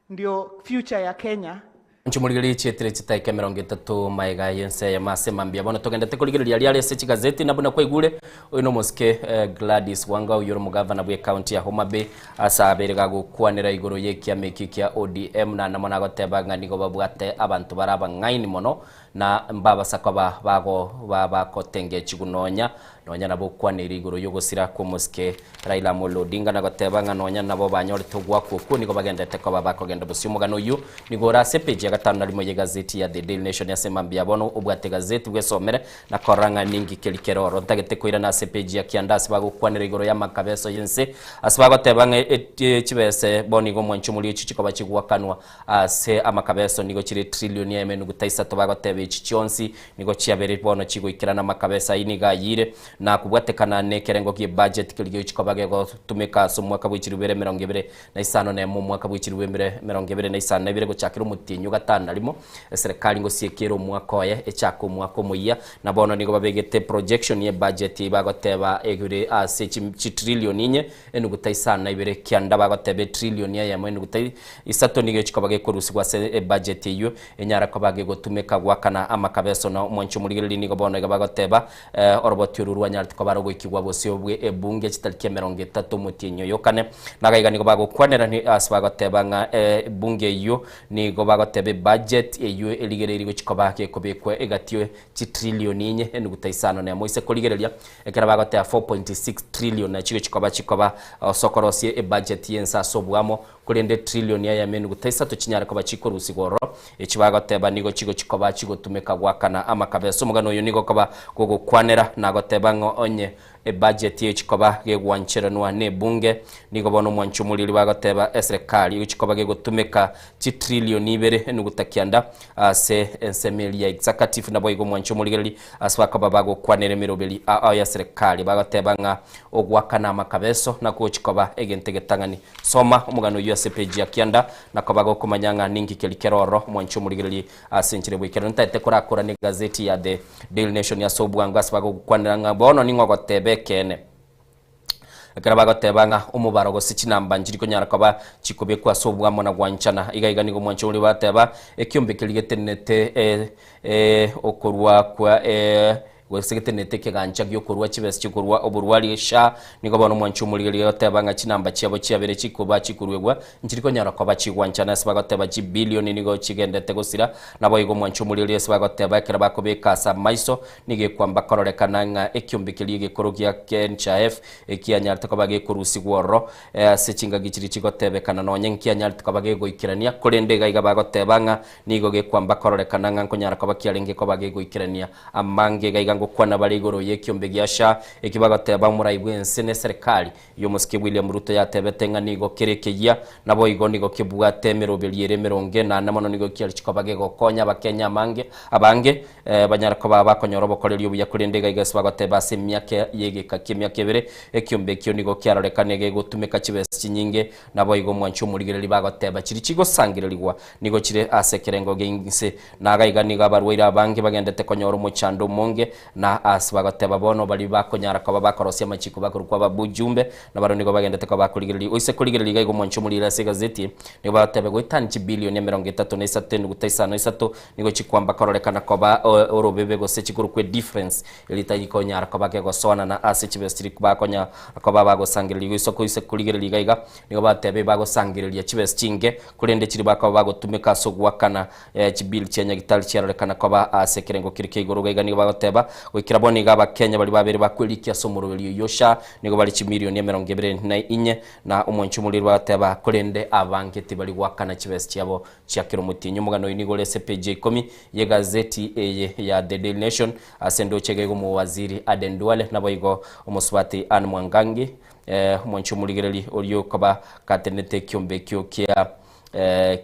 ndio future ya Kenya. Nchimurigiri chietire chitaika 30 maega yense ya masema mbia bono togendete kurigereria riare ase chigazeti nabo nakwaigure oyo nomosike Gladys Wanga oyo omogavana bwe county ya Homa Bay ase abere gagokwanera igoro ye ekiama eki kia ODM na namo nagoteba ng'a nigo babwate abanto bare abang'aini mono na mbabasa koba bago babakotengechigu nonya nonya nabo okwanera igoro yogosira kwa omosike Raila Amolo Odinga nagoteba ng'a nonya nabo banyorete ogwakwa okwo nigo bagendete koba bakogenda bosio. Omogano oyio nigo ore ase epeji ya gatano na rimo y'egazeti ya The Daily Nation ase mambia bono obwate egazeti bwesomere na korora ng'a ninki keri kere oro. Ntagete koirana ase epeji ya kianda ase bagokwanera igoro y'amakabeso y'ense ase bagoteba ng'a chibese bono igo omwancho omoria echio chikoba chigwakanwa ase amakabeso nigo chire etrilioni eyemo enuguta isato bagoteba echi chionsi nigo chiabere bono chigoikerana amakabeso ayio nigo ayire na kobwatekana nekerengo gie budget keria gochia koba gegotumeka ase omwaka bwe chilifu ibere 25 na emo omwaka bwe chilifu ibere 52 gochakera omotienyi o gatano na rimo eserekari ngosiekere omwaka oye echake omwaka omoyia na bono nigo babegete projection ye budget bagoteba egure ase chitrillion inye enuguta isano na ibere kianda bagoteba etrillion eyemo enuguta isato nigo egochia koba gekorusigwa ase ebudget eyio enyara koba gegotumeka goakana amakabeso na omwancho omorigereria nigo bono iga bagoteba oroboti oru rwanyarete koba rogoikigwa bosio bwe ebunge chitariki 30 omotienyi oyo kane. Nagaiga nigo bagokwanera ase bagoteba ng'a ebunge eyio nigo bagoteba ebudget eyio erigereiri gochia koba gekobekwa egati chitrillion inye enuguta isano na emo ase korigereria ekero bagoteba 4.6 trillion nachi gochia koba chikoba ase okorosia ebudget y'ense ase oboamo korende trillion eyemo enuguta isato chinyare koba chikorusigwa ororo echi bagoteba nigo chigochia koba chigotumeka goakana amakabeso. Omogano oyo nigo okoba gogokwanera nagoteba ng'a onye ebudget echi koba gegwancheranwa na ebunge nigo bono omwancho omoriri bagoteba eserekari egochia koba gegotumeka chitrillion ibere enuguta kianda ase ensemo eria ya executive nabo igo omwancho omorigereri ase bakoba bagokwanera emeroberi ao ya serikali bagoteba ng'a ogoakana amakabeso nagochi koba egento egetang'ani. Soma omogano oyio ase epeji ya kianda nakoba gokomanya ng'a ninki keri kere ororo omwancho omorigereri ase enchera bw'ekerero. Ntaete korakora ne egazeti ya The Daily Nation ase obwango ase bagokwanera ng'a bono ning'o ogoteba ekeene. Ekero bagoteba ng'a omobaro gose chinamba nchiri konyara koba chikobekwa ase obwamo na gwanchana. Iga iga nigo omwancho oria bateba, ekiombe keria getenenete okorua kwa gose getenenete ekegancha gi'okorua chibesa chi'okorua oborwari SHA. Nigo bono omwancho omorigereria agoteba ng'a chinamba chiabo chiabere chikoba chikoruegwa nchiri konyara koba chigwanchana ase bagoteba chibilioni nigo chigendete gosira. Naboigo omwancho omorigereria ase bagoteba ekero bakobeka ase amaiso Nigo ekwamba kororekana ng'a ekiombe keria egekoro gia NHIF ekianyarete koba gekorusigwa ororo ase chingaki chiria chigotebekana nonya nkianyarete koba gegoikerania, korende iga iga bagoteba ng'a nigo gekwamba kororekana ng'a nkonyara koba kiarenge koba gegoikerania amange. Iga iga ngokwana bare igoro y'ekiombe gia SHA ekio bagoteba omorai bw'ense na eserekari y'omosike William Ruto yatebete ng'a nigo kere ekeyia, naboigo nigo kebwate emeroberi ere emeronge naende mono nigo kiarichi koba gegokonya abakenya amange abange Banyare koba bakonyora obokoreri obuya, korende iga iga ase bagoteba ase emiaka y'egeka ki'emiaka ebere, ekiombe ekio nigo kiarorekane gegotumeka chibesa chinyinge. Naboigo omwanchi omorigereria bagoteba chiria chigosangererigwa nigo chire ase ekerengo gi'inse. Na iga iga nigo abarwaire abange bagendete konyora omochando omonge, na ase bagoteba bono baria bakonyara koba bakorosia amachiko bakorokwa ababujumbe, nabarabwo nigo bagendete koba bakorigereria. Oise korigereria iga iga omwanchi omorigereria ase egazeti, nigo bagoteba goetania chibilioni 33.53 Nigo chikwamba kororekana koba orobebe gose chikorokwa edifference, eritari konyara koba kegosoanana ase chibesa chiri bakonya koba bagosangereria goisa koisa korigereria iga iga, nigo batebe bagosangereria chibesa chinke, korende chiri bakoba bagotumeka ase ogoakana chibill chia nyagitari chiarorekana koba ase ekerengo kere kia igoro. Iga iga nigo bagoteba Goikera bono iga Abakenya baria babere bakwerikia ase omoroberio oyio SHA nigo bare chimilioni 24 na omwanchi omoriri bagateba korende abange tibari goakana chibesa chiabo chia kera omotienyi. Omogano oyo nigo ore ase epeji ya ikomi y'egazeti eye ya The Daily Nation ase endoche iga iga omowaziri Aden Duale naboigo omosubati Anne Mwangangi omwanchi omorigereri oria okoba gatenenete ekiombe ekio kia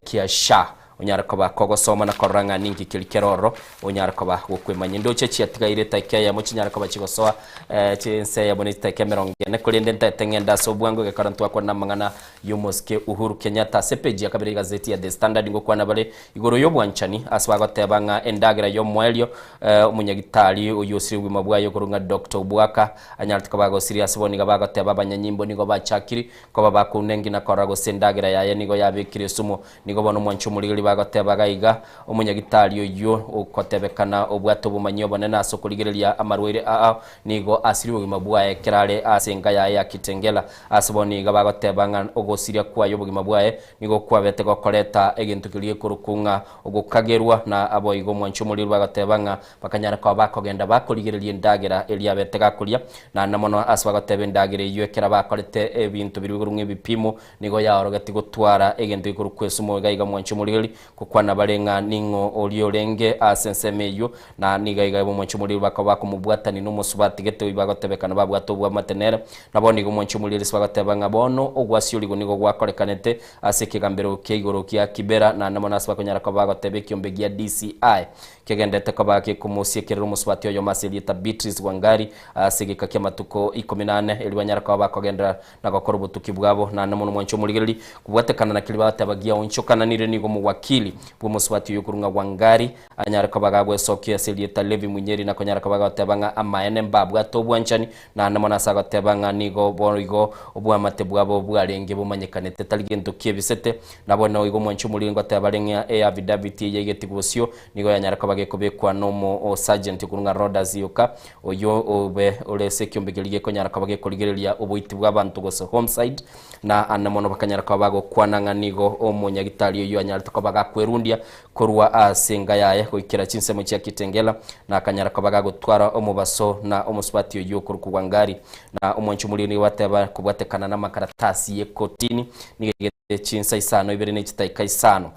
kia SHA onyare koba kogosoma na korora ng'a ninki keri kere ororo onyare koba gokwemanya. Indoche chiatigaire etaika eyemo chinyare koba chigosoa chinse eyemo ne chitaika 40 korende ntaete ng'ende ase obwango egekora ntwakwana amang'ana y'omosike Uhuru Kenyatta ase epeji ya kabere y'egazeti ya The Standard ngokwana bare igoro y'obwanchani ase bagoteba ng'a endagera y'omoerio omonyagitari oyio osire obogima bwaye okorwa ng'a Doctor Obwaka anyarete koba agosiria ase bono iga bagoteba abanyanyimbo nigo bachakiri Koba bakouna engina korora gose endagera yaye nigo yabekire esumo. Nigo bono omwanchi omorigeri bagoteba iga, Omonyagitari oyio okotebekana obwate obomanyi obonene ase okorigereria amarwaire ao, nigo asirie obogima bwaye ekero are ase enka yaye ya Kitengela. Ase bono iga bagoteba ng'a ogosiria kwaye obogima bwaye nigo kwabete gokoreta egento keria gekorokwa ng'a ogokagerwa, na aboigo omwanchi omorigeri bagoteba ng'a Bakanyara koba bakogenda bakorigereria endagera eria abete gakoria, naende mono ase bagoteba endagera eyio ekero bakorete ebinto biria bigoro ng'a ebipimo, nigo yaorogetie gotwara egento gekorokwa esumo. Iga iga mwanche omorigeri, gokwana bare ng'a ning'o oria orenge ase ensemo eyio, na nigo iga iga mwanche omorigeri bakoba bakomobwatania nomosubati gete oyio bagotebekana babwate obwamate nere. Na bono igo mwanche omorigeri ase bagoteba ng'a bono ogwasiorigwa nigo gwakorekanete ase ekegambero kia igoro kia Kibera, naende mono ase bakonyara koba bagoteba ekiombe gia DCI. Kegenderete koba gekomosiekerera omosubati oyomo ase erieta Beatrice Wangari ase egeka ki'amatuko ikomi na ane, erio banyare koba bakogenderera na gokora obotuki bwabo. Naende mono mwanche omorigereria kobwatekana na keria bagoteba giaonchokananire nigo omowakili bw'omosubati oyo korwa ng'a Wangari anyare koba gagwesokia ase erieta Levi Munyeri na konyara koba agoteba ng'a amaene mbabwate obwanchani naende mono ase agoteba ng'a nigo boigo oboamate bwabo bwarenge bomanyekanete tari gento kiebisete. Nabo noigo omwanchi omoriri ngoteba are ng'a eafidaviti eye yaigeti bosio nigo yanyare koba gekobekwa nomo sergeant okorwa ng'a Rhodas Yoka, oyio obe ore ase ekiombe keria gekonyara koba gekorigereria oboiti bw'abanto gose homicide, na ande mono bakanyara koba bagokwana ng'a nigo omonyagitari oyio anyarete koba gakwerundia korwa ase enka yaye goikera chinsemo chia Kitengela, na akanyara koba gagotwara omobaso na omosubati oyio okorokwa Wangari. Na omwanchi omoriri nigo bateba kobwatekana namakaratasi y'ekotini nigo egete chinsa isano ibere ne chitaika isano.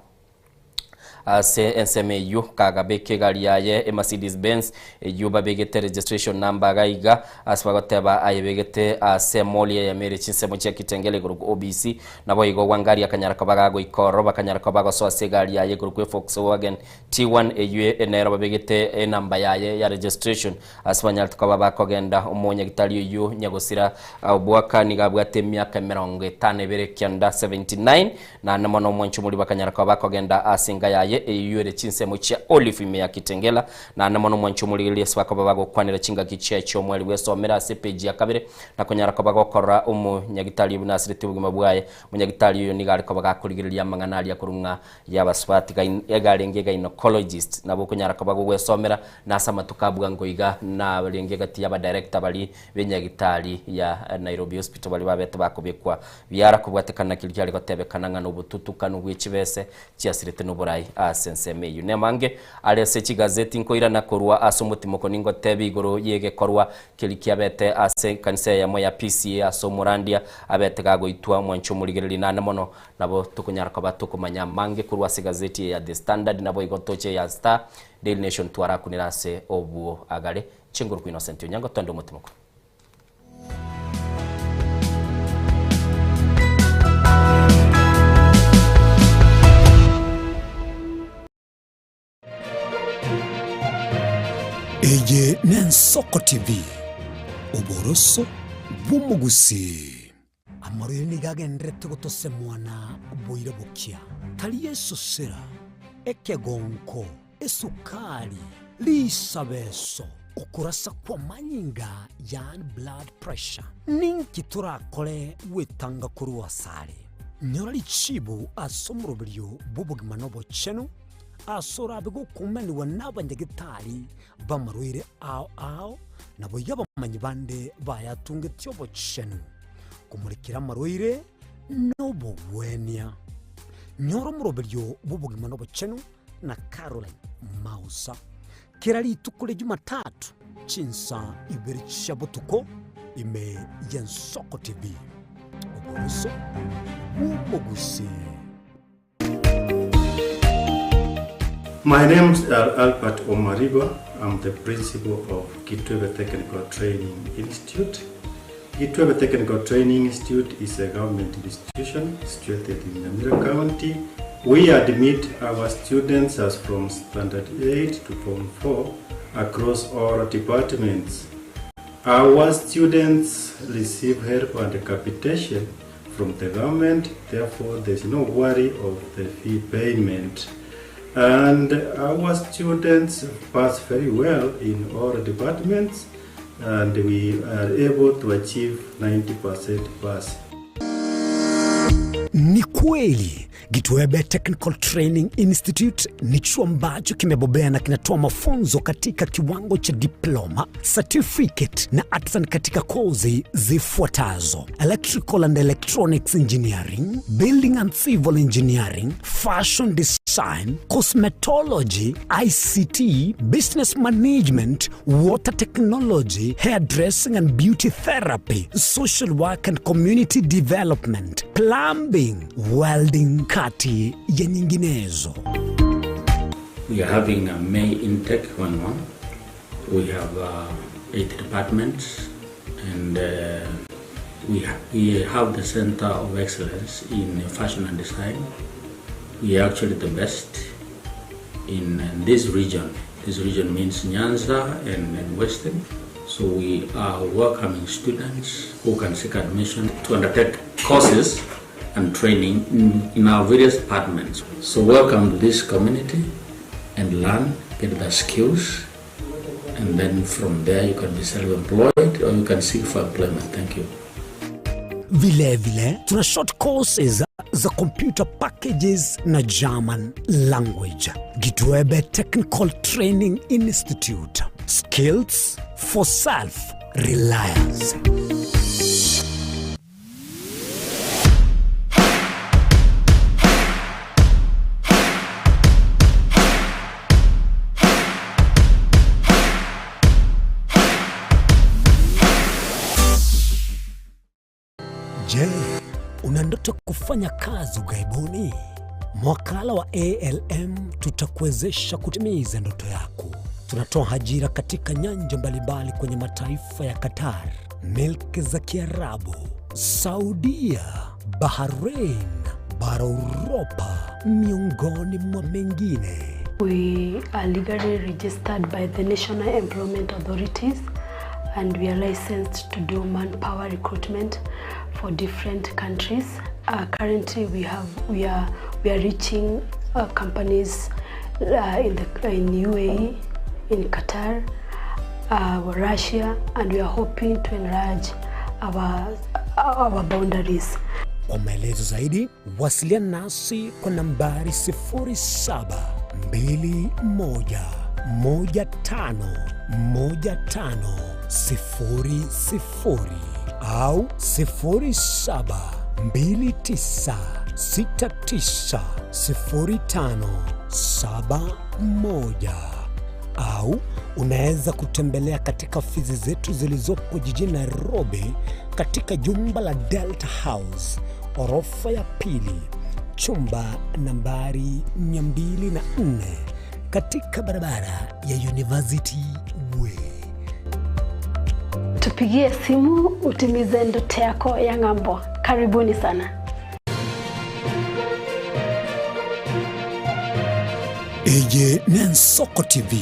Ase ensemo eyio kagabeka egari yaye e Mercedes Benz eyio babegete registration number iga iga ase bagoteba ayebegete ase emall eyemo ere chinsemo chia Kitengela igoro OBC. Naboigo Wangari akanyara koba gagoika ororo bakanyara koba bagosoa ase egari yaye igoro Volkswagen T1 eyio nero babegete enamba yaye ya registration ase banyarete koba bakogenda. Omonyagitari oyio nyagosira Obwaka nigo abwate emiaka 59 79 Naende mono omwancho omoria bakanyara koba bakogenda ase enka yaye, eyio ere chinsemo chia Olive ime ya Kitengela. Naende mono omwancho omorigereria ase bakoba bagokwanera chingaki chiaye chi'omweri bwesomere ase epeji ya kabere, na konyara koba gokorora omonyagitari buna asirete obogima bwaye. Omonyagitari oyo nigo are koba gakorigereria amang'ana aria korwa ng'a y'abasubati iga arenge gynecologist. Nabo okonyara koba gogwesomera na ase amatuko a bwango iga narenge gati y'abadirector baria b'enyagitari ya Nairobi Hospital baria babete bakobekwa Biara kobwatekana keria kiare gotebekana ng'a nobotutukanu bwe chibese chiasirete noborai ase ensemo eyio. Nemange are ase chigazeti nkoirana korwa ase omotimoko ningotebie igoro y'egekorwa keria kiabete ase ekanisa eyemo ya PCEA ase omorandia abete gagoitwa omwanchi omorigereria nane mono nabo tokonyara koba tokomanya amange korwa ase egazeti eye ya The Standard naboigo toche eya Star, Daily Nation twarakunere ase obwo agare. Chinguru Innocent Onyango twende omotimoko. Eye n'Ensoko TV, oboroso bw'omogusii. Amarwaire nigo agendererete gotosemwa na boira bokia, tari esosera, ekegonko, esukari, risabeso, okorasa kw'amanyinga yaani blood pressure. Ninki torakore gwetanga korwa asare? Nyora richibu ase omoroberio bw'obogima na obochenu, ase orabe gokumanigwa n'abanyagetari b'amarwaire ao ao, naboigo abamanyi bande bayatungetie obochenu, komorekera amarwaire nobogwenia. Nyora omoroberio bw'obogima na obochenu na Caroline Mausa, kera rituko ria Jumatatu. Chinsa ibere chia botuko ime y'Ensoko TV, oboroso bw'omogusii. My name is Albert Omariba. I'm the principal of Kitwebe Technical Training Institute. Kitwebe Technical Training Institute is a government institution situated in Nyamira County. We admit our students as from Standard 8 to Form 4 across all departments. Our students receive help and capitation from the government, therefore there's no worry of the fee payment. And our students pass very well in all departments and we are able to achieve 90% pass. Ni kweli Gitwebe Technical Training Institute ni chuo ambacho kimebobea na kinatoa mafunzo katika kiwango cha diploma, certificate na artisan katika kozi zifuatazo: Electrical and Electronics Engineering, Building and Civil Engineering, Fashion Design, Cosmetology, ICT, Business Management, Water Technology, Hairdressing and Beauty Therapy, Social Work and Community Development, Plumbing, Welding kati ya nyinginezo. We are having a May intake going on. We have 8 departments and we have the Center of Excellence in Fashion and Design. We are actually the best in this region. This region means Nyanza and Western. So we are welcoming students who can seek admission to undertake courses and training in our various departments. So welcome to this community and learn, get the skills, and then from there you can be self-employed or you can seek for employment. Thank you. Vile vile tuna short courses za computer packages na German language. Gitwebe Technical Training Institute. Skills for self-reliance. Je, una ndoto kufanya kazi ughaibuni? Mwakala wa ALM tutakuwezesha kutimiza ndoto yako. Tunatoa ajira katika nyanja mbalimbali kwenye mataifa ya Qatar, milki za Kiarabu, Saudia, Bahrain, bara Uropa, miongoni mwa mengine. We are legally registered by the National Employment Authorities and we are licensed to do manpower recruitment for different countries. Currently we are reaching companies in UAE, in Qatar, Russia, and we are hoping to enlarge our boundaries. Kwa maelezo zaidi wasiliana nasi kwa nambari sifuri saba mbili moja moja tano moja tano sifuri sifuri au sifuri saba mbili tisa sita tisa sifuri tano saba moja au unaweza kutembelea katika ofisi zetu zilizopo jijini Nairobi katika jumba la Delta House orofa ya pili chumba nambari mia mbili na nne katika barabara ya University Way. Tupigie simu utimize ndoto yako ya ng'ambo. Karibuni sana. Eye n'Ensoko TV,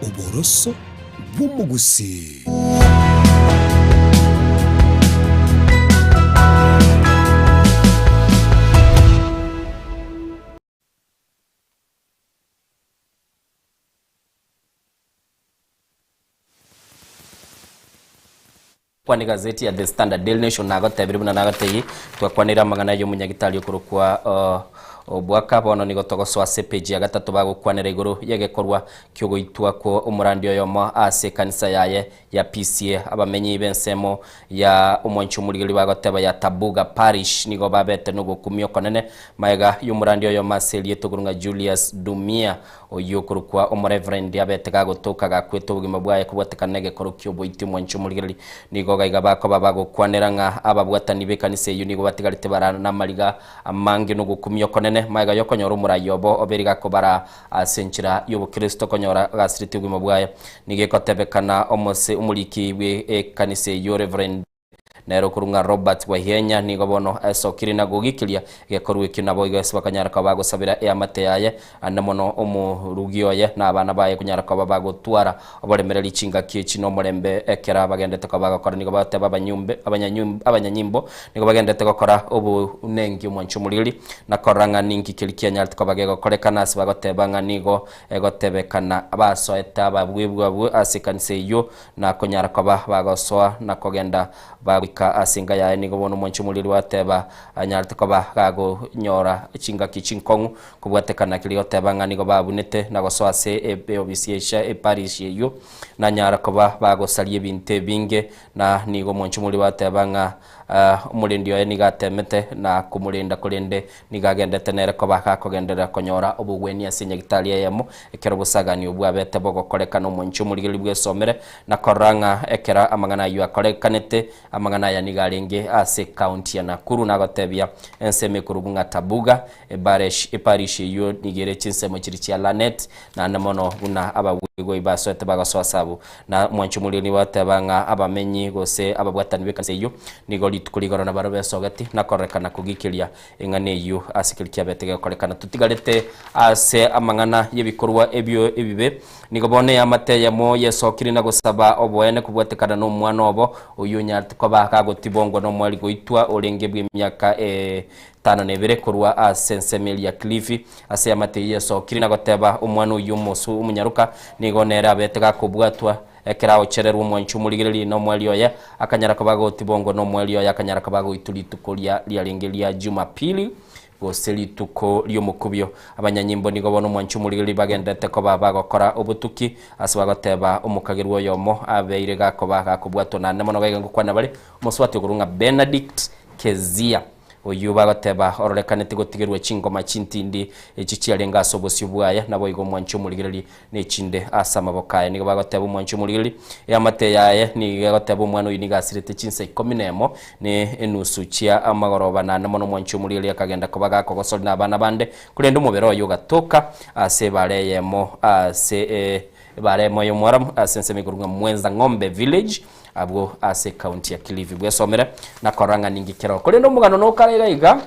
oboroso bw'omogusii. Kwani gazeti ya The Standard Daily Nation nagotebire buna nagatei twakwanire amang'ana ya omunyagitari okorokwa Obwaka bono nigo togosoa ase epeji ya gatato bagokwanera igoro y'egekorwa ki'ogoitwa kwa omorandi oyomo ase ekanisa yaye ya PCEA. Abamenyi b'ensemo ya omwanchi omorigeri bagoteba ya Tabuga Parish nigo babete nogokumia okonene magega y'omorandi oyomo ase erieta okorwa ng'a Julius Dumia oyio okorokwa omoreverend abete gagotoka gakwete obogima bwaye kobwatekana negekoro ki'oboiti omwanchi omorigereri nigo gaiga bakoba bagokwanera ng'a ababwatani b'ekanisa eyio nigo batigarete bara namariga amange nogokumia okonene magega yokonyora omorai obo obe rigakobara ase enchera y'obokristo konyora gasireti obogima bwaye. Nigo egotebekana omose omoriki bwe ekanisa eyio Reverend nere okorwa ng'a Robert Waihenya nigo bono esokire na gogikiria gekorwa ekio nabo igo ase bakanyara koba bagosabera eamate yaye ande mono omorugi oye na abana baye konyara koba bagotwara oboremereri chingaki echi na omorembe ekero bagendete koba bagokora nigo bagoteba abanyumbe abanyanyum abanyanyimbo nigo bagendete gokora obonengi omwancho omoriri na korora ng'a ninki keria kianyarete koba gegokorekana ase bagoteba ng'a nigo egotebekana basoete ababwebwa abwo ase ekanisa eyio na konyara koba bagosoa na kogenda bagoika ase enka yaye. Nigo bono omwanchi omoriri gwateba anyarete koba gagonyora chingaki chinkong'u kobwatekana keria goteba ng'a nigo babunete na gosoa ase eobisi ya eparish eyio nanyara koba bagosaria ebinto ebinge na nigo omwanchi omoriri gwateba ng'a omorendi oye nigo atemete na komorenda korende Nigo agendete nere koba gakogenderera konyora obogwenia ase enyagitari eyemo, ekero obosagani obwo bwabete bogokorekana omonche omorigereria bwesomere, na korora ng'a ekero amang'ana ayio akorekanete, amang'ana aya nigo arenge ase ekaunti ya Nakuru nagotebia ensemo ekorokwa ng'a Tabuga, ebaresh eparish eyio nigo ere chinsemo chiria chia Lanet, naende mono buna abagwegoi basoete bagasoa ase abwo. Na omwanchi omorigereria nigo ateba ng'a abamenyi gose ababwatani b'ekanisa eyio nigo rituko rigoro nabarabwo besogeti na kororekana kogikeria Eng'ana eyio ase keria kiabete gekorekana. Totigarete ase amang'ana y'ebikorwa ebio ebibe. Nigo bono eamate eyemo yesokire na gosaba oboene kobwatekana nomwana obo, oyio onyarete koba gagotibongwa nomoerio goitwa orenge bw'emiaka etano na ebere korwa ase ensemo eria ya Kilifi. Ase eamate eyio yesokire na goteba omwana oyio omosu omonyaroka nigo nere abete gakobwatwa Ekero agochererwa omwancho omorigererie na omoerio oye, akanyara koba agotibongwa nomoerio oye akanyara koba agoitwa rituko ria riarenge ria Jumapili, gose rituko ri'omokubio. Abanyanyimbo nigo bono omwancho omorigererie bagenderete koba bagokora obotuki, ase bagoteba omokagerwa oyomo abeire gakoba gakobwatwa naende mono gaiga ngokwana bare omosubati okorwa ng'a Benedict Kezia. Oyio bagoteba ororekanete gotigerwa chingoma chintindi echio chiarenge ase obosio bwaye, naboigo omwanchi omorigereria nechinde ase amaboko aye. Nigo bagoteba omwanchi omorigereria, eamate yaye nigo egoteba omwana oyio nigo asirete chinsa ikomi nemo ne enusu chia amagoroba, naende mono omwanchi omorigereria akagenda koba gakogosoria nabana bande, korende omobere oye ogatoka ase ebara eyemo ase ebara eyemo y'Omoaramu ase ensemo igoro ng'a Mwenza Ng'ombe Village. Abwo ase ekaunti ya Kilifi bwesomere na korora ng'a ninki keroo. Korende omogano nokare iga iga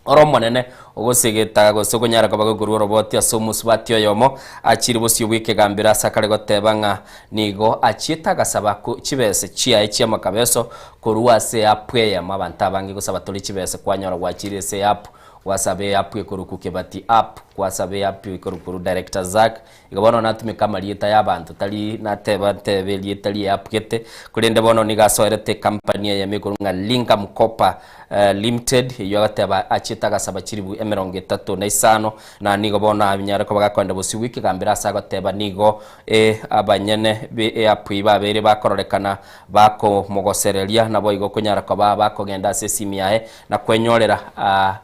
ore omonene ogosegeta gose okonyara koba gokorwa oroboti ase omosubati oyomo achire bosio bw'ekegambero ase akare goteba ng'a nigo achiete agasaba ko chibese chiaye chi'amakabeso korwa ase eapp eyemo abanto abange gosaba tore chibese kwanyora gwachire ase eapp gwasaba eapp ekorokwa Kibati app gwasaba eapp ekorokwa Director Zack Igo bono natumeka amarieta y'abanto, tari nateba ntebe erieta ri'eapp gete, korende bono nigo asoerete ecompany eyemo ekorwa ng'a Linga Mkopa Limited, eyio agateba achiete agasaba chilifu emerongo etato na isano, na nigo bono anyare koba gakoenda bosio bw'ekegambero ase agoteba nigo abanyene be eapp eyio babeire bakororekana bakomogosereria, naboigo konyara koba bakogenda ase esimi yaye na kwenyorera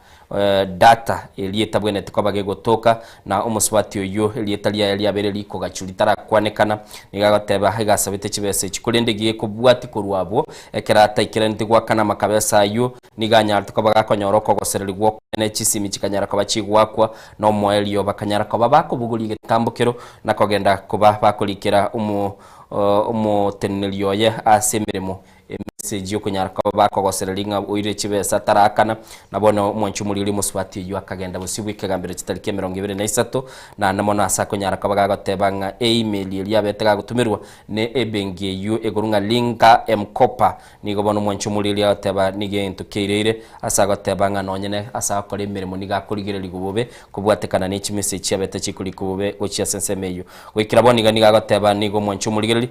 Data eria etabwenereti koba gegotoka, na omosubati oyio erieta riaye riabeire rikogachu ritarakwanekana, nigo agoteba iga asabete chibesa echi, korende gekobwatia korwa abwo, ekero ataikeraneti goakana amakabesa ayio, nigo anyarete koba gakonyora okogosererigwa okonene, chisimi chikanyara koba chigoakwa, na omoerio bakanyara koba bakobogoria egetambokero, na kogenda koba bakorikera omo omoteneneri oye ase emeremo Emessage okonyara koba bakogosereria ng'a oire chibesa tarakana, na bono omwanchi omoriri omosubati oyio akagenda bosio bw'ekegambero chitariki emerongo ebere na isato, naende mono ase akonyara koba gagoteba ng'a eemail eria abete gagotumerwa ne ebenki eyio ekorwa ng'a Linka M-Kopa. Nigo bono omwanchi omoriri agoteba nigo egento keireire ase agoteba ng'a nonye ne ase agokora emeremo nigo akorigererigwa bobe kobwatekana ne chimessage chiabete chikorikwa bobe gochia ase ensemo eyio. Goikera bono iga nigo agoteba nigo omwanchi omorigereri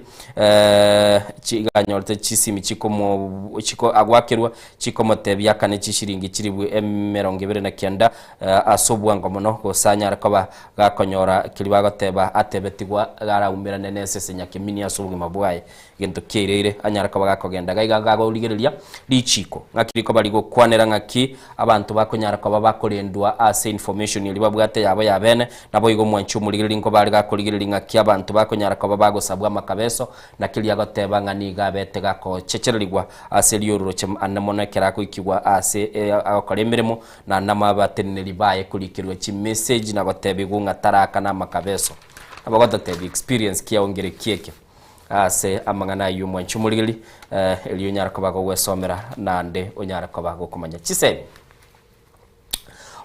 chiganyorete chisimi chikomo. chikomo chiko agwakerwa chikomotebia akane chishiringi chilibu 29 ase obwango mono gose anyare koba gakonyora keria bagoteba atebetigwa garaumerane nesese nyakemini ase obogima bwaye. Gento kiaireire anyare koba gakogenda iga iga gakorigereria richiko ng'aki rikoba rigokwanera ng'aki abanto bakonyara koba bakorendwa ase information eria babwate yabo ya bene. Naboigo omwanchi omorigereria nkobare gakorigereria ng'aki abanto bakonyara koba bagosabwa amakabeso na keria agoteba ng'a nigo abete gakochechererigwa ase riororoche ande mono ekero agoikigwa ase agokora emeremo na namabateneneri baye korikerwa chimessage na gotebigwa ng'a tarakana amakabeso. Nabo gototebia experience kiao ngereki eke. Ase amang'ana ayio omwanchi omorigereria, erio onyare koba gogwesomera naende onyare koba gokomanya chisemi.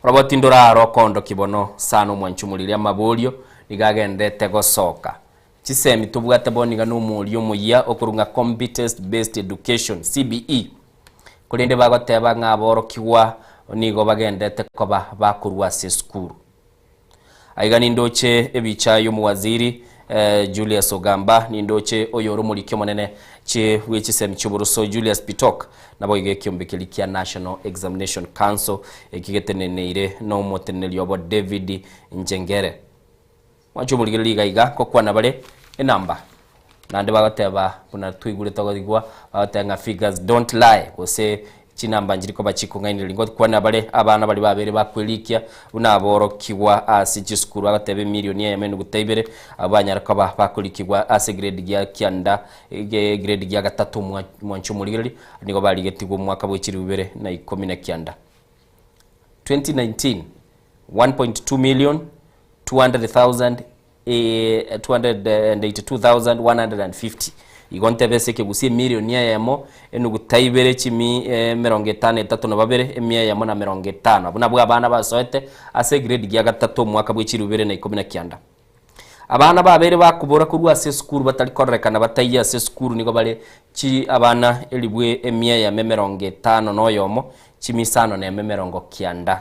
Oroboti ndorare okoondokia bono sana omwanchi omorigereria amaborio nigo agenderete gosoka. Chisemi tobwate bono iga nomorio omoyia okorwa ng'a Competence Based Education, CBE, korende bagoteba ng'a aborokigwa nigo bagenderete koba bakorwa ase esukuru. Aiga nindoche ebicha y'omowaziri Julius Ogamba, nindoche oyore omoriki omonene chi bwe chisemi chi'oboroso Julius Bitok, naboigo ekiombe keria kia National Examination Council eki geteneneire nomoteneneri obo David Njengere. Mwanche omorigereria iga iga ngokwana bare enamba naende bagoteba buna twaigure togoigwa bagoteba ng'a figures don't lie gose chinamba nchiri koba chikong'ainereria. Ngokwana bare abana baria babere bakwerikia buna aborokigwa ase chisukuru bagoteba emilioni eyemo enuguta ibere abwo banyare koba bakorikigwa ase egrade gia kianda egrade gia gatato mwanche omorigereria nigo barigetigwe omwaka bwe chilifu ibere na ikomi na kianda. 2019 1.2 million 200,000 282,150 Igo ntebe ase ekegusia emilioni eyemo enuguta ibere chimi 53 150. Abwo nabwo abana basoete ase egrade gia gatato omwaka bwe chilifu ibere na ikomi na kianda. Abana babeire bakobora korwa ase esukuru batari kororekana bataiyo ase esukuru nigo bare chi abana elifu emia eyemo 51 chimisano nemo 90.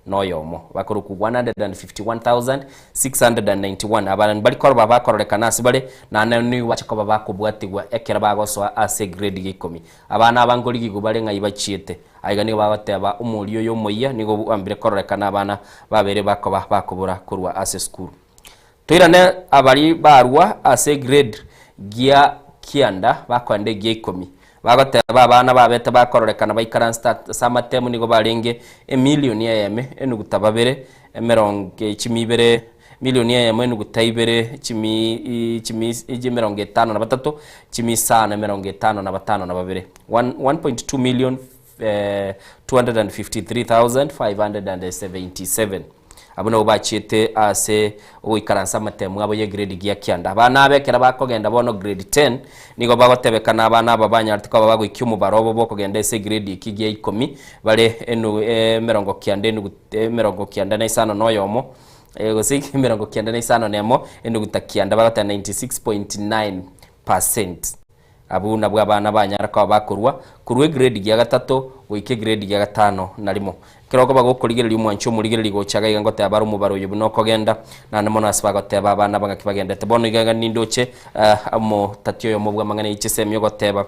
noyomo, bakorokwa 151,691. Aba mbari koroba bakororekana ase bare, naende nigo bache koba bakobwatigwa ekero bagosoa ase egrade ya ikomi. Abana aba nkorigigwa bare ng'ai bachiete. Aiga nigo bagoteba omoria oyo omoyia nigo bwambire kororekana abana babere bakoba bakobora korwa ase esukuru. Toirane abaria barua ase egrade gia kianda bakoenda egia ikomi. Bagoteba abana babete bakororekana baikaransete ase amatemu nigo barenge emilioni eyemo enuguta babere emerongo chimi ibere milioni eyemo enuguta ibere chimi chimi 53 chimi isano 55 na babere, 1.2 million 253,577. Abwo nabwo bachiete ase ogoikaransa amatemu abo ye grade gia kianda. Abana aba ekero bakogenda bono grade 10, nigo bagotebekana abana aba banyarete koba bagoikia omobaro obo bw'okogenda ase egrade eki gia ikomi, bare enu 90 enugu 95 gose 95 enuguta kianda bagoteba 96.9 percent. Abwo nabwo abana banyare koba bakorua korwa egredi gia gatato goika egredi gia gatano na rimo. Ekero okoba gokorigereria omwanchi omorigereria gocha iga iga ngoteba are omobaro oyo buna okogenda, naende mono ase bagoteba abana aba ng'aki bagendete. Bono iga iga nindoche omotati oyomo bw'amang'ana ye chisemi ogoteba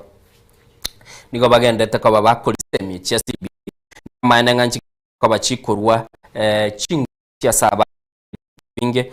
nigo bagendete koba bakoria chisemi chia CBC namaene ng'a nchi koba chikorua chinguru chia ase abande korende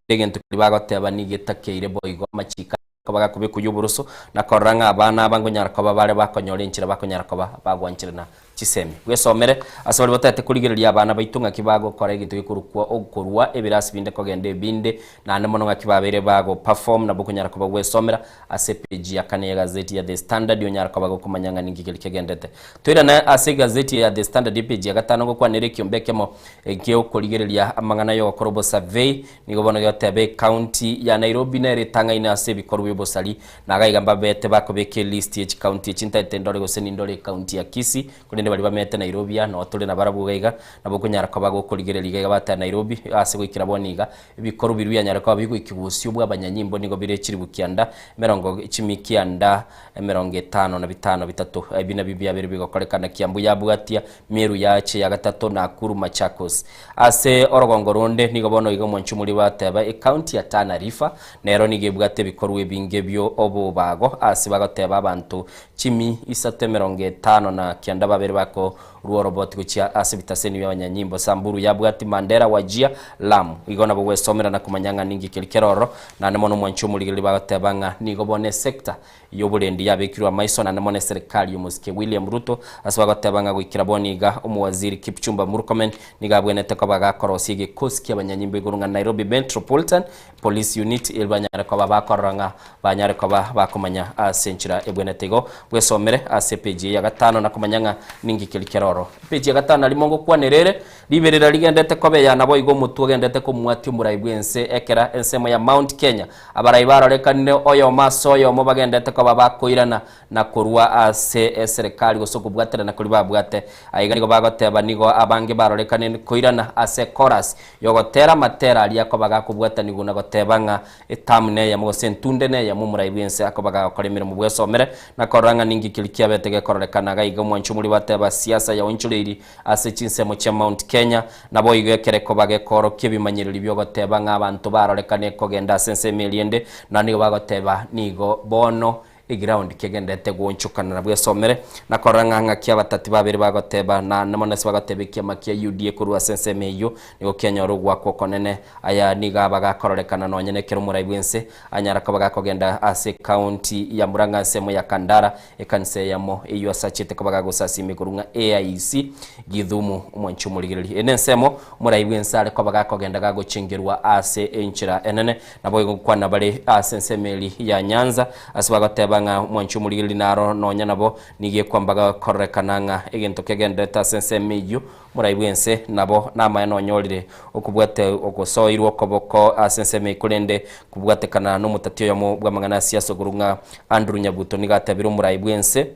egento keria bagoteba nigo getakeire boigo amachiko aya koba gakobekwa y'oboroso na korora ng'a abana aba nkonyara koba bare bakonyora enchera bakonyara koba bagwancherana chisemi. Bwesomere ase baria bataete korigereria abana baito ng'aki bagokora egento gekorokwa okorua ebirasi binde kogenda ebinde naende mono ng'aki babeire bago perform nabo okonyara koba gwesomera ase epage ya kane y'egazeti ya The Standard onyare koba gokomanya ng'a ninki keria kegendete. Toirane ase egazeti ya The Standard epage ya gatano ngokwanere ekiombe ekemo Eki'okorigereria amang'ana y'ogokora obosurvey nigo bono gegoteba ecounty ya Nairobi nere etang'aine ase ebikorwa bi'obosari, na iga iga mbabete bakobeka elist ye chicounty echi ntaete ndore gose nindore ecounty ya Kisii korende. Korende baria bamenyete Nairobi aa noo tore nabarabwo iga iga, nabo okonyara koba gokorigereria iga iga bateba Nairobi ase goikera bono iga, ebikoru biria bianyare koba bigoikia bosio bw'abanyanyimbo nigo bire chilifu kianda, emerongo chimi kianda, emerongo etano na bitano bitato. Ebi nabio biabeire bigokorekana Kiambu yabwatia, Meru yache ya gatato, Nakuru, Machakos. Ase orogongo ronde nigo bono iga omwanchumori bateba ecounty ya Tana River nero nigo ebwate ebikorwa ebinge bio obobago ase bagoteba abanto chimi isato 59 babere bakorua oroboti gochia ase ebitaseni bia abanyanyimbo Samburu yabwati Mandera Wajir Lamu. Igo nabo gwesomera na komanya ng'a ninki keri kere ororo naende mono omwanchi omorigereria bagoteba ng'a nigo bono esector y'oborendi yabekirwe amaiso naende mono eserekari y'omosike William Ruto ase bagoteba ng'a goikera bono iga omowaziri Kipchumba Murkomen nigo abwenerete koba gakorosia egekosi ki'abanyanyimbo igoro ng'a Nairobi Metropolitan Police Unit eri banyare koba bakorora ng'a banyare koba bakomanya ase enchera ebwenerete igo bwesomere ase epeji eye ya gatano na komanya ng'a ninki keri kere oro. Epeji ya gatano naria mogokwanera ere Riberera rigendete kobeya, naboigo omotwe ogendete komwatia omorai bw'ense ekera ensemo ya Mount Kenya. Abarai barorekanire oyomo ase oyomo bagendete koba bakoirana na korwa ase eserekari gose okobwaterana koria babwate. Aiga nigo bagoteba nigo abange barorekanire koirana ase chorus yogotera amatera aria akoba gakobwatanigwa na goteba ng'a Etamu neyemo gose entunde neyemo omorai bw'ense akoba gagokora emeremo bwesomere na korora ng'a ninki keria kiabete gekororekana iga iga omwancho omoria bateba siasa yaonchoreiri ase chinsemo chia Mount Kenya, naboigo ekere koba gekoorokia ebimanyereri bi'ogoteba ng'a abanto barorekane kogenda ase ensemo eria ende, na nigo bagoteba nigo bono eground kegenderete goonchokana na bwesomere, na korora ng'a ng'aki abatati babere bagoteba, na mono ase bagoteba ekiama kia UDA korwa ase ensemo eyio nigo kianyora ogoakwa okonene. Aya nigo aba gakororekana nonye nekero omorai bw'ense anyara koba gakogenda ase ecounty ya Murang'a ensemo ya Kandara, Ekanisa eyemo eyio ase achete koba gagosasiima igoro ng'a AIC Githumu omwanchi omorigereria. Eye nensemo omorai bw'ense are koba gakogenda gagochengerwa ase enchera enene. Naboigo gokwana bare ase ensemo eri ya Nyanza ase bagoteba ng'a omwanchi omorigereria naro nonya nabo nigo ekwamba gakororekana ng'a egento kegendererete ase ensemo eyio Morai bw'ense nabo namaene onyorire okobwate ogosoirwa okoboko ase ensemo eye korende kobwatekana nomotati oyomo bw'amang'ana a siasa okorwa ng'a Andrew Nyabuto nigo atebire omorai bw'ense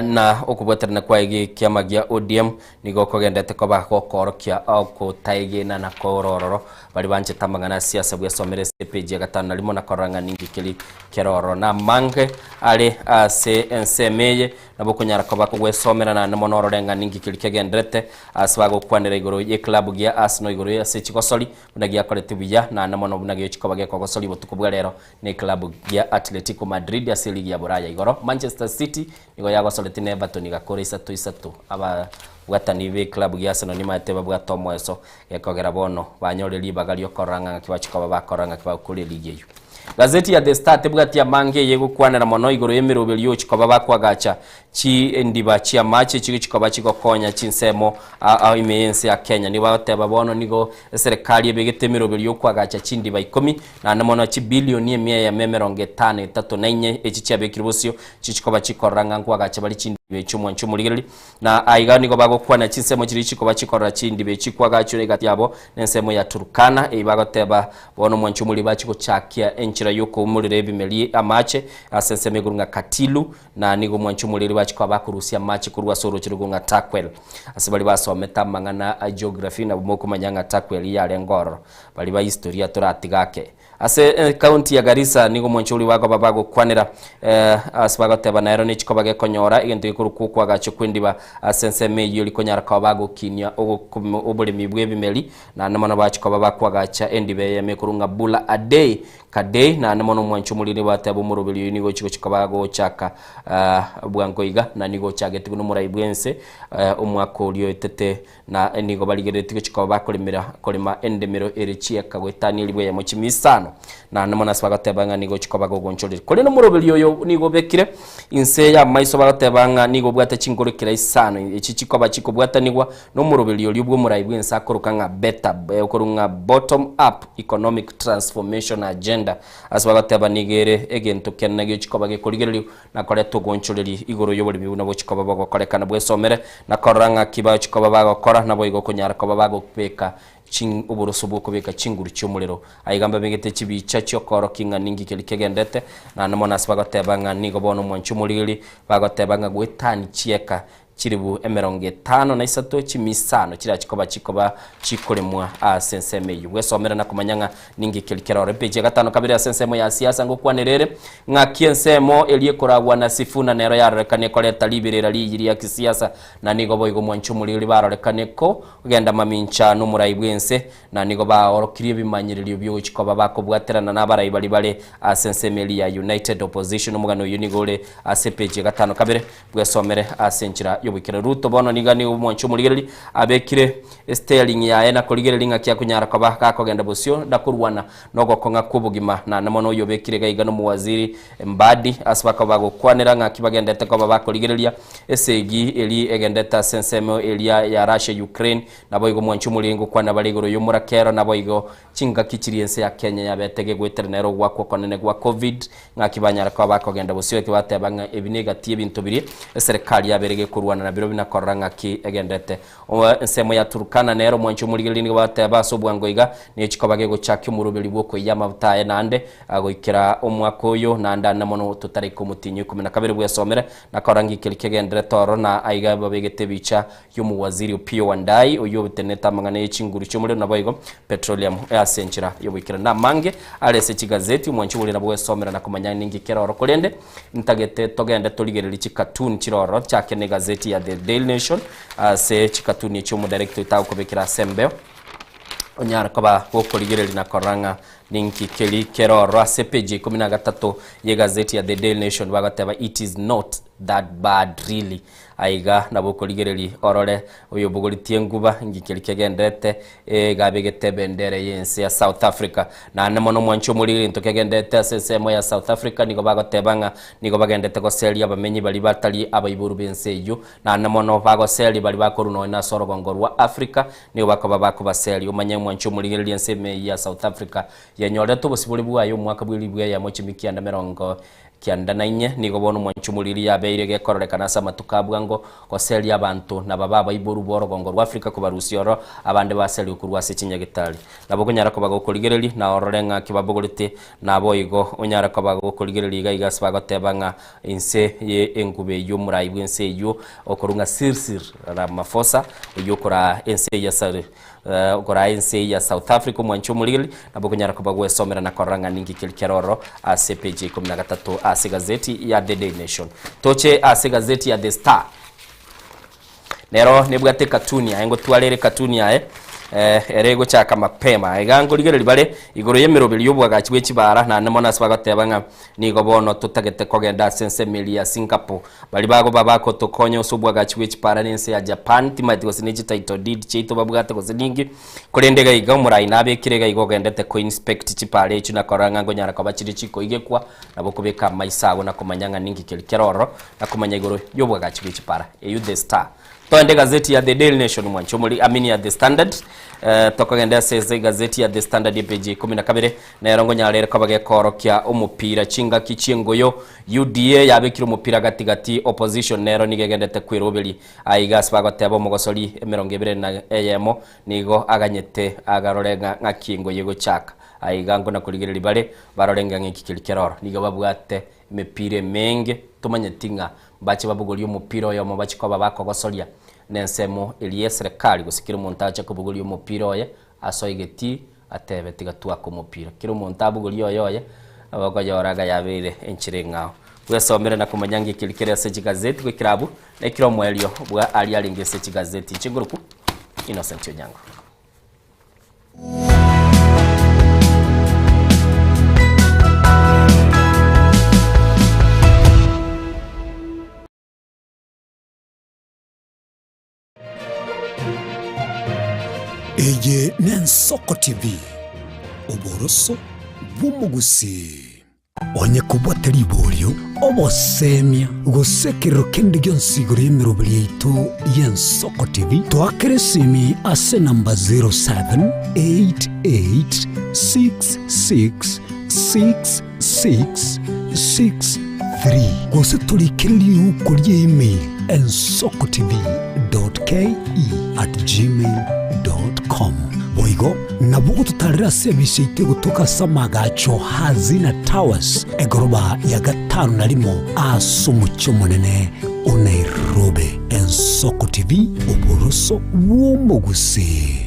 na okobwaterana kwaye gi'ekiama gia ODM nigo kogendete koba gokoorokia ogotaegena na korororo baria banchete amang'ana a siasa bwesomere ase epeji ya gatano na rimo na korora ng'a ninki keri kere ororo namange are ase ensemo eye Nabo okonyara koba kogwesomera naende mono orore ng'a ninki keria kegenderete ase bagokwanera igoro y'eklabu gia Arsenal igoro ase chigosori buna giakorete buya naende mono buna geochi koba gekogosoria obotuko bwa rero n'eklabu gia Atletico Madrid ase eligi ya Buraya. Igoro Manchester City nigo yagosoretie na Everton igakora isato isato. Ababwatani b'eklabu gia Arsenal nimaete babwate omoeso gekogera bono banyorire ribaga riokorora ng'a ng'aki bachia koba bakorora ng'aki bagokora eligi eyio. Gazeti ya The Star tebwati amange eye egokwanera mono igoro y'emeroberi y'ogochia koba bakoagacha chindiba chi'amache chigochia koba chigokonya chinsemo aa ime y'ense ya Kenya. Nigo bagoteba bono nigo eserekari ebegete emeroberi y'okoagacha chindiba ikomi naende mono chibilioni emia eyemo emerongo etano etato na inye echi chiabekirwe bosio chichia koba chikorora ng'a nkoagacha bare chindiba echi omwancho omorigereria Na aiga nigo bagokwana chinsemo chiria chikoba chikorora chindiba echi kwagachire egati yabo nensemo ya Turkana, eyio bagoteba bono omwancho omoria bachia gochakia enchera y'okoumorera ebimeri amache ase ensemo igoro ng'a Katilu, na nigo omwancho omoria erio bachia koba bakorusia amache korwa ase oroche rogwo ng'a Turkwel. Ase baria basomete amang'ana a geography nabwo mokomanya ng'a Turkwel yarenge ororo. Baria ba historia toratiga ake. Ase ecounty ya Garissa nigo omwancho oria bakoba bagokwanera ase bagoteba nero nechikoba gekonyora egento gekorokwa okwagacha kwendiba ase ensemo eyio eri konyara koba bagokinia oboremi bw'ebimeri naende mono bachi koba bakwagacha endiba eyemo ekorwa ng'a Bula Adei Kadei naende mono omwancho omoriri bateba omoroberi oyio nigo ochi gochi koba gochaka bwango iga na nigo ochagetigwe nomorai bwense omwaka oria oetete Na nigo barigereretie gochia koba bakoremera korema endemero ere chieka goetania elifu eyemo chimia isano. Naende mono ase bagoteba ng'a nigo ochia koba gogonchoreria. Korende omoroberi oyo nigo obekire inse y'amaiso bagoteba ng'a nigo obwate chinkoro kera isano echi chikoba chikobwatanigwa nomoroberi oria bw'omorai bw'ense akoroka ng'a BETAB, okorwa ng'a Bottom Up Economic Transformation Agenda. Ase bagoteba nigo ere egento kenene giochia koba gekorigereriwa na koreta ogoonchoreria igoro y'oboremi buna bochia koba bogokorekana bwesomere, na korora ng'aki bagochia koba bagokora, naboigo okonyara koba bagobeka Ching oboroso bw'okobeka chinguru chi'omorero. Aiga mbabegete chibicha chi'okoorokia ng'a ninki keria kegendete, naende mono ase bagoteba ng'a nigo bono omwanchi omorigeri, bagoteba ng'a goetani chieka chilifu 53 chimisano chirachi koba chikoba chikoremwa ase ensemo eyio. Bwesomere na komanya ng'a ninki keria keroro. Epeji ya gatano kabere ase ensemo ya siasa ngokwanera ere ng'aki ensemo eria ekoragwa na Sifuna nero yarorekane ekoreta riberera riyi ria kisiasa na nigo boigo omwanchi omorigeri barorekane ko Genda mamincha nomorai bw'ense, na nigo baorokirie ebimanyererio bi'ogochia koba bakobwaterana nabarai baria bare ase ensemo eria ya United Opposition. Omogano oyio nigo ore ase epeji ya gatano kabere, bwesomere ase enchera y'oboikeranu. Ruto bono nigo nigo omwanchi omorigereria abekire esteering yaye na korigereria ng'aki akonyara koba gakogenda bosio na korwana nogokong'a kw'obogima. Naende mono oyio obekire iga iga nomowaziri Mbadi ase bakoba bagokwanera ng'aki bagendete koba bakorigereria esegi eria egendete ase ensemo eria ya Russia Ukraine, naboigo mwanche omoriri ngokwana bare igoro y'omorakero, naboigo chingaki chiria ense ya Kenya yabete gegoetera nero ogwakwa okonene gwa Covid, ng'aki banyara koba bakogenda bosio eki bateba ng'a ebi negati y'ebinto biria eserekari yabere gekorwana nabirobio na korora ng'aki egendete. Ensemo ya Turkana nero omwanchi omorigereria nigo bateba ase obwango iga nechi koba gegochakia omoroberi bw'okoiyia amabuta aye naende goikera omwaka oyo naende ande mono totaraika omotienyi o ikomi na kabere bwesomere na korora ng'iki keria kegenderete ororo na aiga babegete ebicha y'omowaziri Opiyo Wandayi oyio otenenete amang'ana ye chinguru chi'omorero naboigo petroleum ase enchera y'oboikeranu. Namange are ase chigazeti omwanchi oborere nabo gwesomera na komanya ninki kere ororo korende ntagete togende torigererie chicartoon chire ororo nchake na egazeti ya The Daily Nation Ase chikatuni echio omodarekta oito agokobekera ase embeo, onyare koba gokorigereria na korora ng'a ninki keri kere ororo. Ase epeji ya ikomi na gatato y'egazeti ya The Daily Nation bagoteba it is not that bad really. Aiga nabo okorigereria orore oyobogoritie enguba inki keri kegenderete iga abegete ebendera y'ense ya South Africa. Naende mono omwanchi omoriri egento kegenderete ase ensemo ya South Africa nigo bagoteba ng'a nigo bagendete goseria abamenyi baria batari abaiboru b'ense eyio Naende mono bagoseria baria bakorwa nonya ase orogongo rwa Africa, nigo bakoba bakobaseria. Omanye mwanche omorigereria ense ime ya South Africa yenyorete obosibore bwaye omwaka bwe ribu eyemo chimi kianda 98, nigo bono mwanche omorigereria yabeire gekororekana ase amatuko a bwango goseria abanto na babe abaiboru b'orogongo rwa Africa kobarusia oro abande baserigwe korwa ase chinyagitari. Nabo okonyara koba gokorigereria na orore ng'a kibabogorete naboigo onyare koba gokorigereria iga iga ase bagoteba ng'a Inse ye enkuba eyio omorai bw'ense eyio okorwa ng'a Cyril Ramaphosa, oyio okoraa ense ya okoraa ense ya South Africa omwanchi omorigeri, nabo okonyara koba gwesomera na korora ng'a ninki keria kere ororo ase epeji ya ikomi na gatato ase egazeti ya The Daily Nation. Toche ase egazeti ya The Star. Nero nebwate ekatuni yaye, ngotwara ere ekatuni yaye eh, ere egochaka mapema. Iga nkorigereria bare igoro y'emeroberi y'obwagachi bwe chibara, naende mono ase bagoteba ng'a nigo bono totagete kogenda ase ensemo eria ya Singapore. Baria bagoba bagotokonya ase obwagachi bwe chibara na ense ya Japan, timanyeti gose ne chititle deed chiaito babwate gose ninki, korende iga iga omorai nabekire iga iga ogendete ko inspect chibara echio na korora ng'a nkonyara koba chire chikoigekwa, nabo okobeka amaiso ago na komanya ng'a ninki keria kere ororo. na komanya igoro y'obwagachi bwe chipara. Eyio The Star. Toende egazeti ya The Daily Nation mwanche omori, I mean ya The Standard. Eh, tokogenda ase ase egazeti ya The Standard epeji ya ikomi na kabere, nero ngonyara ere koba gekoorokia omopira chingaki chi'engoyo. UDA yabekire omopira gati gati, opposition nero nigo egendete kweroberi. Aiga ase bagoteba omogosori emerongo ebere na eyemo nigo aganyete agarore ng'a ng'aki engoyo egochaka. Aiga nkona korigereria bare barore ng'a ng'eki keria kere oro. Nigo babwate Emepira emenge, tomanyeti ng'a mbache babogorie omopira oyomo bachie koba bakogosoria nensemo eria y'eserekari, gose kera omonto ache kobogoria omopira oye asoe egetii atebe tiga twake omopira. Kera omonto abogorie oye oye, okoyora iga yabeire enchera eng'ao. Bwesomere na komanya ng'a ekeri kere ase chigazeti goikera abwo, na ekero omoerio bwa aria arenge ase chigazeti. Inche nkorokwa Innocent Onyango. Eye n'Ensoko TV, oboroso bw'omogusii. Onye kobwate riborio, obosemia, gose ekerero kende gionsi igoro y'emeroberi yaito y'Ensoko TV, toakere esimi ase enamba 0788666663 gose torikere riuko ria email ensokotv.ke@gmail.com. Naboigo, nabwo gototarera ase emisa yaito egotoka ase amaagacho Hazina Towers, egoroba ya gatano na rimo ase omochie omonene o Nairobi. Ensoko TV, oboroso bw'omogusii.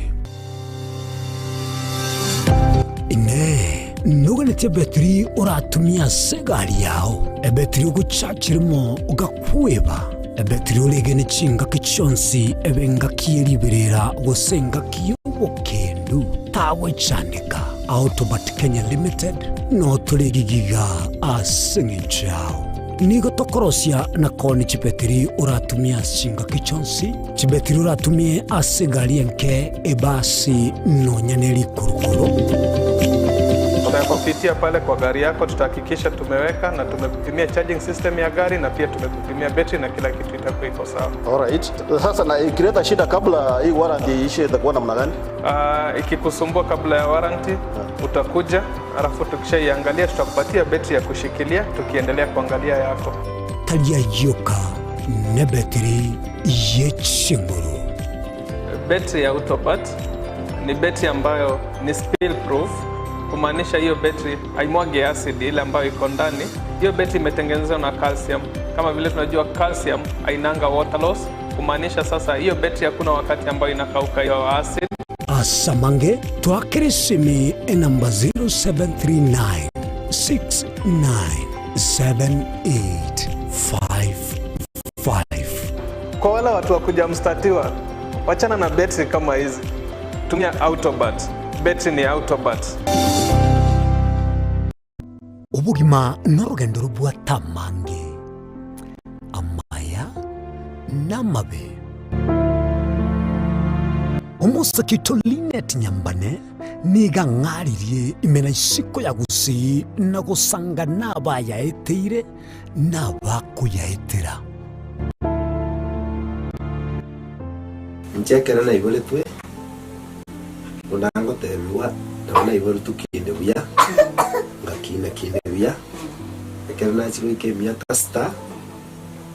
Inee! Noganetie ebetiri oratumie ase egari yao, ebetiri ogochachirimo ogakweba, ebetiri oregene chingaki chionsi ebe engaki ye riberera gose engaki y'obokendu? Tagwechandeka. Autobat Kenya Limited notore egigiga ase eng'encho yao. Nigo tokorosia na koonia chibetiri oratumie ase chingaki chionsi, chibetiri oratumie ase egari enke, ebasi, nonya ne rikurukuru. Tutakupitia pale kwa gari yako, tutahakikisha tumeweka na tumekupimia charging system ya gari na pia tumekupimia betri na kila kitu itakuwa iko sawa. Alright. Sasa na ikileta shida kabla hii warranty iishe itakuwa namna gani? Ikikusumbua kabla ya warranty utakuja, alafu tukishaiangalia tutakupatia betri ya kushikilia tukiendelea kuangalia yako. Tari ayioka nebetiri ye chinguru. Betri ya Autobat ni betri ambayo ni spill proof, kumaanisha hiyo betri haimwagi acid ile ambayo iko ndani. Hiyo betri imetengenezwa na calcium. Kama vile tunajua calcium hainanga water loss, kumaanisha sasa hiyo betri hakuna wakati ambayo inakauka hiyo acid. Asamange twakere esimi enamba 0739 697855. Kwa wale watu wa kuja mstatiwa, wachana na betri kama hizi, tumia Autobat. Betri ni Autobat. Obogima norogendo robwate amange, amaya na amabe. Omosake oito Linet Nyambane nigo ang'aririe ime na isiko ya Gusii na gosanga nabayaeteire na abakoyaetera. Inche ekero naiboretwe, buna ngotebigwa, nabo naiboretwe kinde buya, ngakina kinde buya, ekero nachia goika emiaka sita,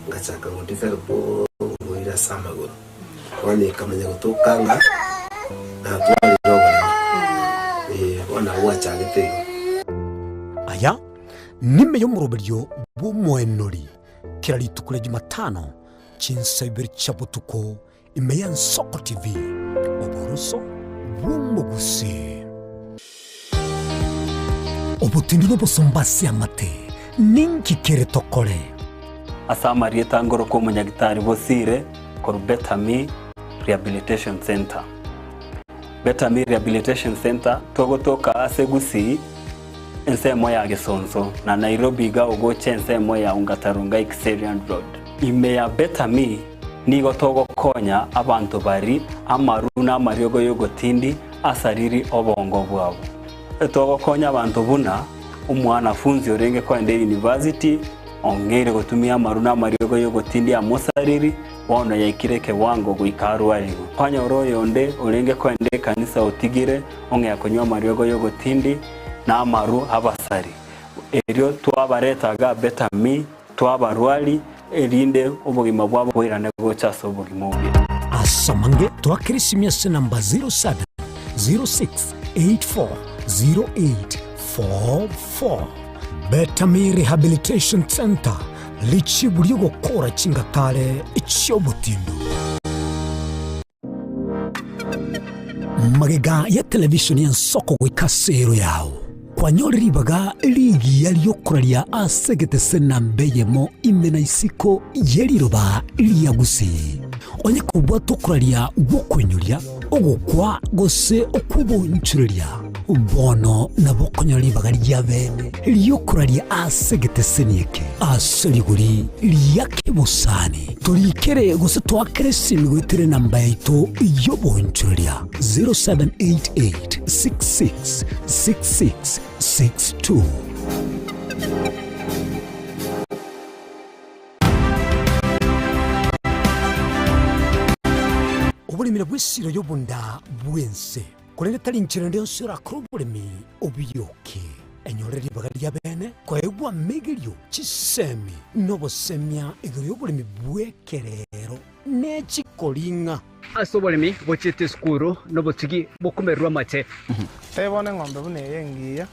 ngachaka go develop oborwaire ase amagoro. Bono ekamanya gotoka ng'a natwarire oboremo, eh, bono nabo gwachagete igo. Aya nime y'omoroberio bw'omoenori kera rituko ria Jumatano chinsa ibere chia botuko ime y'Ensoko TV, oboroso bw'omogusii. Obotindi n'obosomba ase amate, ninki kere tokore? Ase amarieta ngorokwa omonyagitari Bosire korwa Betami Rehabilitation Centre. Betami Rehabilitation Centre togotoka ase Gusii ensemo ya Gesonso na Nairobi iga ogocha ensemo ya Ongata Rongai Kiserian Road. Ime ya Betami nigo togokonya abanto bari amaru na amariogo y'ogotindi asariri obongo bwabo. Togokonya abanto buna omwanafunzi orenge koenda eyunivasiti ong'eire gotumia amaru na amariogo y'ogotindi amosariri, bono yaikire ekewango goika arwarigwe. Kwanyora oyonde orenge koenda ekanisa otigire ong'ea konywa amariogo y'ogotindi na amaru abasari. Erio twabareta iga Betami, twabarwari, erinde obogima bwabo boirane gocha ase obogima obuya. Ase amange twakere esimi ase namba 0706840844. Betami Rehabilitation Centre, richibu ri'ogokora chingatare chi'obotindu. Magega ya televisheni y'ensoko goika ase ero yao, kwanyore ribaga rigiya ri'okoraria ase egetese namba eyemo ime na isiko ye riroba ria Gusii. Onye kobwate okoraria gw'okoinyoria, ogokwa gose okw'obonchoreria, bono nabo okonyora ribaga ria bene ri'okoraria ase egeteseni eke ase rigori ria kebosani. Torikere gose toakere esimi goetera enamba yaito y'obonchoreria 0788 66 66 62. Oboremi nabwo esiro y'obonda bw'ense, korende tari nchera ende yonsi orakore oboremi obiyoke. Enyore ribaga ria bene koegwa amegerio, chisemi, na obosemia igoro y'oboremi bw'ekerero ne chikoring'a. Ase oboremi bochiete esukuru nobotugi bokomererwa amate. Tebia bono eng'ombe buna eye engiya.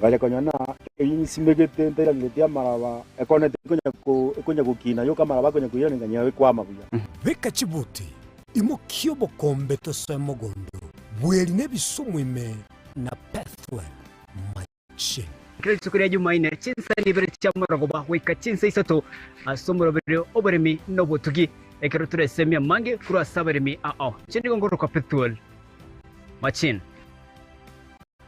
Ngacha konyora na eyinsimegete ntairangeretie amaraba, ekonete ekonya gokina yoka amaraba akonya koirana nkanyora ekwama buya. Beka chibuti, imokia obokombe tosoe mogondo, bweri nebisumu ime na Pethuel machine. Kera rituko ria Jumaine, chinsa nibere chia morogoba goika chinsa isato ase omoroberio oboremi na obotugi, ekero toresemie amange korwa ase abaremi ao. Inche nigo ngorokwa Pethuel Machine.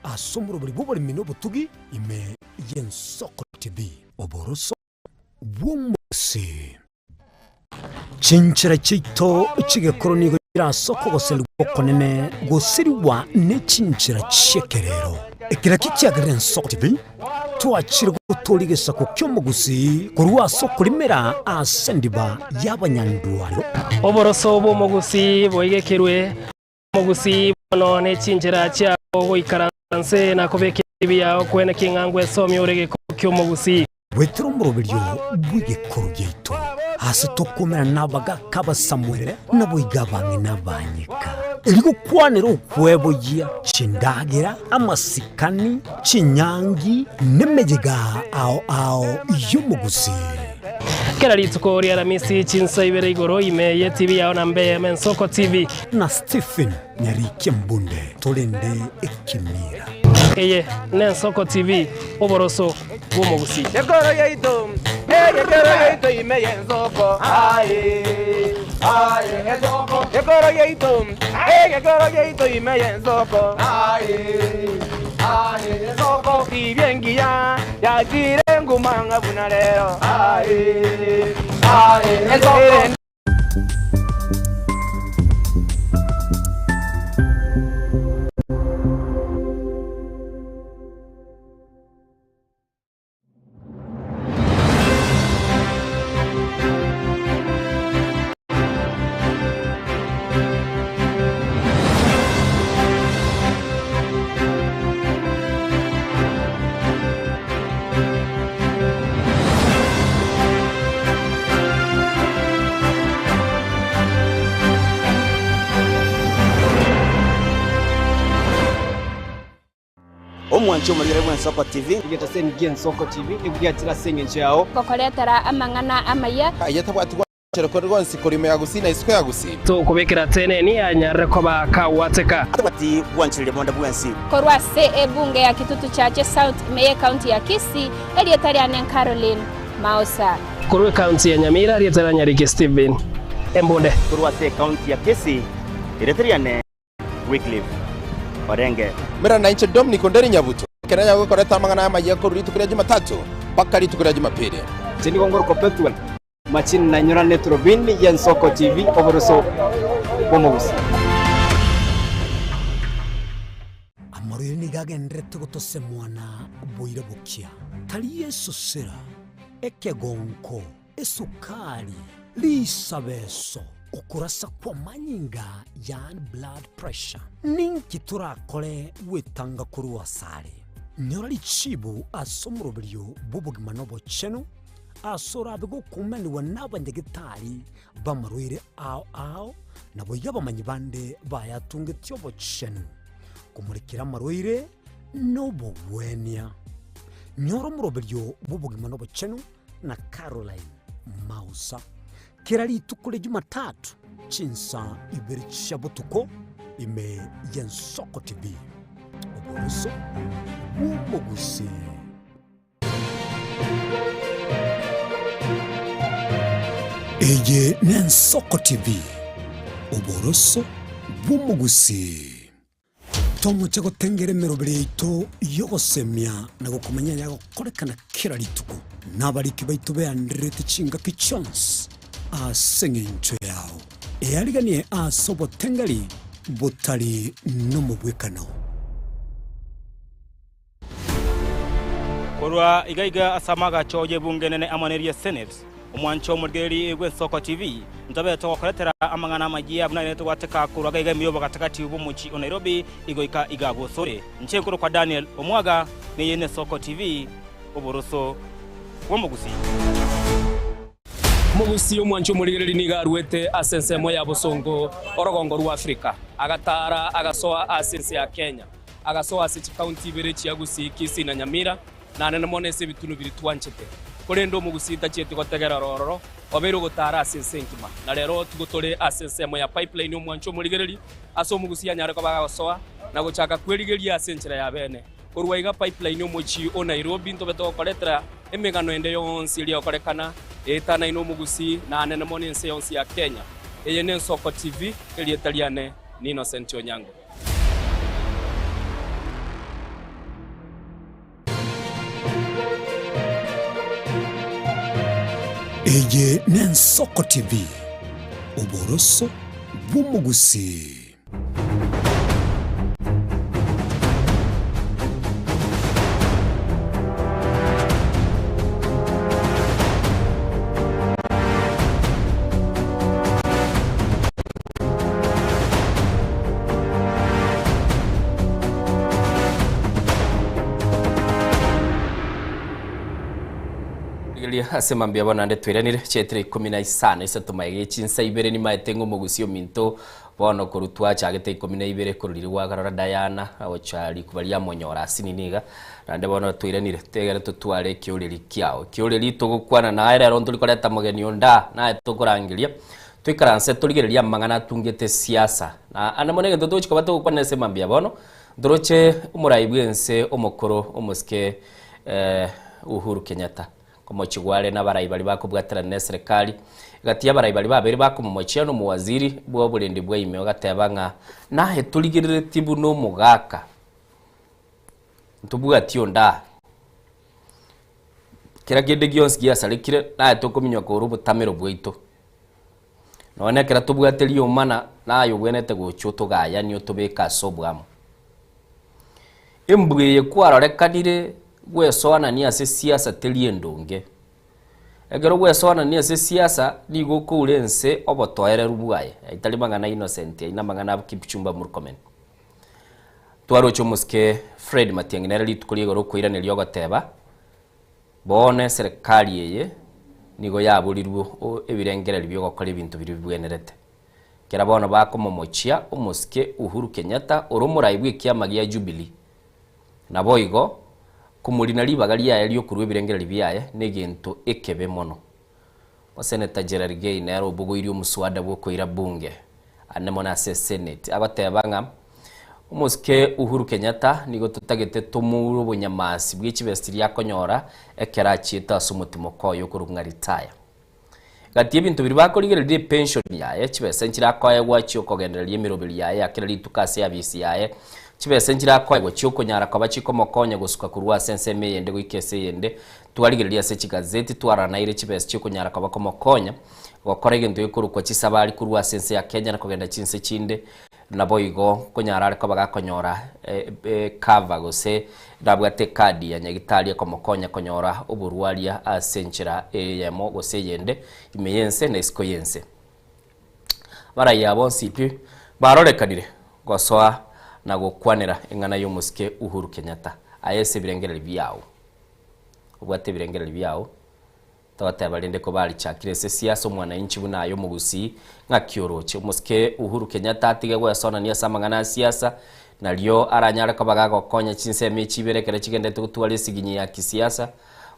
Ase omoroberi bw'oboremi na obotugi ime y'ensoko TV. Oboroso bw'omogusii. Chinchera chiaito chi'egekoro nigo chire ase okogoserigwa okonene gosirigwa ne chinchera chi'ekerero. Eki nakio kiagerire ensoko TV twachire gotooria egesaku ki'omogusii korwa ase okorimera ase endiba y'abanyandwaro. Oboroso bw'omogusii boigekerwe Omogusii bono ne chinchera chiao goikaransa nse na kobeka ebibi yao kwene king'a ngwesomia ore egekoro ki'omogusii. Goetera omoroberio bw'egekoro giaito, aase tokomerana nabagaaka abasamuere, naboigo abang'ina abanyeka, erio gokwanera okweboyia, chindagera, amasikani, chinyangi, nemeyega ao ao y'omogusii. Kera rituko ri'Aramisi chinsa ibere igoro ime ye TV yao na mbe Mensoko TV. Na Stephen Nyarikia Mbunde torende ekemira. Eye n'Ensoko TV, oboroso bw'omogusii. Gekoro yaito, egekoro yaito ime y'ensoko, aye, aye, ensoko. Gekoro yaito, egekoro yaito ime y'ensoko, aye, aye, ensoko. Tibia engiya yachire nguma ng'a buna rero, aye, aye, ensoko. Omwanchi omorigere bw'Ensoko TV. Egetaseni gi'Ensoko TV nigo giachire ase engencho yao. Gokoretera amang'ana amaya. Aye tabwati gwancherwa kore gwonsi korwa ime ya Gusii na isiko ya Gusii. Tokobekera teneni anyarire koba kagwateka. Tabwati gwanchereria bonde bwensi. Korwa ase ebunge ya Kitutu Chache South ime y'Ecounty ya Kisii, erieta riane Caroline Maosa. Korwa ecounty ya Nyamira, erieta ria Nyariki Stephen Embunde. Korwa ase ecounty ya Kisii, erieta riane Wycliffe Orenge. Mera nainche Dominic Onderi Nyabuto, ekero nyagokoreta amang'ana amayia korwa rituko ria Jumatatu mpaka rituko ria Jumapili. Inche nigo ngorokwa Pethuel Machini na inyora neturubini y'Ensoko TV oboroso bw'omogusii. Amarwaire nigo agendererete gotosemwana boira bokia, tari esosera, ekegonko, esukari, risabeso, okorasa kw'amanyinga yaani blood pressure. Ninki torakore gwetanga korwa asare? Nyora richibu ase omoroberio bw'obogima na obochenu, ase orabe gokumanigwa nabanyagetari b'amarwaire ao ao, naboigo abamanyi bande bayatungetie obochenu, komorekera amarwaire na obogwenia. Nyora omoroberio bw'obogima na obochenu na Caroline Mausa. Kera rituko ria Jumatatu chinsa ibere chia botuko ime y'Ensoko TV. Oboroso bw'omogusii. Eye n'Ensoko TV, oboroso bw'omogusii. Tomoche gotengera emeroberi yaito y'ogosemia na gokomanya ayagokorekana kera rituko, na abariki baito beandererete chingaki chionsi ase engencho yao. Eariganie ase obotengeri botari nomobwekano. Korwa iga iga ase amagacho y'ebunge enene amo neria Senate, omwancho omorigereria bw'Ensoko TV, ntobe togokoretera amang'ana amayia buna ere togwateka korwa iga iga ime y'obogatagati bw'omochie o Nairobi igoika iga bosore. Inche nkorokwa Daniel Omwaga, neye n'Ensoko TV, oboroso bw'omogusii. Omogusii omwanchi omorigereria nigo aruete ase ensemo ya bosongo orogongo rwa Afrika, agataara agasoa ase ense ya Kenya, agasoa ase chikaunti ibere chia Gusii, Kisii na Nyamira, na anene mono ase ebitunu biria twanchete. Korende omogusii tachieti gotegera ororo, obeire ogotaara ase ense engima. Na rero tigo tore ase ensemo ya Pipeline omwanchi omorigereria, ase omogusii anyare koba agagosoa na gochaka kwerigeria ase enchera ya bene. Korwa iga Pipeline omochie o Nairobi ntobe togokoretera emegano ende yonsi eria egokorekana eetanaine omogusii na anene mono ense yonsi ya Kenya. Eye n'Ensoko TV, erieta riane ni Innocent Onyango. Eye n'Ensoko TV, oboroso bw'omogusii. Rigereria ase mambia bono naende twairanire chietire ikomi na isano isato magega ye chinsa ibere nimaete ng'a omogusi ominto bono korwa twachagete ikomi na ibere korwa riria gwakarora Diana agocha rikuba riamonyora asinini iga naende bono twairanire tegere totware ekeoreri kiao ekeoreri togokwana naye rero ntori koreta mogeni onde aa naye tokorangeria Toikaranse torigererie amang'ana atungete siasa. Na ande mono egento togochia koba togokwana ase mambia bono, ntoroche omorai bw'ense omokoro omosike Uhuru Kenyatta komochigwa are nabarai baria bakobwaterana na eserekari. Egati y'abarai baria babere bakomomochia na omowaziri bw'oborendi bwa ime ogateba ng'a naye torigereretie buna omogaka ntobwati onde aa. Kera kende gionsi giasarekire naye tokominywa korwa obotamero bwaito. Nonya ekero tobwate riomana, naye obwenerete gocha otogayanie otobeke ase oboamo. Embwa eye kwarorekanire gwesoanania ase siasa teri endonge. Ekero gwesoanania ase siasa, nigo okoura ense obotoereru bwaye, ayio tari mang'ana a Innocent ayio namang'ana a Kipchumba Murkomen. Twaroche omosike Fred Matiang'i nere rituko ria igoro okoiraneria ogoteba, Bono eserekari eye nigo yaborirwe ebirengererio bi'ogokora ebinto biria bibwenerete. Kera bono bakomomochia omosike Uhuru Kenyatta ore omorai bw'ekiama gia Jubilee. Naboigo, komorina ribaga riaye riokorua ebirengererio biaye negento ekebe mono. Oseneta Cherargei nere obogoirie omoswada bw'okoira bunge ane mono ase eseneti agoteba ng'a omosike Uhuru Kenyatta nigo totagete tomoure obonyamasi bwe chibesa chiria akonyora ekero achiete ase omotimoko oye okorokwa ng'a retire. Gati y'ebinto biria bakorigereria epension yaye, chibesa nchire akoegwa chiokogendereria emeroberi yaye ya kera rituko ase eabisi yaye, chibesa nchire akoegwa chiokonyara koba chikomokonya gosuka korwa ase ensemo eyende goika ase eyende, Twarigereria ase chigazeti, twaranaire chibesa chi'okonyara koba komokonya gokora egento gekorokwa chisabari korwa ase ense ya Kenya na kogenda chinse chinde, naboigo konyara are koba gakonyora cover gose nabwate ekadi ya nyagitari ekomokonya konyora oborwaria ase enchera eyemo gose eyende ime y'ense na isiko y'ense. Abaraiyo aba bonsi pi barorekanire gosoa na gokwanera eng'ana y'omosike Uhuru Kenyatta aye ase ebirengererio biao. Obwate ebirengererio biao, togoteba rende kobarichakire ase siasa omwananchi buna aye omogusii, ng'aki oroche? Omosike Uhuru Kenyatta atige gwesonania ase amang'ana a siasa, nario aranyare koba gagokonya chinsemo echi ibere ekero chigenderete gotwara esiginyi ya kisiasa,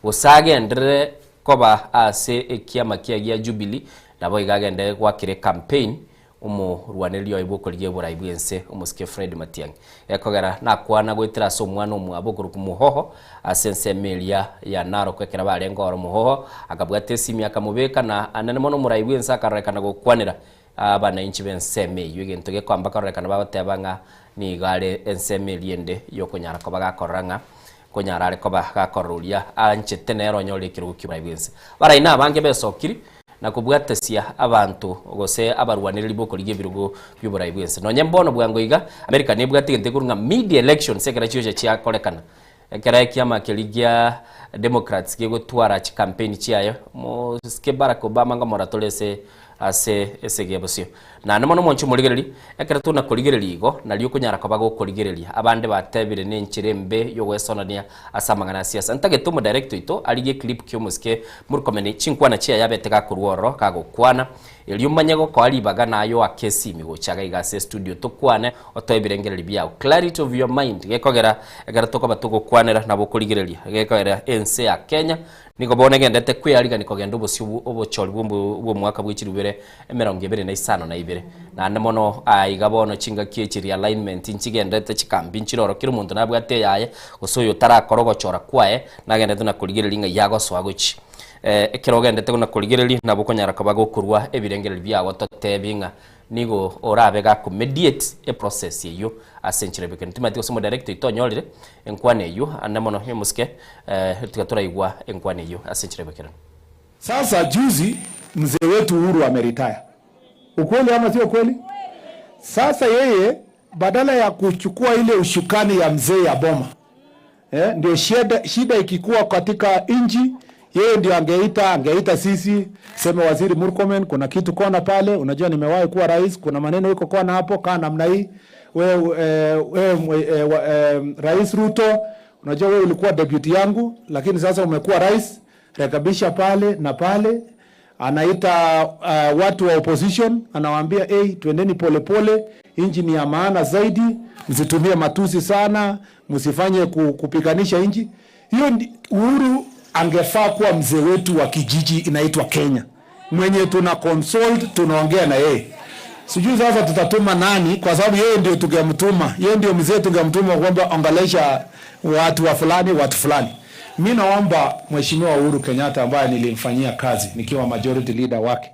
gose agenderere koba ase ekiama kiaye gia Jubilee, naboigo agende goakera ecampaign Omorwanereria oye bw'okorigia oborai bw'ense, omosike Fred Matiang'i, gekogera nakwana goetera ase omwana omwabo okorokwa Muhoho ase ensemo eria ya Narok ekero barenge oro Muhoho akabwata esimi akamobeka na anene mono omorai bw'ense akarorekana gokwanera abanainchi b'ensemo eyio egento gekoamba karorekana bagoteba ng'a nigo are ensemo eria ende yokonyara koba gakorora ng'a konyara are koba gakorora oria anchete nere onyorire ekerogo ki'oborai bw'ense. Abarai nabange besokiri na kobwatesia abanto gose abarwanereri b'okorigia ebirogo bi'oborai bw'ense. Nonye mbono bwango iga, America nebwate egento ekorwa ng'a media elections ekero chiocha chiakorekana. Ekero ekiama keria gia Democrats gegotwara chicampaign chiaye, omosike Barack Obama ngomora tore ase ase esegi ya bosio. Naende mono mwanche omorigereria, ekero tona korigereria igo, nario okonyara koba gokorigereria. Abande batebire nenchera embe yogoesonania ase amang'ana a siasa. Ntagete omodirector oito arigie eclip kia omosike Murkomen chinkwana chiaye abete gakorwa ororo gagokwana, erio omanye gokoa ribaga naye oake esimi gocha iga iga ase estudio tokwane otoe ebirengererio biao. Clarity of your mind gekogera ekero tokoba togokwanera nabo okorigereria gekogera ense ya Kenya Nigo bono egenderete kwearigania kogenda obosio bw'obochori bw'omwaka bwe chirubere 25. Naende mono aiga bono chingaki echi realignment nchigenderete chikambi nchire oro kera omonto nabwate eyaye gose oyo otarakora ogochora kwaye nagenderete na korigereria ng'ai agosoa gochia. Ekero ogendete na korigereria nabo okonyara koba gokorwa ebirengererio biago totebi ng'a Nigo orabe gako mediate eprocess eyio ase enchera ebekire. Ntimanyeti gose omodirector oito onyorire enkwana eyio ande mono omosike tiga toraigwa enkwana eyio ase enchera ebekire. Sasa juzi mzee wetu Uhuru ameretire. Ukweli ama sio kweli? Sasa yeye badala ya kuchukua ile ushukani ya mzee ya boma eh, ndio shida, shida ikikuwa katika nchi yeye ndio angeita angeita sisi seme Waziri Murkomen, kuna kitu kona pale, unajua nimewahi kuwa rais, kuna maneno iko kona hapo, kaa namna hii. We, eh, we, eh, eh, Rais Ruto, unajua wewe ulikuwa deputy yangu, lakini sasa umekuwa rais, rekebisha pale na pale. Anaita watu wa opposition, anawaambia hey, twendeni polepole, nchi ni ya maana zaidi, msitumie matusi sana, msifanye kupiganisha nchi. Hiyo Uhuru angefaa kuwa mzee wetu wa kijiji inaitwa Kenya, mwenye tuna consult, tunaongea na yeye. Sijui sasa tutatuma nani, kwa sababu yeye ndio tungemtuma, yeye ndio mzee tungemtuma kwamba ongelesha watu wa fulani, watu fulani. Mi naomba Mheshimiwa Uhuru Kenyatta ambaye nilimfanyia kazi nikiwa majority leader wake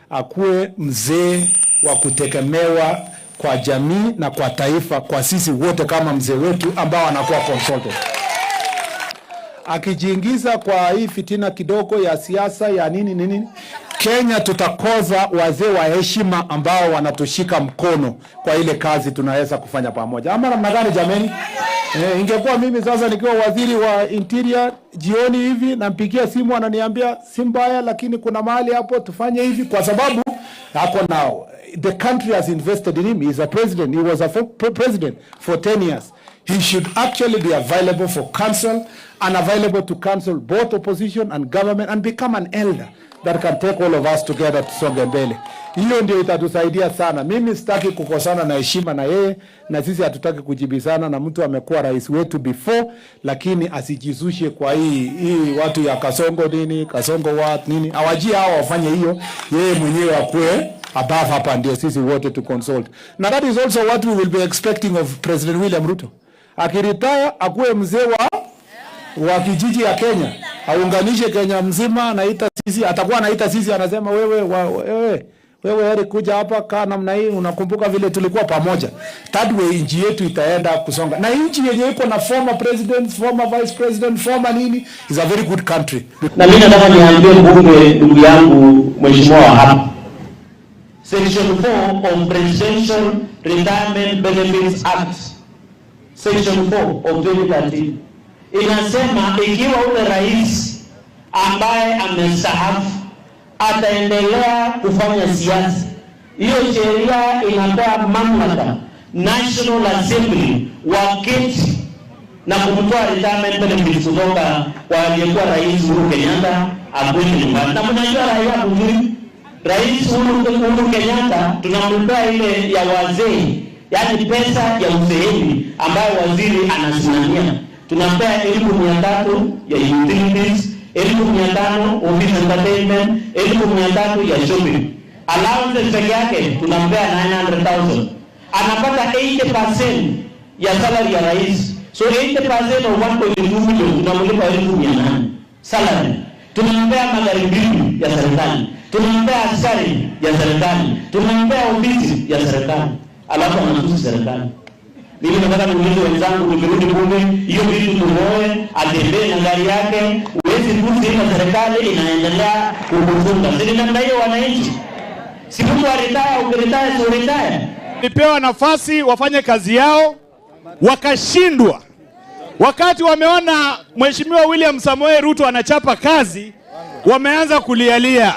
akuwe mzee wa kutegemewa kwa jamii na kwa taifa, kwa sisi wote kama mzee wetu ambao anakuwa consulted. Akijiingiza kwa hii fitina kidogo ya siasa ya nini nini, Kenya tutakosa wazee wa heshima ambao wanatushika mkono kwa ile kazi tunaweza kufanya pamoja, ama namna gani jameni? Ingekuwa mimi sasa nikiwa waziri wa interior jioni hivi nampigia simu ananiambia si mbaya, lakini kuna mahali hapo tufanye hivi, kwa sababu ako nao. The country has invested in him. He is a president. He was a president for 10 years. He should actually be available for counsel and available to counsel both opposition and government and become an elder that can take all of us together tusonge mbele. Hiyo ndio itatusaidia sana. Mimi sitaki kukosana na heshima na yeye, na sisi hatutaki kujibizana na mtu amekuwa rais wetu before, lakini asijizushe kwa hii watu ya Kasongo nini, Kasongo what nini. Awajie hao wafanye hiyo, yeye mwenyewe akue above hapa, ndio sisi wote to consult. Na that is also what we will be expecting of President William Ruto. Akiretire akuwe mzee wa kijiji ya Kenya, aunganishe Kenya mzima, anaita sisi, atakuwa anaita sisi, anasema wewe wa, wewe wewe Eric, kuja hapa, kaa namna hii, unakumbuka vile tulikuwa pamoja. That way nchi yetu itaenda kusonga, na nchi yenye iko na former president, former vice president, former nini is a very good country. Na mimi nataka niambie mbunge ndugu yangu mheshimiwa hapa, Section 4 of Presidential Retirement Benefits Act, Section 4 of 2013 inasema ikiwa ule rais ambaye amestaafu ataendelea kufanya siasa, hiyo sheria inatoa mamlaka National Assembly waketi na kumtoa retirement benefits kutoka kwa aliyekuwa rais Uhuru Kenyatta akwende nyumbani. Na mnajua raia mzuri, Rais Uhuru Kenyatta tunampea ile ya wazee, yaani pesa ya uzeeni ambayo waziri anasimamia. Tunampea 300,000 ya utilities, 5,000 office entertainment, 300,000 ya shopping. Allowances peke yake tunampea 900,000. Anapata 80% ya salary ya rais. So 80% of 1.2 million tunamlipa 800,000 salary. Tunampea magari mbili ya serikali, tunampea askari ya serikali, tunampea ofisi ya serikali, alafu anatusi serikali. Mimi nataka niulize wenzangu, tukirudi bunge, hiyo vitu tumoe, atembee na gari yake. Huwezi tusi na serikali inaendelea kukufunga. Si ni namna hiyo wananchi? Si mtu aretire, ukiretire si uretire. Walipewa nafasi wafanye kazi yao wakashindwa. Wakati wameona Mheshimiwa William Samoei Ruto anachapa kazi, wameanza kulialia,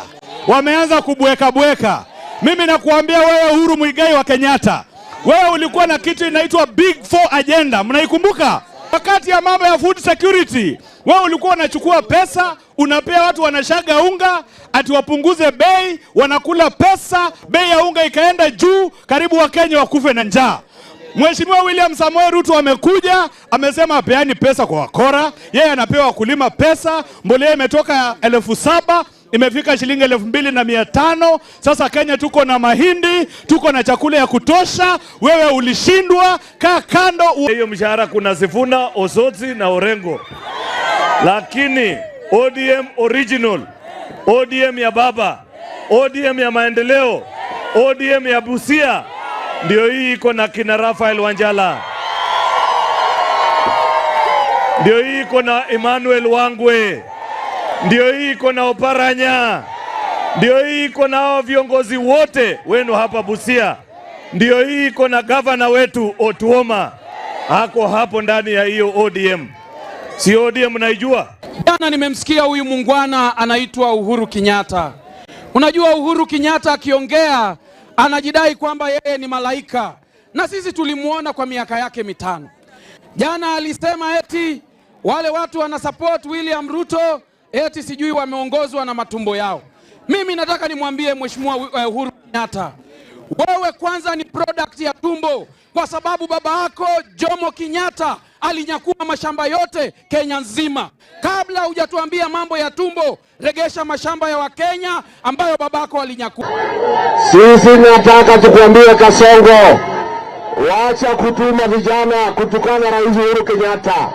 wameanza kubweka bweka. Mimi nakuambia wewe Uhuru Muigai wa Kenyatta, wewe ulikuwa na kitu inaitwa Big Four agenda, mnaikumbuka? Wakati ya mambo ya food security, wewe ulikuwa unachukua pesa unapea watu wanashaga unga ati wapunguze bei, wanakula pesa, bei ya unga ikaenda juu, karibu Wakenya wakufe na njaa. Mheshimiwa William Samoei Ruto amekuja amesema apeani pesa kwa wakora, yeye anapewa wakulima pesa. Mbolea imetoka 7,000 imefika shilingi 2,500. Sasa Kenya tuko na mahindi, tuko na chakula ya kutosha. Wewe ulishindwa, kaa kando. Hiyo mshahara kuna Sifuna, Osotsi na Orengo, lakini ODM original, ODM ya baba, ODM ya maendeleo, ODM ya Busia ndio hii iko na kina Rafael Wanjala, ndio hii iko na Emmanuel Wangwe, ndio hii iko na Oparanya, ndio hii iko na hao viongozi wote wenu hapa Busia, ndio hii iko na gavana wetu Otuoma, ako hapo ndani ya hiyo ODM. Si ODM naijua? Jana nimemsikia huyu muungwana anaitwa Uhuru Kenyatta. Unajua Uhuru Kenyatta akiongea anajidai kwamba yeye ni malaika, na sisi tulimuona kwa miaka yake mitano. Jana alisema eti wale watu wana support William Ruto eti sijui wameongozwa na matumbo yao. Mimi nataka nimwambie Mheshimiwa Uhuru Kenyatta, wewe kwanza ni product ya tumbo, kwa sababu baba yako Jomo Kenyatta alinyakua mashamba yote Kenya nzima. Kabla hujatuambia mambo ya tumbo, regesha mashamba ya Wakenya ambayo babako alinyakua. Sisi nataka tukuambie Kasongo, wacha kutuma vijana kutukana Rais Uhuru Kenyatta.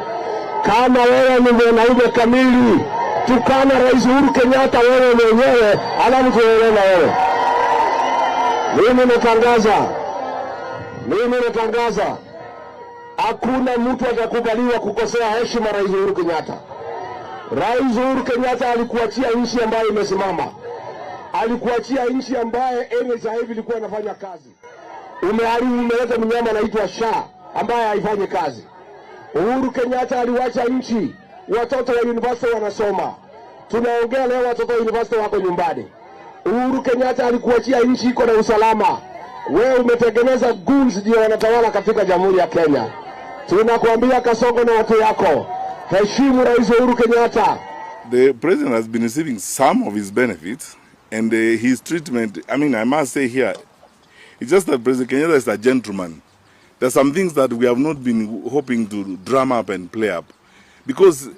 Kama wewe ni mwanaume kamili, tukana Rais Uhuru Kenyatta wewe mwenyewe, alafu tuelewe na wewe. Mimi natangaza, mimi natangaza, hakuna mtu atakubaliwa kukosea heshima Rais Uhuru Kenyatta. Rais Uhuru Kenyatta alikuachia nchi ambayo imesimama, alikuachia nchi ambaye NHIF ilikuwa inafanya kazi. Umeharibu, umeleta mnyama anaitwa SHA ambaye haifanyi kazi. Uhuru Kenyatta aliwacha nchi, watoto wa university wanasoma. Tunaongea leo, watoto wa university wako nyumbani. Uhuru Kenyatta alikuachia nchi iko na usalama. Wewe umetengeneza goons ndio wanatawala katika Jamhuri ya Kenya. Tunakuambia Kasongo na watu yako, heshimu Rais Uhuru Kenyatta. The president has been receiving some of his benefits and his treatment, I mean, I must say here, it's just that President Kenyatta is a gentleman. There are some things that we have not been hoping to drum up and play up. Because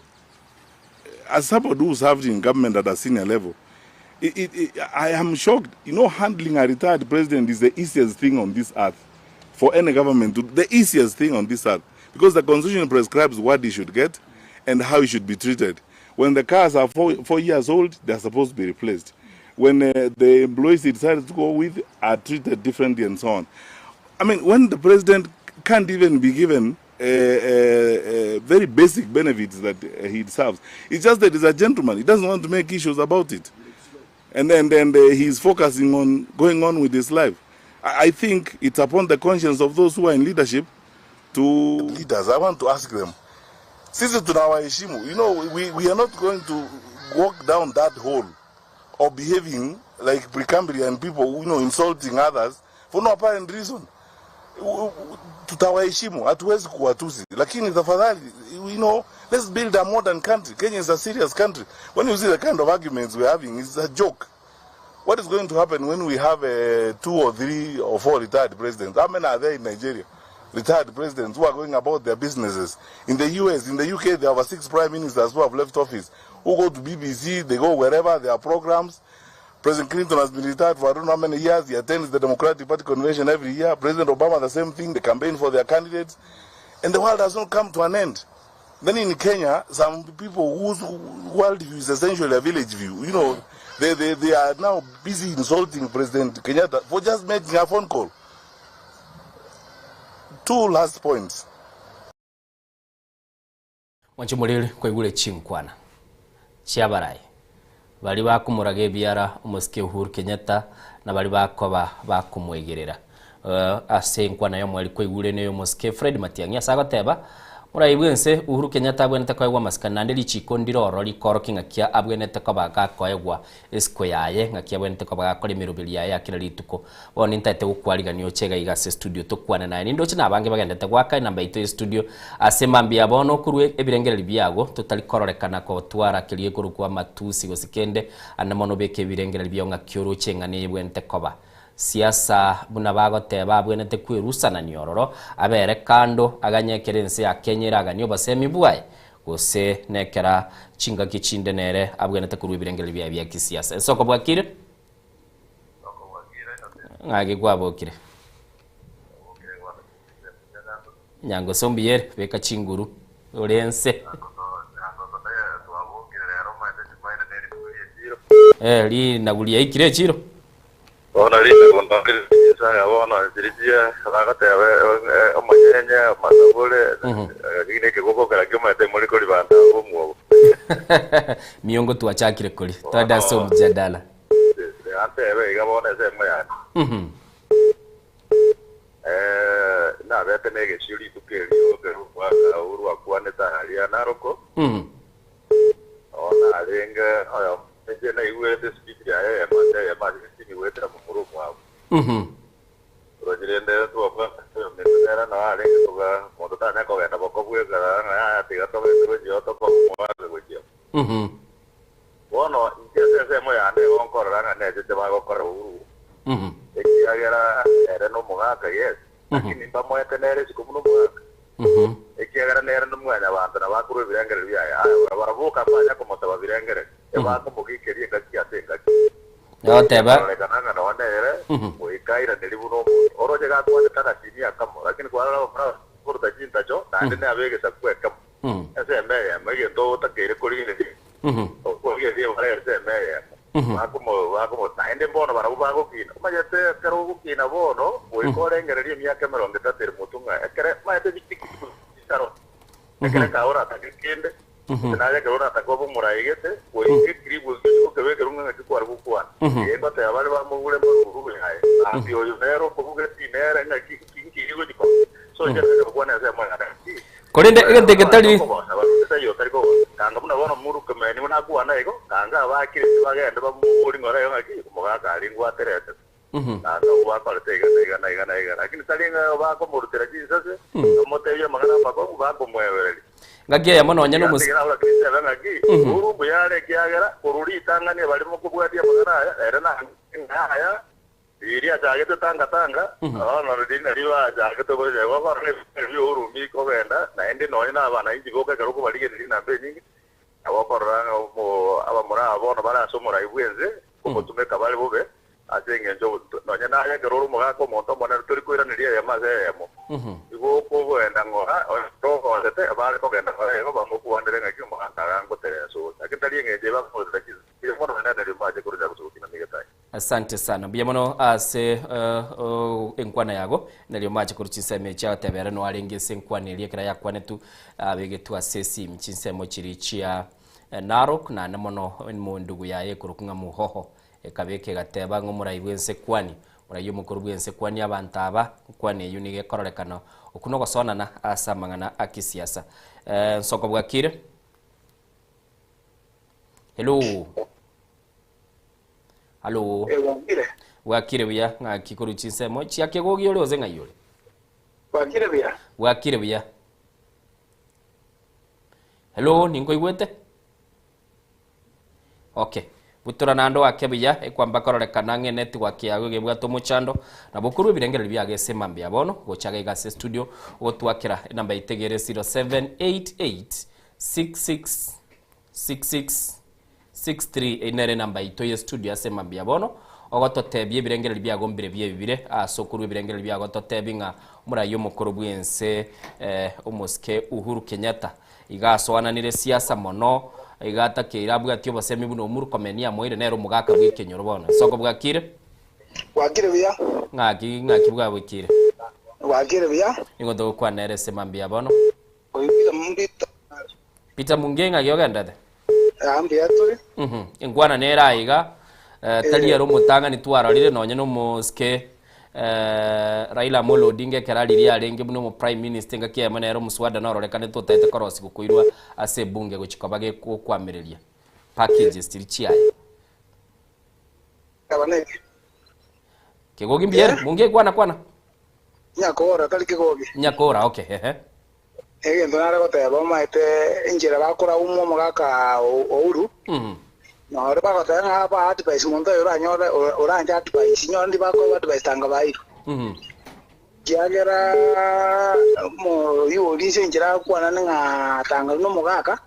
as somebody who served in government at a senior level, I am shocked. Handling a retired president is the easiest thing on this earth for any government to, the easiest thing on this earth. Because the constitution prescribes what he should get and how he should be treated. When the cars are four years old, they are supposed to be replaced. When the employees he decided to go with are treated differently and so on. When the president can't even be given very basic benefits that he deserves, it's just that he's a gentleman. He doesn't want to make issues about it. And then he's focusing on going on with his life. I think it's upon the conscience of those who are in leadership to leaders. I want to ask them, sisi tunawaheshimu. We are not going to walk down that hole of behaving like Precambrian people, insulting others for no apparent reason. Tutawaheshimu, hatuwezi kuwatusi, lakini tafadhali, let's build a modern country. Kenya is a serious country. When you see the kind of arguments we're having, it's a joke. What is going to happen when we have 2 or 3 or 4 retired presidents? How many are there in Nigeria? Retired presidents who are going about their businesses. In the US, in the UK, there are 6 prime ministers who have left office, who go to BBC, they go wherever, there are programs. President Clinton has been retired for I don't know how many years. He attends the Democratic Party convention every year. President Obama, the same thing. They campaign for their candidates. And the world has not come to an end. Then in Kenya, some people whose world view is essentially a village view, they are now busy insulting President Kenyatta for just making a phone call. 2 last points. Mwanchumulili kwa igule chinkwana. Chiabarai. Bali bakumuraga ebiara omosike Uhuru Kenyatta na bali bakoba bakumwegerera. Ase nkwana yo mwali kwa igule neyo omosike Fred Matiang'i ase agoteba Omorai bw'ense Uhuru Kenyatta abwenerete koegwa amasikani naende richiko ndire ororo rikorokia ng'aki abwenerete koba gakoegwa esiko yaye, ng'aki abwenerete koba gakora emeroberi yaye ya kera rituko. Bono nintaete gokwarigania oche iga iga ase estudio tokwane naye. Nindoche na abange bagenderete goaka enamba yaito y'estudio ase mambia bono okorwa ebirengererio biago totari kororekana gotwara keria gekorokwa amatusi gose kende ande mono obeke ebirengererio biao ng'aki oroche eng'ana eye ebwenerete koba. Siasa buna bagoteba abwenerete kwerusanania ororo abere kando aganye ekero ense ya Kenya eraganie obosemi bwaye gose nekera chingaki chinde nere abwenerete korwa ebirengererio biaye bia kisiasa. Ensoko bwakire? Ng'aki kwabokire? Nyangoso mbuya ere, beka chinguru ore ense. Eh, rinagu riaikire echiro. Bono rinagu ndorire chinsaga bono chirichia bagoteba omonyenye amasabore lakini ekegoko kera kiomanyete muri koribanda abwo omwobo. Miongo twachakire koria twende ase omjadala. Tiga ntebe iga bono ensemo yane. Nabete negesio rituko erio ekero omwaka Uhuru akwanete aria Naroko. Oo narenge oyomo inche naigwerete espeech yaye eyemo ase eyemo ase esimi goetera momura omwabo. Roche rende twabwate oyominto nere noo arenge koba monto tanya kogenda boko bweka ng'a yaya tiga togende gochia oo tokomoake gochia oo. Bono inche ase ensemo yane igo nkorora ng'a necheche bagokora Uhuru, ekiagera ere nomogaka, yes, lakini mbamoete nere isiko buna omogaka, ekiagera nere nomwanyabanto nabo akorwa ebirengererio biaye. Aya baraboka mbanya komosaba birengererio, ebakomogikeria engaki ase engaki. Nagoteba. Ekororekana ng'a nonya nere goika airaneri buna omonto. Oroche gakwanete agasinia akamo, lakini kwarora abamura bakoruta chintacho, naende nabe egesaku ekemo. Ensemo eyemo, egento otakeire korigereria, okorigereria ebara ensemo eyemo, bakomo bakomo naende mbono barabwo bagokina. Omanyete ekero ogokina bono, goika orengererie emiaka emerongo etato ere motwe ng'a ekere omanyete bitaro, ekere kae oratake kende, gose naye ekero oratake obe omoraigete, goika ekiribu ekio oche gokebekerwa ng'a ng'aki kware gokwana. Ee, ngoteba bare bamobure mbarobwo yaye, mambia oyo nere okobuga eti nere ng'aki nki nki rigochi koba. So inche nacha gokwana ensemo yane ng'aki, Korende egento eke tari. Kanga buna bono Murukimeni buna akwana igo, kanga abakire tibagende bamoborie ng'ora igo ng'aki, omogaka aria ngwaterete. Kanga abwo bakorete iga na iga na iga na iga. Lakini tari ng'a bakomorutera chinsase, bamotebie amang'ana amakong'u, bakomoebereria. Ngaki eyemo nonya nomos. Tiga lakini ntebe ng'aki, Uhuru mbuya are ekiagera korwa ritang'ani ebare mokobwatia amang'ana aya, ere nang'e aya, Riria achagete tanga tanga, bono riria nario achagete gocha igo bono nebinto bia Uhuru bikogenda, naende nonye na abana inchi boka ekero okobarigereria enamba enyinge, nabo okorora ng'a omo abamura aba bono bare ase omorai bw'ense, nkomotumeka bare bobe, ase eng'encho nonye naye ekero ore omogaka omonto omonene tori koiraneria eyemo ase eyemo. Igo okogenda ng'ora, onye togosete, bare kogenda ng'ora igo bamokwanere ng'aki omogaka agangoteresa ore. Lakini tari eng'encho eye bakomorutera chinsa, mbuya mono naende nario mbache korwa Nyagusu gokina Migetai. Asante sana. Mbuya mono ase enkwana yago. Nario mache korwa chinsemo echi agoteba ere noa arenge ase enkwana eria ekero yakwanetu abegetwe ase esimi chinsemo chiria chia Narok naende mono endugu yaye ekorokwa ng'a Muhoho ekabeka egateba ng'a omorai bwense kwani omorai omokoro bwense kwani abanto aba enkwana eyio nigo ekororekana okwo nogosonana ase amang'ana a kisiasa. Nsoko bwakire? Hello. Halo. Bwakire. Bwakire buya ng'aki korwa chinsemo chia kegogi ore gose ng'ai ore? Bwakire buya. Bwakire buya. Hello, ninkoigwete? Okay. Butora naende oake buya ekwamba kororekana ng'a enetwork yago iga ebwate omochando nabo okorwa ebirengererio biago ase mambia bono gocha iga ase studio ogotwakera enamba yaito iga ere 0788 66 66 63 Eyio nere enamba yaito ye studio ase mambia bono, ogototebia ebirengererio biago mbire biebibire ase okorua ebirengererio biago totebi ng'a omorai omokoro bw'ense eh, omosike Uhuru Kenyatta iga asoananire siasa mono iga atakeire abwatie obosemi buna Murkomen amoire nere omogaka bw'ekenyoro bono. Nsoko bwakire? Bwakire buya. Ng'aki ng'aki bwabokire? Bwakire buya. Nigo togokwana ere ase mambia bono. Oyo Peter Mungito. Peter Mungei ng'aki ogendete? Aa mbuya tore. Mhm. Enkwana nere aiga eh, tari ere omotang'ani twarorire nonye na omosike Eh, Raila Amolo Odinga ekero ariria arenge buna omo prime minister engaki eyemo nere omuswada nororekanete otaete korosigwa koirwa ase ebunge gochia koba gekwamireria packages chiria chiaye. Kegogi mbuya ere, munge kwana kwana. Nyakora tari kegogi. Nyakora okay ehe. Egento nare goteba omaete enchera bakoraumwa omogaka Ouru, nore bagoteba ng'a aba advice monto oyo oranyore oranche advice nyore ndi bakoegwa advice tanga bairwe. Ekiagera omoyio oria inse enchera agokwana ng'a tanga buna omogaka,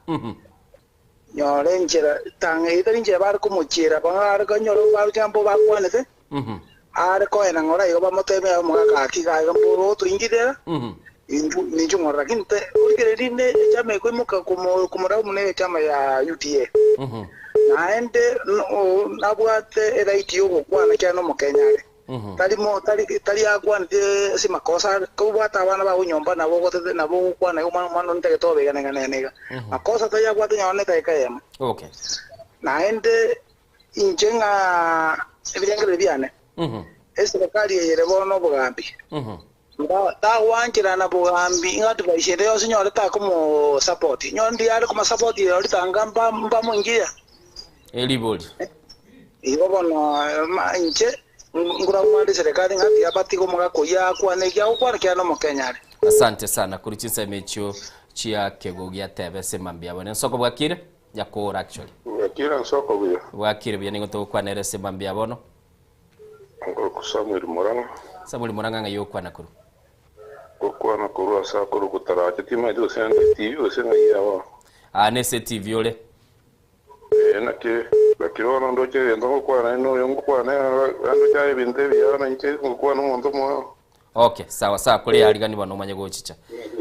nyore enchera tanga eyio tari enchera bare komochiera bare konyora baroche ng'a mbo bakwanete, Are koena ng'ora igo bamotebie aye omogaka gaki iga iga mboro otoingirera, intwe ninche ng'ora lakini te origereria rinde echama ekoimoka komo komorau buna echama ya UDA. Naende no nabwate eright ya ogokwana ekiagera na omokenya are. Tari mo tari tari akwanete ase makosa are, kobwate abana bago nyomba nabo ogotete nabo ogokwana iga omwana omwana onde tagete obe iga na iga na iga na iga. Makosa tari abwate nonye na edageka eyemo. Okay. Naende Inche ng'a ebirengererio biane, eserekari eye ere bono obogambi, tagwancherana bogambi ng'a advice ende yonsi nyore takomosupport. Nyore ndiye are komosupport rirorio tanga mbamoingiya. Eribori. Igo bono inche nkoraumande eserekari ng'a tiga batige omogaka oyio akwane eki agokwana ekiagera nomokenya are. Asante sana korwa chinsemo echio chia kegogi atebe ase mambia bono. Ensoko bwakire? Nyakora actually. Bwakire nsoko buya. Bwakire buya nigo togokwanera ase mambia bono. Ngoroku Samuel Murang'a. Samuel Murang'a ng'ai ogokwana korwa? Ngokwana korwa ase akorokwa Taracha timaeti gose nde TV gose ng'ai aba. Aa nese TV ore. Ee naki naki bono ndoche egento ngokwana naye noyo ngokwana nere ndoche aye ebinto ebiya na inche ngokwana omonto omoao. Okay, sawa sawa kore yarigani bono omanye gochicha.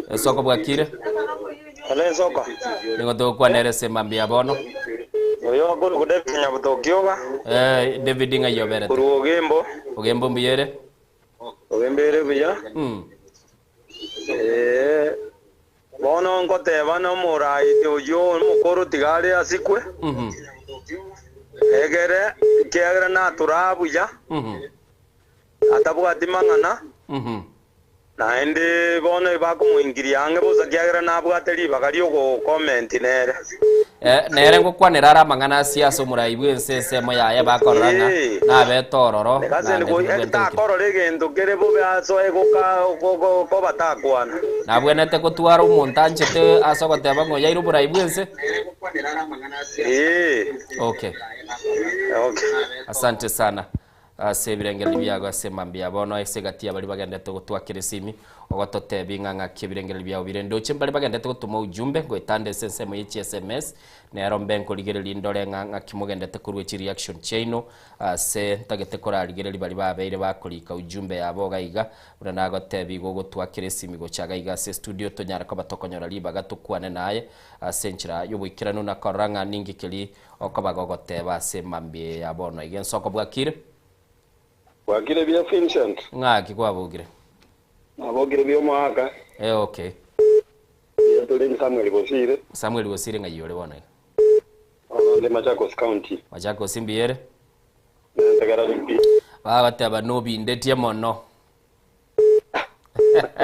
Esoko bwakire? Hello Esoko. Nigo togokwanera ase mambia bono. Oyo akorokwa David Nyabuto Okioga. Eh, David ng'ai oberete? Korwa Ogembo. Ogembo mbuya ere? Ogembo ere buya. Mm. Eh, bono ngoteba nomoraiti oyio omokoro tiga are asikwe. Mhm. Egere ekiagera natoraa buya. Mhm. Atabwati mang'ana, naende bono ebakomoingiria ang'e bosa ekiagera nabwate ribaga ri'ogokomenti nere. Eh, nere ngokwanera are amang'ana asie ase omorai bw'ense ensemo yaye bakorora ng'a Ee. nabete ororo, Gase naende nigo tibabwenerete gokira. takorora egento kere bobe asoe goka go- koba takwana. Nabwenerete gotwara omonto anchete ase ogoteba ng'a oyaire oborai bw'ense? Ee. Okay. Okay. Asante sana. Ase ebirengererio biago ase mambia bono ase egati ya baria bagenderete gotwakera esimi, ogototebia ng'a ng'aki ebirengererio biao bire. Ndoche mbaria bagenderete gotoma ujumbe, ngoetande ase ensemo ye chi sms, nero mbe nkorigereria ndore ng'a ng'aki mogenderete korwa chi reaction chiaino ase ntagete korarigereria baria babeire bakorika ujumbe yabo iga iga, buna nagotebia igo ogotwakera esimi gocha iga iga ase estudio tonyare koba tokonyora ribaga tokwane naye ase enchera y'oboikeranu na korora ng'a ninki keria Okoba gogoteba ase mambia eye ya bono iga ensoko bwakire. Bwakire buya Vincent. Ng'aki kwabokire? Nabokire buya omogaka. Eh okay. Mbuya tore inche Samuel Bosire. Samuel Bosire ng'ai ore bono iga? Bono nde Machakos County. Machakos mbuya ere? Nentegera pi. Bagoteba nobindetie mono.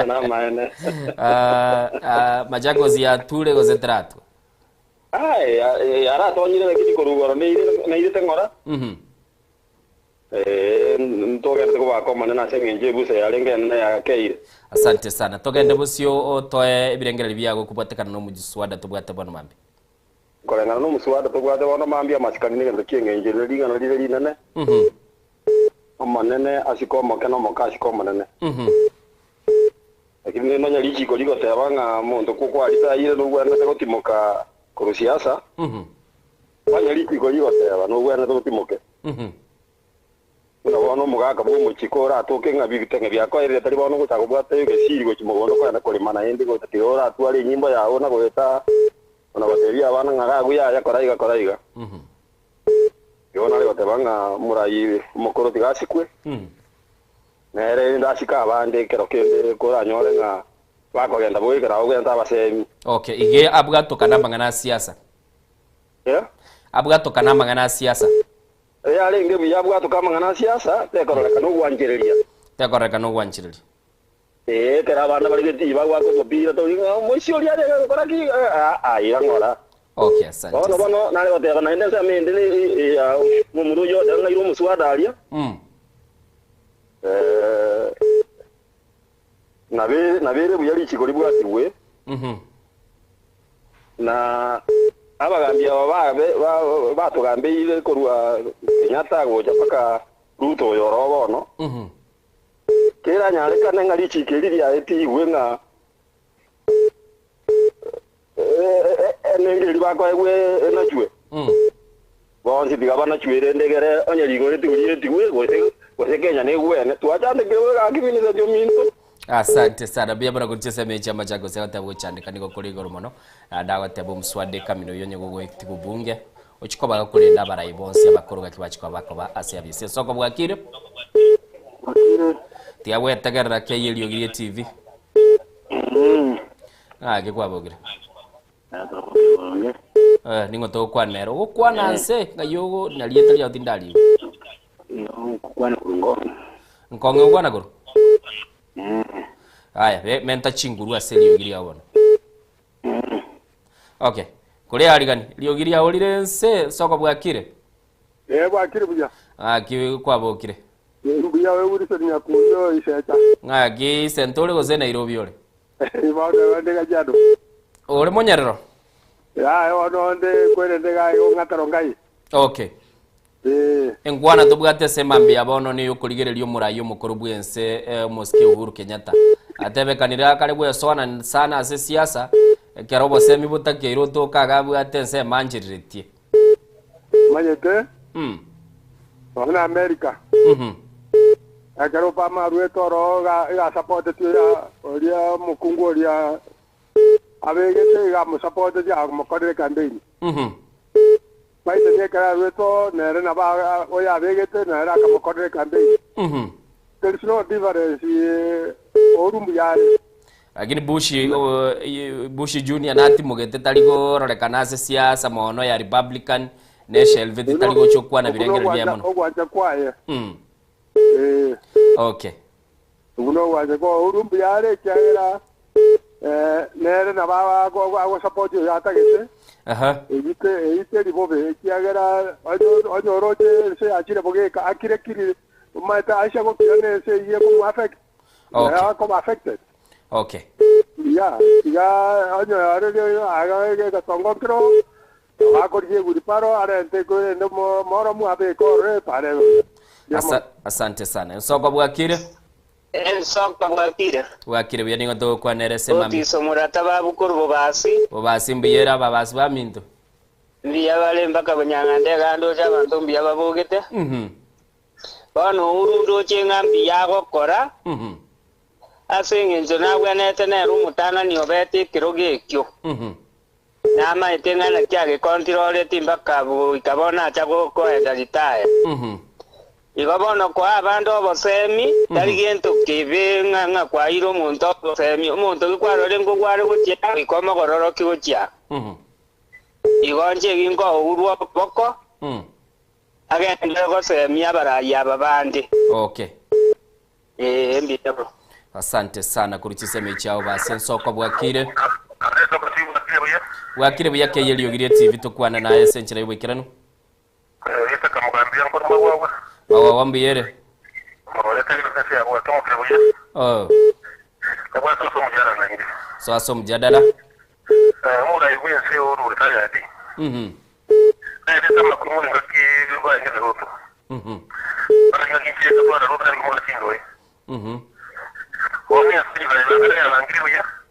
Namaene. Ah, ah, Machakos yature gose teratwa? Aye, aratonyire lakini korwa igoro neirete ng'ora. Ee, ntogenderete kobaka Omonene ase engencho y'ebusa yarenge enene yakeire. Asante sana. Togende bosio otoe ebirengererio biago kobwatekana nomosuswada tobwate bono mambia. Koreng'ana nomosuswada tobwate bono mambia, amasikani negento ki'engencho rire ring'ana rire rinene. Omonene asike omoke na omoke asike omonene. Lakini rende onye richiiko rigoteba ng'a omonto kwaritaire nogwenerete gotimoka korwa siasa, onye richiiko rigoteba nogwenerete gotimoke. Buna bono omogaka bw'omochie koratoke ng'a ebiteng'e biakoerire tari bono ogochaka kobwata egesiri gochia mogondo kogenda korema naende gocha tiga oratware enyimbo yao na goeta na gotebia abana ng'a gagwo yaya kora iga kora iga. Igo nare goteba ng'a omorai omokoro tiga asikwe. Nere erinde asike abande ekero kende koranyore ng'a bakogenda boigera agwo gento abasemi. Okay, iga abwatokana amang'ana a siasa. Yeah. Abwatokana amang'ana a siasa. Eyarenge buya abwatoke amang'ana a siasa, tekororekana ogwanchereria. Tekorekana ogwanchereria. Ee, ekero abana bare getii bagoaka omopira, tori ng'a omoisia oria are gokora ki? Aa, ira ng'ora. Okay, asante. Bono bono nare goteba naende ensemo ende ne ya omomura oyio oteba ng'a ire omoswada aria. Eh, nabe nabere buya richiko ribwatigwe, na abagambi aba babe ba- batogambeire korwa Kenyatta gocha mpaka Ruto oyo oro bono. Keranyarekane ng'a richiiko eri riaetigwe ng'a enengo eria bakoegwa enachwe, bonsi tiga banachwe, erende egere onye rigoro ritigwe rietigwe, gose gose Kenya negwene. Twachandekire bobe gaki minisa ominto. Asante sana mbuya mono korwa chinsemo echi amachako gose agoteba gochandeka nigo kore igoro mono naende agoteba omuswada ekamino oyio onye gogoetigwa obunge ochie koba gokorenda abarai bonsi abakoro gaki bachie koba bakoba ase abisi ensoko bwakire tiga gwetegerera kei eriogi rie TV ng'aki kwabokire Eh, ning'o togokwana nere ogokwana nse ng'ai ogo na rieta riao tindariigwa Nkong'e ogokwana korwa Aya, be- menta chinguru ase eriogi riao bono. Okay. Kore arigani, riogi riao rire nse soko bwakire. Ee, bwakire buya. Ng'aki kwabokire. Mbuya we Wilson Nyakundi o Isecha. Ng'aki Isenta ore gose Nairobi ore? Bono onde Kajiado. Ore monyerero? Yaya bono onde kwerende gai ong'atero ngai. Okay. Ee. Enkwana tobwate ase mambia bono neyokorigereria omorai omokoro bwense omosike Uhuru Kenyatta. Atebekanire akare gwesoana sana ase siasa ekero obosemi botakeire otoka iga abwate ense emanchereretie. Omanyete, Mm. nonya na America, Mhm. ekero Obama aruete ororo iga iga asapotetie oria oria omokungu oria abegete iga amosapotetie amokorere campaign. Mhm. Biden ekero aruete oo nere nabo oyo abegete nere akamokorera ecampaign. Mhm. There is no difference Uhuru mbuya are. Lakini Bush, Bush Junior natimogete tari kororekana ase siasa mono ya Republican neshelveti tari gocha okwana birengererio biaye mono. Ogwancha kwaye. Mm. Eh. Okay. Okwo nogwancha kwa Uhuru mbuya are ekiagera eh, nere nabo agosupport oyo atagete. Aha. Eyio te- eyio teri bobe ekiagera onye onye oroche ense yachire bogeka akire kiri omanyete aise gokira na ense eyio ekomo affect Okay. akoba affected. Okay. Buya tiga onye arenge aga egetongo nkero bakorigia eguriparo arente korende mo- moromu abeke ororo epara ebe. Asa, asante sana. Ensoko bwakire? Ensoko bwakire. Bwakire buya nigo togokwanera ase mambia. Otiso morata babu korwa bobasi. Bobasi mbuyere ababasi baminto. Mbuya bare mpaka bonyang'anda egande oche abanto mbuya babogete. Mhm. Bono Uhuru ndoche ng'a mbuya agokora, Mhm. ase engencho nabwenerete nere omotang'ani obete ekerogo ekio. Mhm. Namaete ng'a naki agekontiroreti mpaka goika bono acha koenda ritaya. Igo bono koa abande obosemi tari gento kebe ng'a ng'a kwaeire omonto obosemi. Omonto ki kwarorire nkogware gochia goika omogororoki gochia. Igo inche ginkourwa oboko agenderere gosemia abarai aba bande. Okay. Ee, mbuya bo. Asante sana korwa chisemi chiao base nsoko bwakire. Bwakire buya kei eriogi rie TV tokwane naye ase enchera y'oboikeranu. Magwagwa mbuya ere. Oh. So ase omjadala. Mhm. Mhm. Mhm.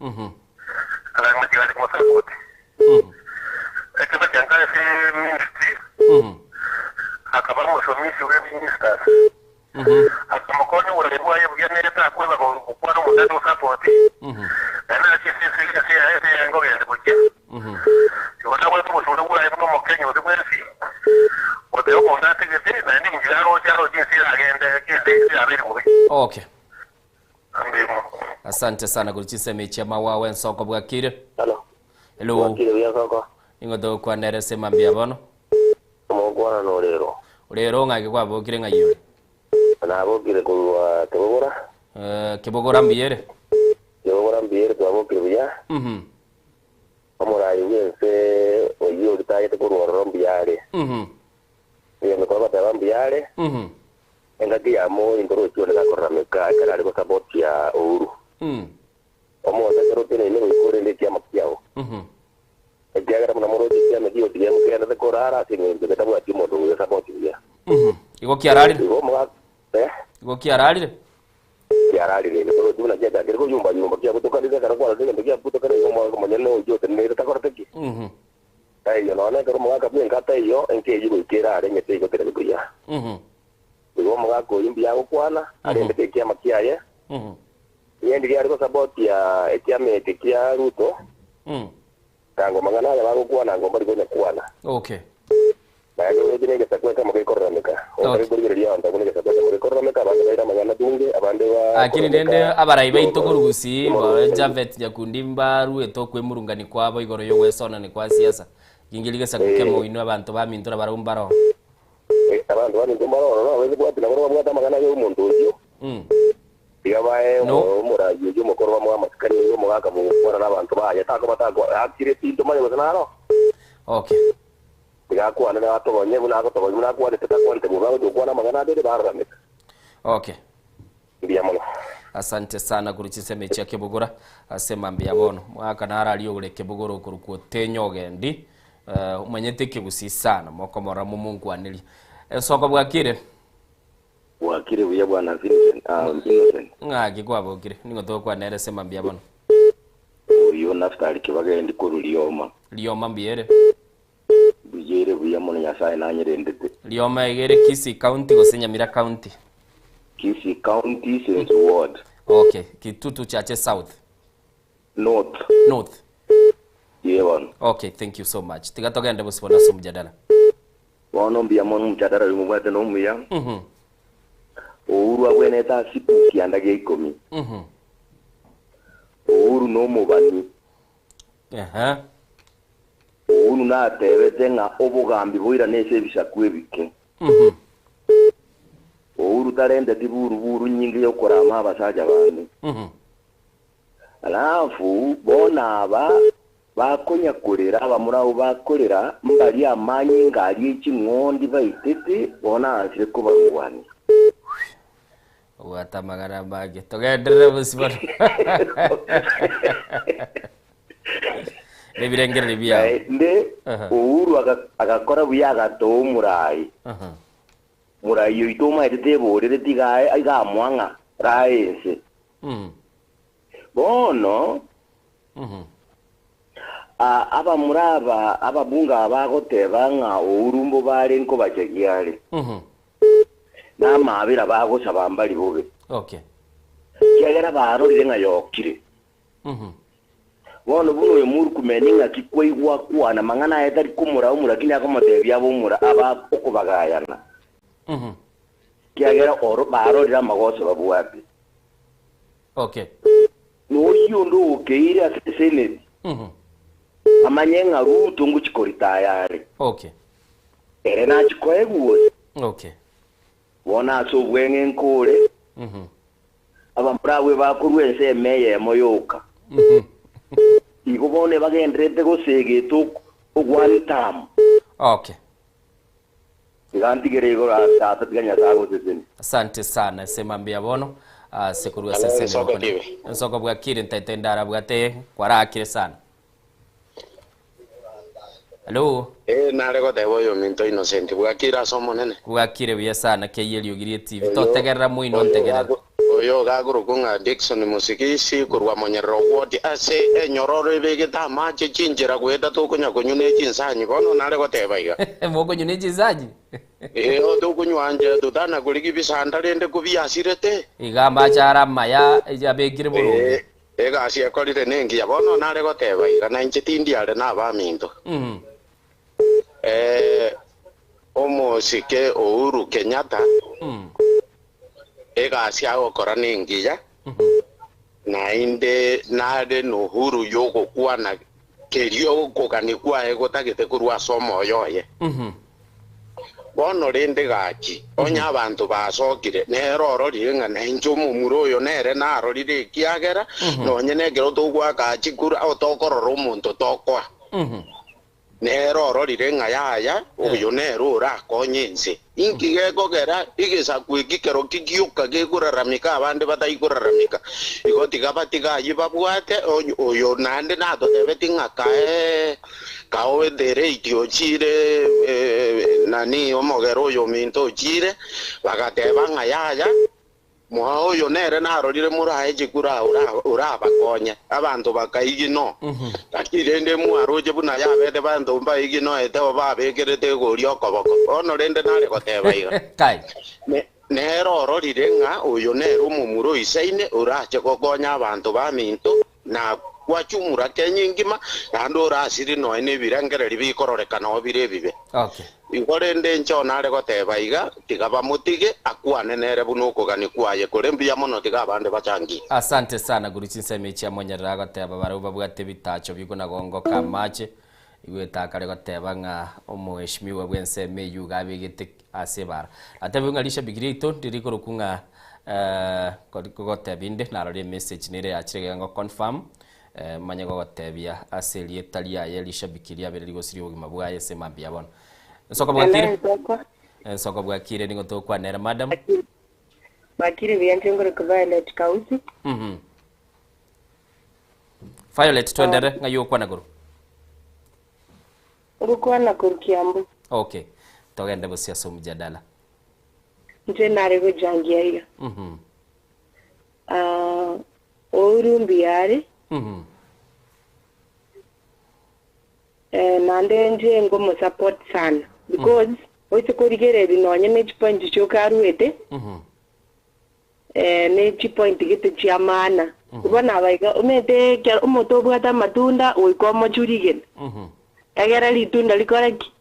Mhm. Mhm. Mhm. Mhm. Mhm. Okay. Asante sana korwa chinsemo echi amawawa ensoko bwakire. Hello. Hello. Bwakire buya soko. Ning'o togokwanera ase mambia bono? Omokwana norero. Orero ng'aki kwabokire ng'ai ore? Nabokire korwa Kebogora. Kebogora mbuyere? Kebogora mbuyere twabokire buya. Omoraai bw'ense oyio oritagete korwa ororo mbuya are. Egento kogoteba mbuya are, engaki ya moi ntorochi onde gakorarameka ekero are gosapotia Uhuru. Omonto ekero oteneine goika orende ekiama kiao. Ekiagera buna moroche ekiama kia ODM kegenderete korara ase eng'encho getabwati omonto ogogesapoti buya. Igo kiararire? Igo omogaka eh? Igo kiararire? Kiararire. Torochi buna kiachakire koyumba-yumba kiabutokanire ekero kwarorire egento kiabutokanire igo omogaka omonyene oyio oteneneire takorete ki? Taiyo, nonya ekero omogaka bw'enka taiyo, enka eyio goika erare eng'ete igotereri buya. Igo omogaka oyio mbuya agokwana, arendete ekiama kiaye, Inye ndiria are gosapotia ekiama eke kia Ruto, tango mang'ana aya bagokwana ango mbari konyakwana. Okay. Naende oroche negesaku ekemo gekororameka. Otari korigereria abanto abwo negesaku ekemo gekororameka, abande baire amang'ana bunge, abande Lakini rende bakoromeka abarai baito korwa Gusii, bo Japhet Nyakundi mbaruete okwemurungani kwabo igoro y'ogwesonani kwa siasa. Gingeria gesaku kemo inwe abanto baminto na barabwo mbaroo. Abanto baminto mbaroo ororo abaise bwati nabo babwate amang'ana y'omonto oyio. Tiga bae omoraai oyio omokoro bamoe amasikani oyio omogaka mogokwana nabanto baye takoba takwa akire tintomanya gose naro. Okay. Tiga akwane na atogonye buna agotogonya buna akwanete takwanete bobe agochia gokwana amang'ana abere barorameka. Okay. Mbuya mono. Asante sana korwa chinsemo echi chia Kebogora ase mambia bono. Mwaka naro aria ogore Kebogora okorokwa Otenyo Ogendi eh, omanyete ekegusii sana mokomorora momonkwanerie. Ensoko bwakire? Bwakire buya bwana Vincent, ah, Innocent. Ng'aki kwabokire? Ning'o togokwana ere ase mambia bono? Oyio Naftali Kibagendi korwa Rioma. Rioma mbuya ere? Mbuya ere buya mono Nyasae nanyerendete. Rioma iga ere Kisii County gose Nyamira County? Kisii County, Sensu Ward. Okay, Kitutu Chache South. North. North. Ee bono. Okay, thank you so much. Tiga togende bosibwa nase omojadala. Bono mbuya mono omojadala oyo mobwate nomuya. Uhuru abwenerete asiku kianda gia ikomi. Uhuru nomobani. Uhuru natebete ng'a obogambi boirane ase ebisaku ebike. Uhuru tarenteti buru buru nyinge yokorama abasacha bande. Alafu bono aba bakonya korera, abamura abwo bakorera, mbarie amanyinga aria e ching'ondi baitete, bono aansire kobarwania. Obwate amang'ana amange. Togenderere bosio bono. Nebirengererio biao. Naende Uhuru agakora buya agatoa omorai. Morai oito omaete teborere tiga iga amoa ng'a raa ense. Bono abamura aba ababunge aba bagoteba ng'a Uhuru mbobare nkobachagia are, na amaabera bagosaba mbari bobe, ekiagera barorire ng'a yokire. Bono buna oyo Murkomen ng'aki kwaigwa akwana mang'ana aye tari komoraumu lakini akomotebia abe omora aba okobagayana, ekiagera oro barorire amagoso babwate. Okay. Noyio onde ogokeire ase eseneti, amanye ng'a Ruto ngochia koritaya are. Okay. Ere nachie koegwa gose? Okay. Bono ase obweng'e nkore, abamura abwo ebakorua ensemo eyemo yoka. Igo bono ebagendererete gosegeta ogwanita amo. Okay. Tiga ntigere igoro ase tata, tiga Nyasae agosesenie. Asante sana ase mambia bono ase korwa ase Hello, ensemo Nsoko yokone. TV. Nsoko bwakire ntaete ndarabwate kwarakire sana. Hello. Ee, nare goteba oyominto Innocent, bwakire ase Omonene? Bwakire buya sana keyia eriogi rie TV. Oyo- Totegerera moino oyo ntegerera. gago- Oyo gakorokwa ng'a Dickson Musigisi korwa Monyerere Ward ase enyororo ebegete amache chinchera goeta tokonya konywa ne chinsanyi bono nare goteba iga. Mokonywa ne chinsanyi? Ee tokonywa nche totana korigia bisanda rende kobiasirete. Iga amache are amaya abekire boronge. Ee egasi ekorire nengiya bono nare goteba iga na inche tindi are nabaminto. Ee omosike Uhuru Kenyatta Egasi agokora nengiya, naende nare nohuru y'ogokwana keria okogania kwaye gotagete korwa ase omoyo oye. Bono rende gaki, onye abanto basokire, nere ororire ng'a nainche omomura oyo nere narorire, ekiagera nonye nekero togoaka chikura o tokorora omonto tokoa, nere ororire ng'a yaya, oyo nere orakonye ense. Inki gekogera egesaku eki kero kigioka gekorarameka abande batari korarameka? Igo tiga batige ayio babwate, oyo naende natotebeti ng'a kae Kaoetereiti ochiire, nani omogera oyo ominto ochiire, bagateba ng'a yaya, moa oyo nere narorire morae chikura orabakonye. Abanto bakaigino. Lakini rende mwaroche buna yabete banto mbaiginoete obabekerete egori okoboko. Bono rende nare goteba iga. Nere ororire ng'a oyo nere omomura oisaine orache gokonya abanto baminto, na gwachumura Kenya engima, naende orasiri nonya nebirengererio bikororekana oo bire ebibe. Okay. Igo rende inche nare goteba iga, tiga bamotige akwane nere buna okogania kwaye kore mbuya mono, tiga abande bachangie. Asante sana Guru chinsemo echi amonyerere agoteba barabwo babwate ebitacho bikonagongoka amache igo etakare goteba ng'a omoheshimiwa bw'ensemo eywo iga abegete ase ebara. Atebigwe ng'a rishabiki riaito ndiri korokwa ng'a kogotebia inde narorire emessage nere yachire iga ngo confirm manye gogotebia ase erieta riaye rishabiki riabere rigosiria obogima bwaye ase mambia ya bono. Nsoko bwakire? Nsoko bwakire nigo togokwana nere madam. Bwakire buya inche ngorokwa Violet Kausi. Violet twendere ng'ai ogokwana korwa? Ngokwana korwa Kiambu. Okay. Togende bosio ase omjadala. Inche nare gochangia iga. Ah, Uhuru mbuya are. Eh, naende inche nkomosupport sana because oise korigereria nonye ne chipoint chioka aruete, eh, ne chipoint gete chia maana. Bono aba iga, omanyete ekero omonto obwate amatunda goika omochie rigena, egere ritunda rikore ki?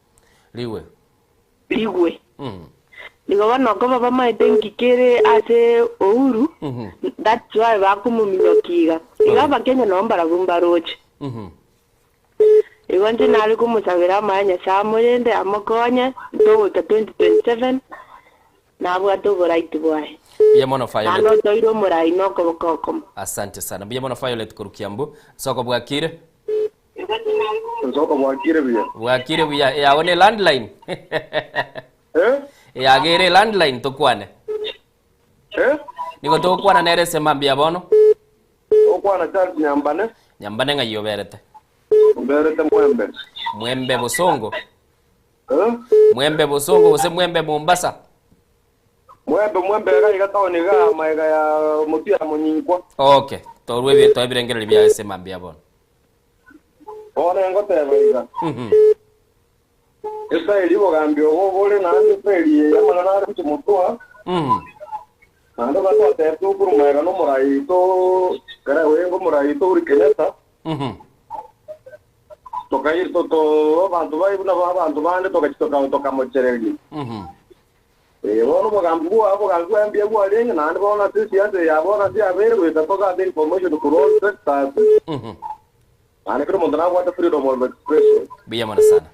Rigwe. Rigwe. Nigo bono okoba bamaete nki kere ase Uhuru, that's why bakomominyokia iga. Iga abakenya nabo mbarabwo mbaroche. Igo inche nare komosabera amaya Nyasae amorende, amokonye, togoika 2027, nabwate oboraiti bwaye. Mbuya mono Naende Violet. otoire omorai nokoboko okomo. Asante sana. Mbuya mono Violet korwa Kiambu. Soko bwakire? Nsoko bwakire buya. Bwakire buya. Eyago ne landline. Eh? Eyago ere landline tokwane. Eh? Nigo togokwana nere ase mambia bono. Okwana Charles Nyambane. Nyambane ng'ai oberete? Mberete Mwembe. Mwembe Bosongo? Eh? Mwembe Bosongo gose Mwembe Mombasa? Mwembe Mwembe iga iga town iga maega ya motwe ya Monyinkwa. Okay. Torwe ebi toe ebirengererio biaye ase mambia bono. Bono engoteba iga. Esaeri obogambi obo bore naende esaeri eye amang'ana are gochia motwe naende batwatebete okorwa magega nomorai oito kare oenge omorai oito Uhuru Kenyatta tokai to to abanto bai buna abanto bande togachi toka tokamochereria. Ee, bono obogambi bwa obogambi bwaye mbuya bwarenge naende bono ase esiasa eye ya bono ase yabeire goika togate information korwa all sectors Naende kera omonto nabwate freedom of expression. Mbuya mono sana.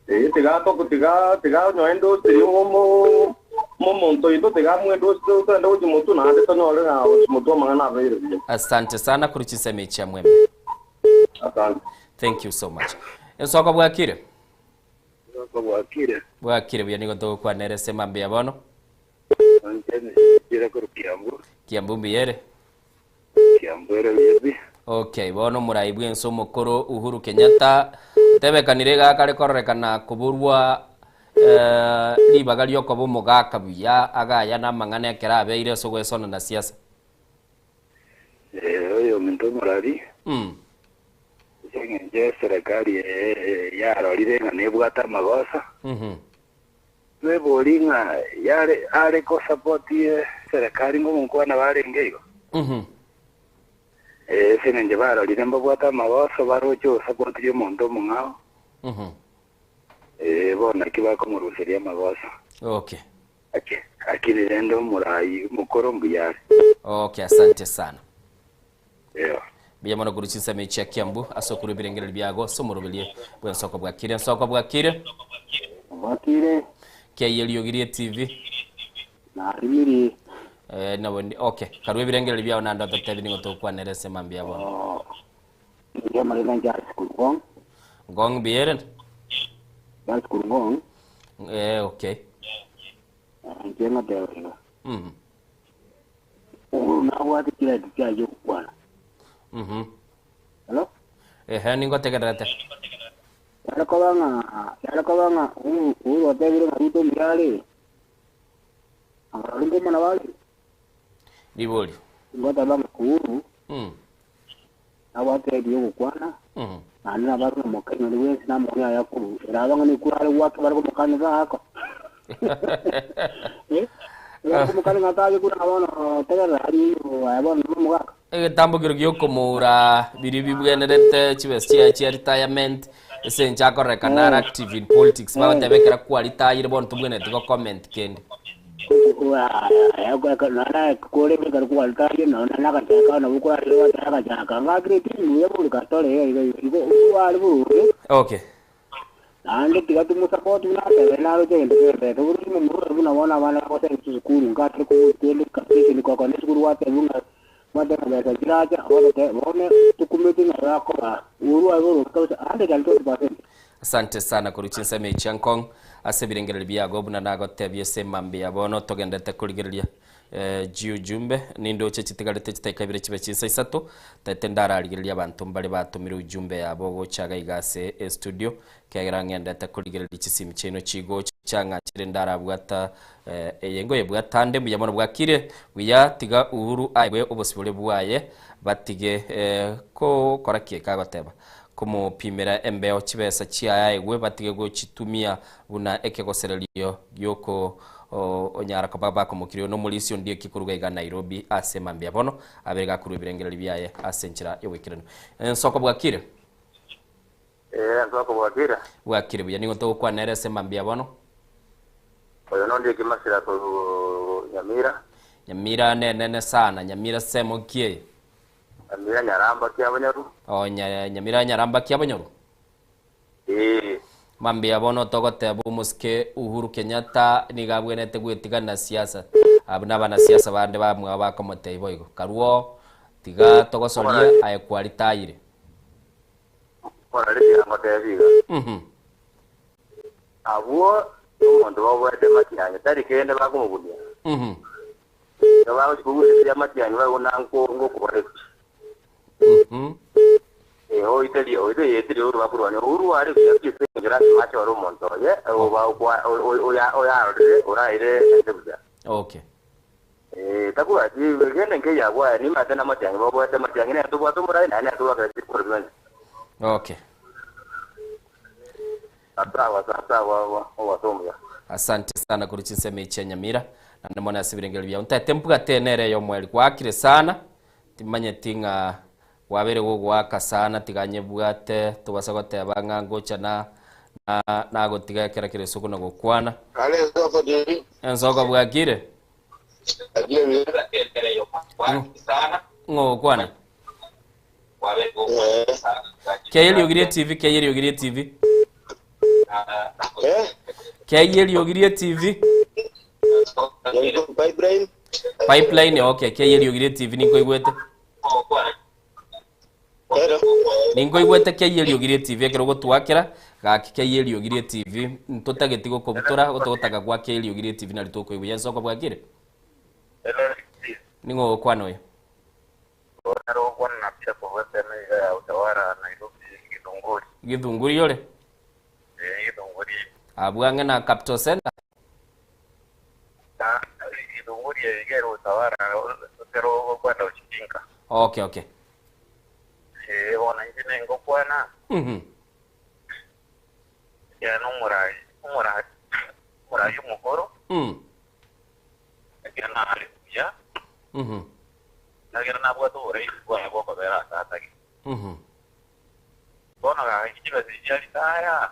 Ee, tiga toko tiga tiga onye endosiri omo omonto oito tiga amwendosire togende gochia motwe naende tonyore ng'a gochia motwe amang'ana abeire buya. Asante sana korwa chinsemo echi chia Mwembe. Asante. Thank you so much. Ensoko bwakire? Ensoko bwakire. Bwakire buya nigo togokwanera ase mambia bono. Inche nchire korwa Kiambu. Kiambu mbuya ere? Kiambu ere buya pi. Okay, bono omorai bw'ense omokoro Uhuru Kenyatta otebekanire iga akare kororekana koborwa eh, ribaga riokoba omogaka buya agaya namang'ana ekero abeire ase ogwesona na siasa. Eh, oyo ominto omorari Mm. ase eng'encho eserekari eye yarorire ng'a nebwate amagoso Mhm. Twebori ng'a yare are ko-support eserekari ng'omonkwana barenge igo. Ee, ase engencho barorire mbabwate amagoso baroche osapotirie omonto omong'ao. Ee, bono naki bakomoruseria amagoso. Okay. Aki, lakini rende omorai omokoro mbuya are. Okay, asante sana. Eyo. Mbuya mono korwa chinsemo echi chia Kiambu ase okorwa ebirengererio biago ase omoroberio bw'ensoko bwakire. Ensoko bwakire. Bwakire. Kiaye eriogi rie TV. Narimiri. Eh, nabo ndi okay. Karue ebirengererio biao naende ototebi nigo tokwanera ase mambia bono. Inche amareta Charles Ngong. Ngong mbuya Charles Ngong. Eh, okay. Inche ngoteba iga. Mhm. Uhuru nabwate chirai chiaye gokwana. Mhm. Hello? Ehe, ningotegererete. Yare koba ng'a yare koba ng'a Uhuru Uhuru otebire ng'a Ruto mbuya are. Abarori nkomona bare. Ribori. Ngoteba ng'a Uhuru Mm. nabwate right ya ogokwana Mhm. naende nabo are omokenya onde bwensi namokonywa aye akorwa. Eraba ng'a nekura are goaka bare komokanera aako. Eh? Bare komokana ng'a tache kura bono tegerera aria aye bono nomogaka. Egetambokero giokomoura biria bibwenerete chibesa chiaye chia retirement ase enche akorekana are active in politics bagoteba ekero kwaritayire bono tobwenereti go comment kende. Okay. Naende tiga tomosupport buna atebe naroche egento kegenderete oboruoti momura buna bono abana bagosema chisukuru ngatari kogotende education kogokora esukuru gwatebiwa ng'a gwateba ng'a besa chiracha bono bono tokumeti ng'a bakoba oborwa aye boroke kabisa 120%. Asante sana korwa chinsemo echi chia Nkong ase ebirengererio biago buna nagotebia ase mambia bono togenderete korigereria Jiujumbe, Nindoche chitigarete chitaika ibere chibe chinsa isato, taete ndararigererie abanto mbare batomire ujumbe yabo gocha iga iga ase estudio, ekiagera ng'endete korigereria chisimi chiaino chigocha ng'a chire ndarabwata eye ngoyebwata ande mbuya mono bwakire buya tiga Uhuru aegwe obosibore bwaye batige gokora ki kagoteba komopimera embeo chibesa chiaye aegwe batige gochitumia buna ekegosererio gioko onyara koba bakomokiria oyo nomorisia ondieki koruga iga Nairobi ase mambia bono abere gakorua ebirengererio biaye ase enchera y'oboikeranu. Ensoko bwakire? Ee, ensoko bwakire. Bwakire buya. Nigo togokwana ere ase mambia bono. Oyo nondieki Masira korwa Nyamira. Nyamira nenene sana. Nyamira semo ki eye? Nyamira Nyaramba kiabonyoru. Oh, Nyamira Nyaramba kiabonyoru? Ee. Mambia bono togoteba omosike Uhuru Kenyatta nigo abwenerete gwetigana na siasa. Abwo nabanasiasa bande bamwabo bakomotebia boigo. Karwo tiga togosoria aye kwaritayire. Bono riria ngotebia iga. Abwo omonto baboete matiang'i tari kende bakomobunia. Nigo bagochia kobunereria amatiang'i baigwe na ngokobareti. Ee, oiterie, oite yetirie Uhuru bakorwania. Uhuru are buya pi ase engencho lasima achore omonto oye, oba- oyarorire, oraire ense buya. Okay. Ee, tabwati gende nkeiyo abwo aye, nimanyete namatiang'i babwate amatiang'i nere tobwate omorai naende nere tobwate chikoro bionsi. Okay. Sawa, sawa, ogote omuya. Asante sana korwa chinsemo echi chia Nyamira, naende mono ase ebirengererio biao. Ntaete mbwate nere eyomweri gwakire sana, timanyeti ng'a kwabeire gogoaka sana tiga nyebwate tobasa goteba ng'a ngocha na na nagotiga ekero kere ase okona gokwana. Kare ensoko tiri. Ensoko bwakire? Ng'o ogokwana? Kei eriogi rie TV, kei eriogi rie TV. Kei eriogi rie TV. Pipeline. Pipeline, okay. Kei eriogi rie TV ninkoigwete. Ninkoigwete kei eriogi rie TV ekero ogotwakera gaki kei eriogi rie TV ntotageti gokobutora gotogotaka gwaka eriogi rie TV nari tokoigwa. Yes oko bwakire? Ning'o ogokwana oyo? Nere ogokwana na Peter korwa ensemo iga ya Utawala, Nairobi, Githunguri. Githunguri ore? Ee, Githunguri. Abwo ang'e na Capital Centre? Na Githunguri eye iga ere Utawala, ekero ogokwenda gochia Jinka. Okay, okay. Ee, bono inche ningokwana, ekiagera nomorai, omorai, omorai omokoro, ekiagera nare buya, Ekiagera nabwate oboraisi bwaye bw'okobera aase atagete. Bono gaki chibesa echi chia ritaya,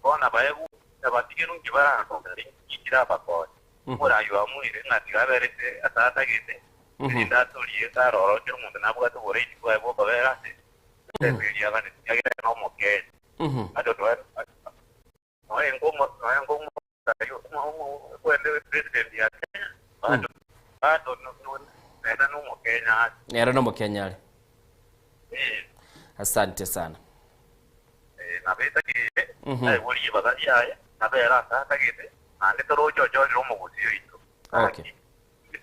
bono abaegwa abatigeru nki barakore, inki kirabakonye? Omoraai oamuire ng'a tiga aberete ase atagete, erinde atorie tarora kera omonto nabwate oboraisi bwaye bw'okobera ase ensemo eria aganeti, ekiagera ere nomokenya. Bado bado nere nomokenya are. Nere nomokenya are. Eh. Asante sana. Eh, nabo etagete, aegwe ribaga riaye, nabo ere ase atagete, naende toroche ochorire omogusii oito. Okay.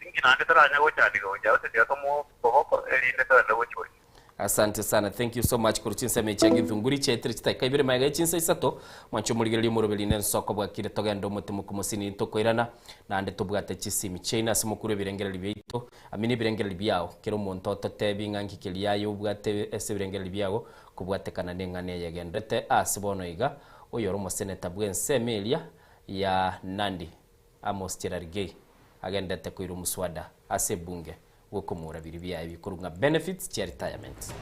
Inki naende toranya gochandika gochia gose tiga tomoe okoboko erinde toende gochia gochia. Asante sana thank you so much korwa chinsemo echi chia Githunguri chiaetire chidakika ibere magega ye chinsa isato mwanche omorigereria omoroberi ne ensoko bwakire togende omotimoku mosini ntokoirana naende tobwate chisimi chiaino ase mokuru ebirengererio biaito amina ebirengererio biao kera omonto ototebi ng'a nki keria aye obwate ase ebirengererio biago kobwatekana neng'ana eye egenderete ase bono iga oyore omoseneta bw'ensemo eria ya Nandi Amos Cherargei agenderete koira omuswada ase ebunge bw'okomura biria biaye bikorwa ng'a benefits chia retirement.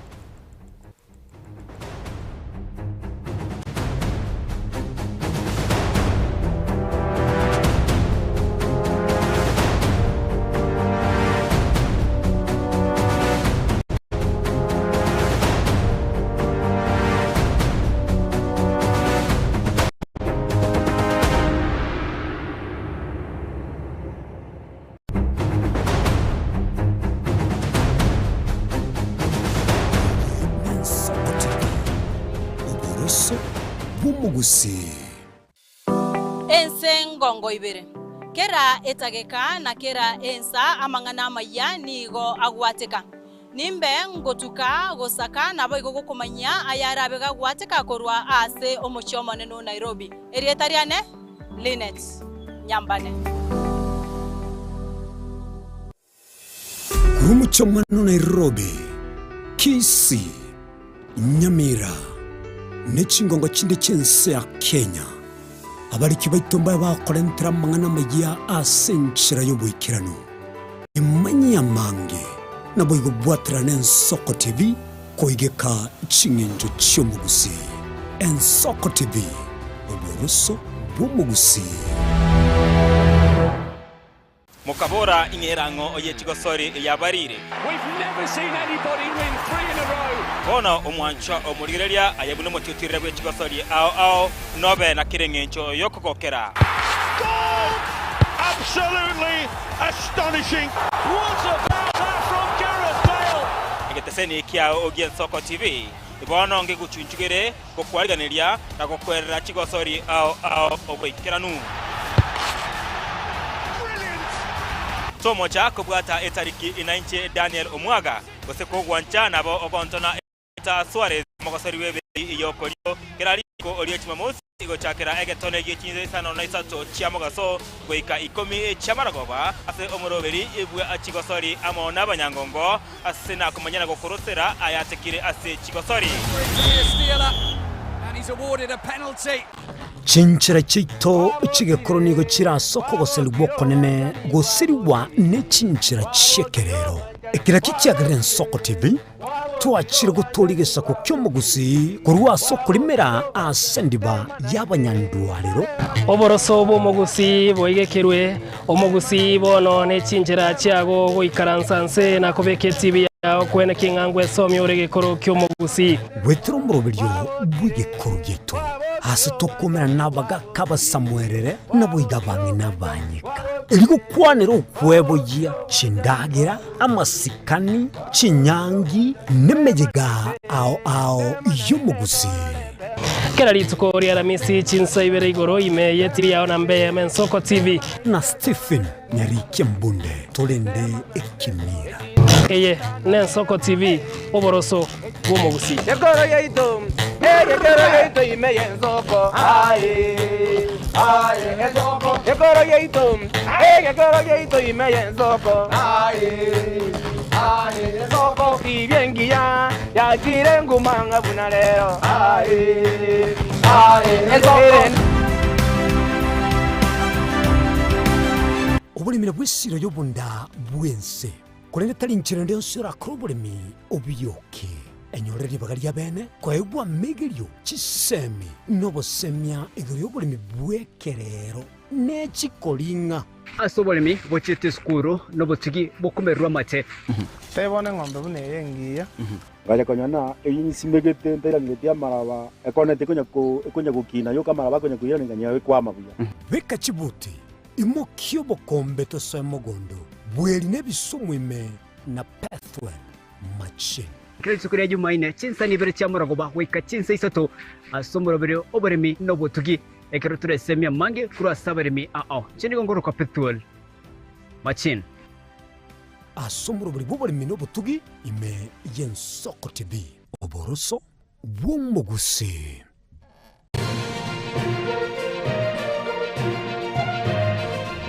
Nensoko TV, oboroso bw'omogusii. Ense ngongo ibere, kera etageka na kera ensa amang'ana amayia nigo agwateka. Nimbe ngotuka gosaka naboigo gokomanyia ayarabe gagwateka korwa ase omochie omonene o Nairobi. Erieta riane Linet Nyambane. Korwa omochie omonene o Nairobi, Kisii, Nyamira, ne chingongo chinde chi'ense ya Kenya, abariki baito mbaye bakorentera amang'ana amayia ase enchera y'oboikeranu. Emanyie amange, naboigo bwaterane Ensoko TV koigeka ching'encho chi'omogusii. Ensoko TV, oboroso bw'omogusii. Mokabora, Ing'e erang'o ye chigosori yabarire. Bono omwanchwa omorigereria aye buna omotiutirire bwe chigosori ao ao, nobe na kera engencho y'okogokera. Egeteseni kiao gi'Ensoko TV bono ngegochunchugere gokwariganeria na gokwerera chigosori ao ao oboikeranu. Tomocha kobwata etariki inainche Daniel Omwaga, gose kogwancha nabo ogontona eta Suarez omogosori w'ebei y'okorio kera rituko rie Jumamosi gochakera egetone gie chinsa isano na isato chia mogaso goika ikomi chi'amaragoba ase omoroberi bwa chigosori amo nabanyangongo Ase nakomanya na gokorosera ayatekire ase chigosori. Chinchera chiaito chi'egekoro nigo chire ase okogoserigwa okonene gosirigwa ne chinchera chi'ekerero. Eki nakio kiagerire Ensoko TV twachire gotooria egesaku ki'omogusii korwa ase okorimera ase endiba y'abanyandwarero. Oboroso bw'omogusii boigekerwe Omogusii bono ne chinchera chiago goikaransa nse na kobeka etibi yao kwene king'a ngwesomia ore egekoro ki'omogusii. Goetera omoroberio bw'egekoro giaito, aase tokomerana nabagaaka abasamuerere, naboigo abang'ina abanyeka, erio gokwanera okweboyia chindagera, amasikani, chinyangi, nemeyega ao ao y'omogusii. Kera rituko ri'Aramisi chinsa ibere igoro ime y'etiri yao na mbe Mensoko TV. Na Stephen Nyarikia Mbunde torende ekemira. Eye n'Ensoko TV, oboroso bw'omogusii. Gekoro giaito, egekoro giaito ime y'ensoko, aye, aye, ensoko. Gekoro giaito, egekoro giaito ime y'ensoko, aye, aye, ensoko. Tibia engiya yachire nguma ng'a buna rero, aye, aye, ensoko. Oboremi bw'esiro y'obonda bw'ense. Korende tari nchera ende yonsi orakore oboremi obioke. Enyore ribaga ri'abeene koegwa amegerio, chisemi, na obosemia igoro y'oboremi bw'ekerero ne chikoring'a. Ase oboremi bochiete esukuru nobotigi bokomererwa amate. Teba bono eng'ombe buna eye engiya. Ngacha konyora na eyio nsimegete ntairangeretie amaraba, ekoneti ekonya gokina yoka amaraba akonya koirana nganyora ekwama buya. Beka chibuti. Imokia obokombe tosoe mogondo, bweri nebisumu ime na Pethuel machine. Kera rituko ria Jumaine, chinsa ibere chia morogoba goika chinsa isato ase omoroberi oboremi na obotugi, ekero toresemie amange korwa ase abaremi ao. Inche nigo nkorokwa Pethuel Machine. Ase omoroberi bw'oboremi na obotugi ime y'Ensoko TV. Oboroso bw'omogusii.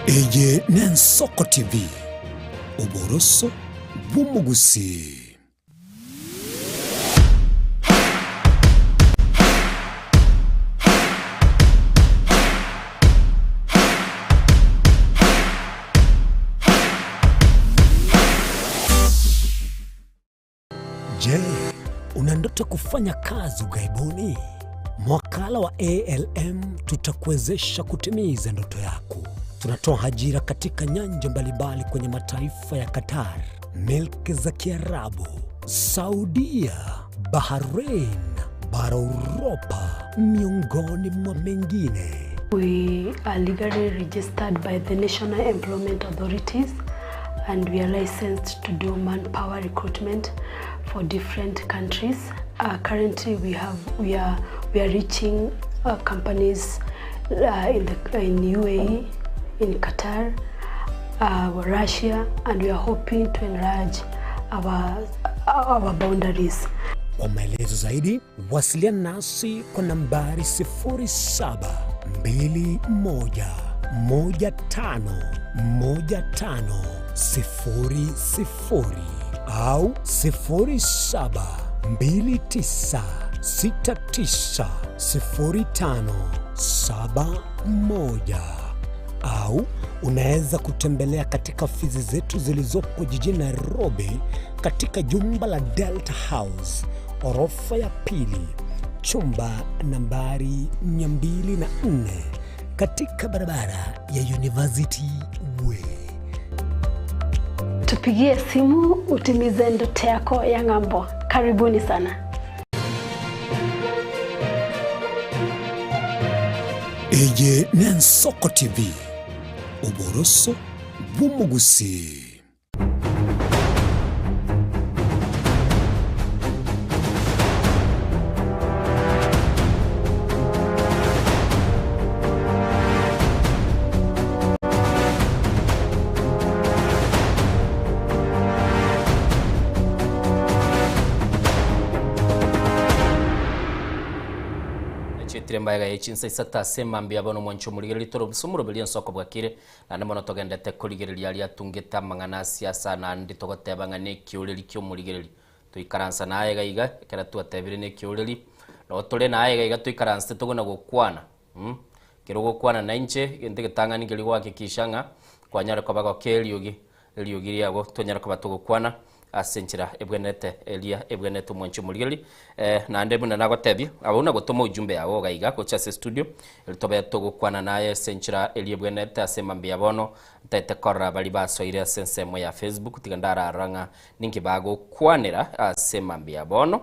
Eye n'Ensoko TV, oboroso bw'omogusii. Je, una ndoto kufanya kazi ughaibuni? Mwakala wa ALM tutakuwezesha kutimiza ndoto yako. Tunatoa ajira katika nyanja mbalimbali kwenye mataifa ya Qatar, milki za Kiarabu, Saudia, Bahrain, bara Uropa, miongoni mwa mengine. We are legally registered by the National Employment Authorities and we are licensed to do manpower recruitment for different countries. Uh, currently we have we are we are reaching uh, companies uh, in the in UAE, in Qatar, uh, Russia and we are hoping to enlarge our our boundaries. Kwa maelezo zaidi wasiliana nasi kwa nambari 0721151500 au 0729690571 au unaweza kutembelea katika ofisi zetu zilizopo jijini Nairobi katika jumba la Delta House orofa ya pili chumba nambari 204 katika barabara ya University Way. Tupigie simu utimize ndoto yako ya ng'ambo. Karibuni sana. Eye n'Ensoko TV, oboroso bw'omogusii. Echetire mbaega ye chinsa isato ase mambia bono omwancho omorigereria tore obisa omoroberio ensoko bwakire Naende mono togendete korigereria aria atungete amang'ana a siasa naende togoteba ng'a nekioreri ki'omorigereria. Toikaransa naye iga iga, ekero twatebire nekioreri, nabo tore naye iga iga toikaransete togona gokwana mh. Ekero ogokwana nainche, egento egetang'ani nkeria gohakikisha ng'a kwanyare koba gokia eriogi, eriogi riago tonyare koba togokwana. Ase enchera ebwenerete eria ebwenerete omwanchi omorigereria. Eh, naende buna nagotebia, abwo nagotoma ujumbe yao iga iga gocha ase estudio, erio tobe togokwana naye ase enchera eria ebwenerete ase mambia bono, ntaete korora baria basoire ase ensemo ya Facebook, tiga ndararora ng'a ninki bagokwanera ase mambia bono.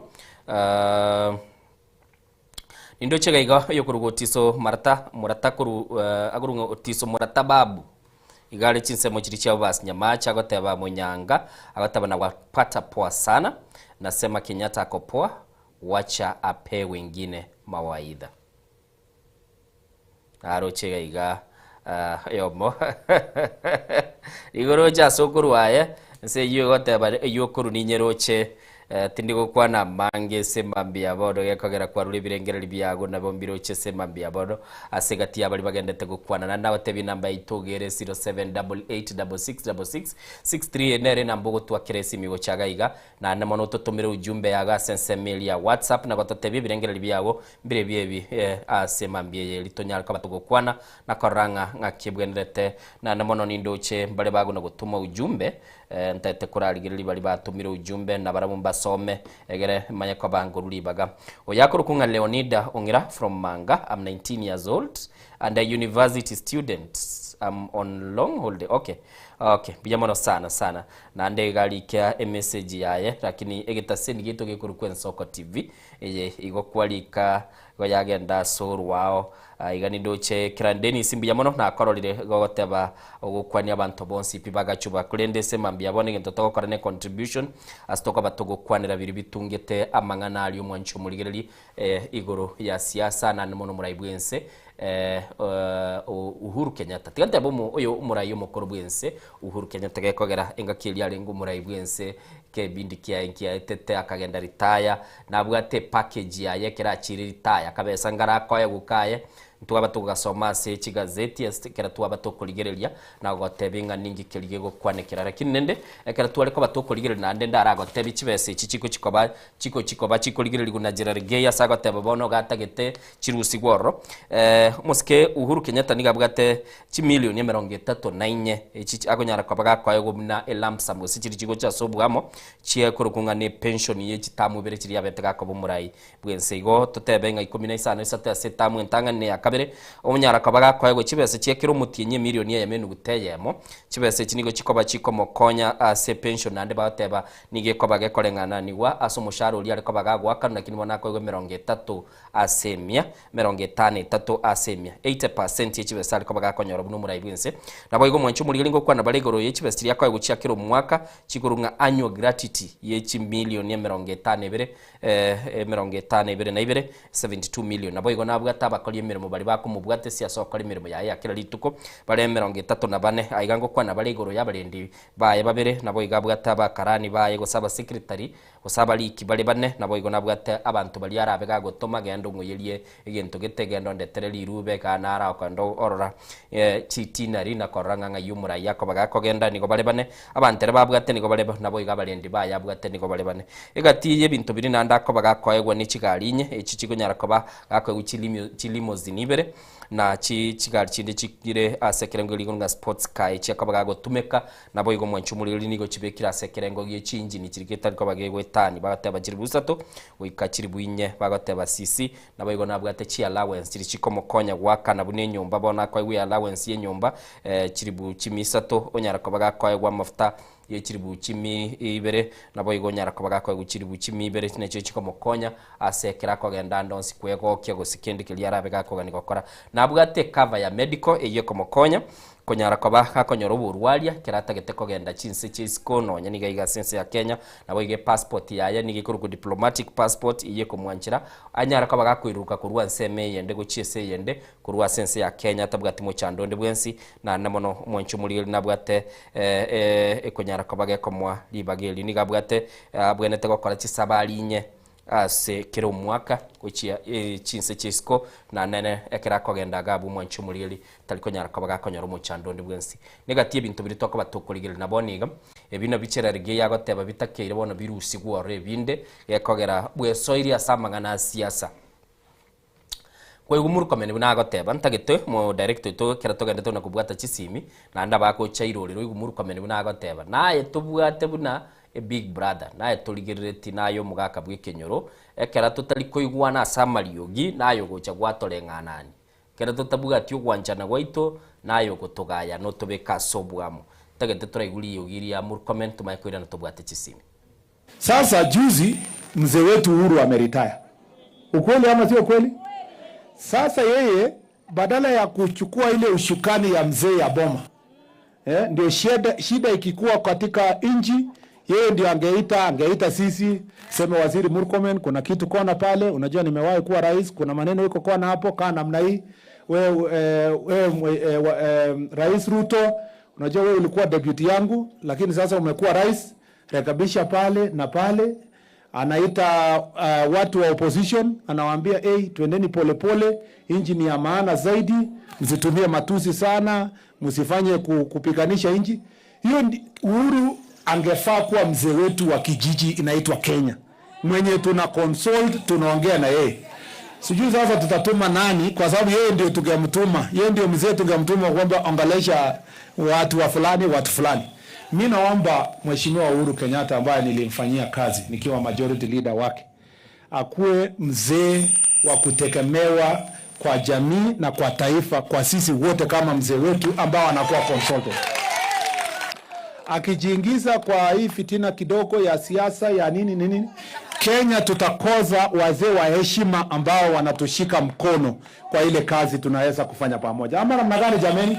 Ah, nindoche iga iga oyokorwa Otiso Marata, Murata korwa, akorwa ng'a Otiso Murata Babu. Iga are chinsemo chiria chia Obas Nyamache agoteba Munyanga agoteba na wapata poa sana nasema Kenyatta ako poa wacha apee wengine mawaidha. Naroche iga iga oyomo nigo roche ase okorwa aye nse eyio egoteba eyio okorwa ninyeroche Tindi gokwana amange ase mambia bono, gekogera kwarure ebirengererio biago nabo mbiroche ase mambia bono. Ase egati ya baria bagendete gokwana naende nagotebie enamba yaito ogere 0788666663 eye nere enamba ogotwakera esimi gocha iga iga, naende mono ototomere ujumbe yago ase ensemo eria ya WhatsApp na gototebia ebirengererio biago mbirebio ebi ase mambia eye erio tonyare koba togokwana na korora ng'a ng'aki ebwenerete. Naende mono nindoche mbare bagona gotoma ujumbe Ntaete korarigereria baria batomire ujumbe, na barabwo mbasome, egere manye koba nkorwa ribaga. Oyo akorokwa ng'a Leonida Ong'ira from Manga, am 19 years old. And a university student am on long holiday okay okay mbuya mono sana sana naende iga rika emessage yaye lakini egetaseni giaito gekorokwa Ensoko TV eye igo kwarika igo yagenda ase orwao Ah, iga nindoche Kiran Dennis mbuya mono nakororire igo ogoteba ogokwania abanto bonsi pi bagachuba korende ase mambia bono egento togokora ne contribution ase tokoba togokwanera biria bitungete amang'ana aria omwanchi omorigereria Igoro ya siasa naende mono omorai bw'ense Uhuru Kenyatta. Tiga ntebe oyo omorai omokoro bw'ense Uhuru Kenyatta gekogera engaki eria arenge omorai bw'ense kebindi kiaye nkiaetete akagenda ritaya nabwate epackage yaye ekero achire ritaya akabesa ngarakoe gokaye Ntwaba togasoma ase chigazeti ase ekero twaba tokorigereria na gotebia ng'a ninki keria gegokwanekera. Lakini rende ekero tware koba tokorigereria naende ndaragotebie chibesa echi chigochi koba chigochi koba chikorigererigwa na Gerald ase agoteba bono gatagete chirusigwe ororo. Omosike Uhuru Kenyatta nigo abwate chimilioni emerongo etato na inye echi akonyara koba gakoegwa buna elump sum gose chiria chigocha ase oboamo chiakorokwa ng'a ne pension ye chitamu ibere chiria abete gakoba omorai bw'ense. Igo totebe ng'a ikomi na isano isato ase etamu entang'ani na eya kabere, omonyara koba gakoegwa chibesa chia kera omotienyi emilioni eyemo enuguta eyemo. Chibesa echi nigo chikoba chikomokonya ase epension naende bagoteba nigo ekoba gekoreng'ananigwa ase omoshahara oria are koba gagoakanwa lakini bono akoegwa emerongo etato ase emia, emerongo etano etato ase emia, 80% ye chibesa are koba gakonyora buna omorai bw'ense. Naboigo omwanchi omorigeri ngokwana bare igoro ye chibesa chiria akoegwa chia kera omwaka chikorwa ng'a annual gratuity ye chimilioni emerongo etano ebere emerongo etano ebere na ibere, 72 million. Naboigo nabwate abakori emeremo baria bakomobwatesia ase ogokora emeremo yaye ya kera rituko, bare emerongo etato na bane. Aiga ngokwana bare igoro y'abarendi baye babere, naboigo abwate abakarani baye gose abasekretari, gose abariki bare bane, naboigo nabwate abanto baria arabe gagotoma, Genda ong'oyerie egento gete, genda ondetere rirube, igaa naro okogenda orora chitinari na korora ng'a ng'ai omorai akoba gakogenda, nigo bare bane. Abanto ere babwate nigo bare naboigo abarendi baye abwate nigo bare bane. Egati y'ebinto biria naende akoba gakoegwa ne chigari inye, echi chikonyara koba gakoegwa chilimo chilimousine ibere, na chi chigari chinde chire ase ekerengo eria igoro ng'a sports car echi akoba gagotumeka, naboigo omwanchi omoriri nigo chibekire ase ekerengo gie chiinjini chiria getari koba gegoetania, bagoteba chiribu isato goika chiribu inye, bagoteba cc, naboigo nabwate chiallowance chiria chikomokonya goakana buna enyomba, bono akoegwa eallowance y'enyomba chiribu chimi isato, onyara koba gakoegwa amafuta ye chiribu chimi ibere, naboigo onyara koba gakoegwa chiribu chimi ibere nachio chikomokonya ase ekero akogenda ande onsi kwegokia gose kende keria arabe gakogania gokora. Nabwate ecover ya medical eyio ekomokonya konyara koba gakonyora oborwaria ekero atagete kogenda chinse chia isiko nonya niga iga ase ense ya Kenya, naboigo epassport yaye nigo ekorokwa diplomatic passport eyio ekomwanchera anyare koba gakoiruruka korwa ensemo eyende gochia ase eyende Korwa ase ense ya Kenya tabwati mochando onde bwensi, naende mono omwanchi omorigeri nabwate ekonyara koba gekomoa ribaga erio. Nigo abwate abwenerete gokora chisabari inye ase kera omwaka gochia chinse chia isiko, naende nere ekero akogenda iga abwo omwanchi omorigeri tari konyara koba gakonyora omochando onde bwensi. Negati y'ebinto biria tokoba tokorigereria na bono iga, ebi nabio Cherargei agoteba bitakeire bono birusigwe ororo ebinde, gekogera bwesoirie ase amang'ana a siasa. Kwaigwa Murkomen buna agoteba, Ntagete omodirector oito ekero togendete buna kobwata chisimi, naende abagocha irorero oigwe Murkomen buna agoteba, Naye tobwate buna a big brother, naye torigerereti naye omogaka bw'ekenyoro, ekero totari koigwana ase amariogi naye ogocha gwatoreng'anani. Ekero totabwati ogwanchana gwaito naye ogotogaya notobeka ase oboamo. Ntagete toraigwe riogi ria Murkomen tomanye koirana tobwate chisimi. Sasa juzi mzee wetu Uhuru ameretire. Ukweli ama sio kweli? Sasa yeye badala ya kuchukua ile ushukani ya mzee ya boma eh, ndio shida, shida ikikuwa katika nchi yeye ndio angeita angeita sisi seme waziri Murkomen, kuna kitu kona pale, unajua nimewahi kuwa rais, kuna maneno iko kona hapo, kaa namna hii we, eh, we, eh, eh, Rais Ruto, unajua wewe ulikuwa deputy yangu, lakini sasa umekuwa rais rekebisha pale na pale. Anaita uh, watu wa opposition anawaambia hey, twendeni polepole, nchi ni ya maana zaidi, msitumie matusi sana, msifanye kupiganisha nchi hiyo. Uhuru angefaa kuwa mzee wetu wa kijiji inaitwa Kenya, mwenye tuna consult, tunaongea na yeye. Sijui sasa tutatuma nani, kwa sababu yeye ndio tungemtuma, yeye ndio mzee tungemtuma kwamba ongelesha watu wa fulani, watu fulani. Mi naomba Mheshimiwa Uhuru Kenyatta ambaye nilimfanyia kazi nikiwa majority leader wake akuwe mzee wa kutegemewa kwa jamii na kwa taifa, kwa sisi wote kama mzee wetu ambao anakuwa consulted. Akijiingiza kwa hii fitina kidogo ya siasa ya nini nini, Kenya tutakosa wazee wa heshima ambao wanatushika mkono kwa ile kazi tunaweza kufanya pamoja, ama namna gani jameni?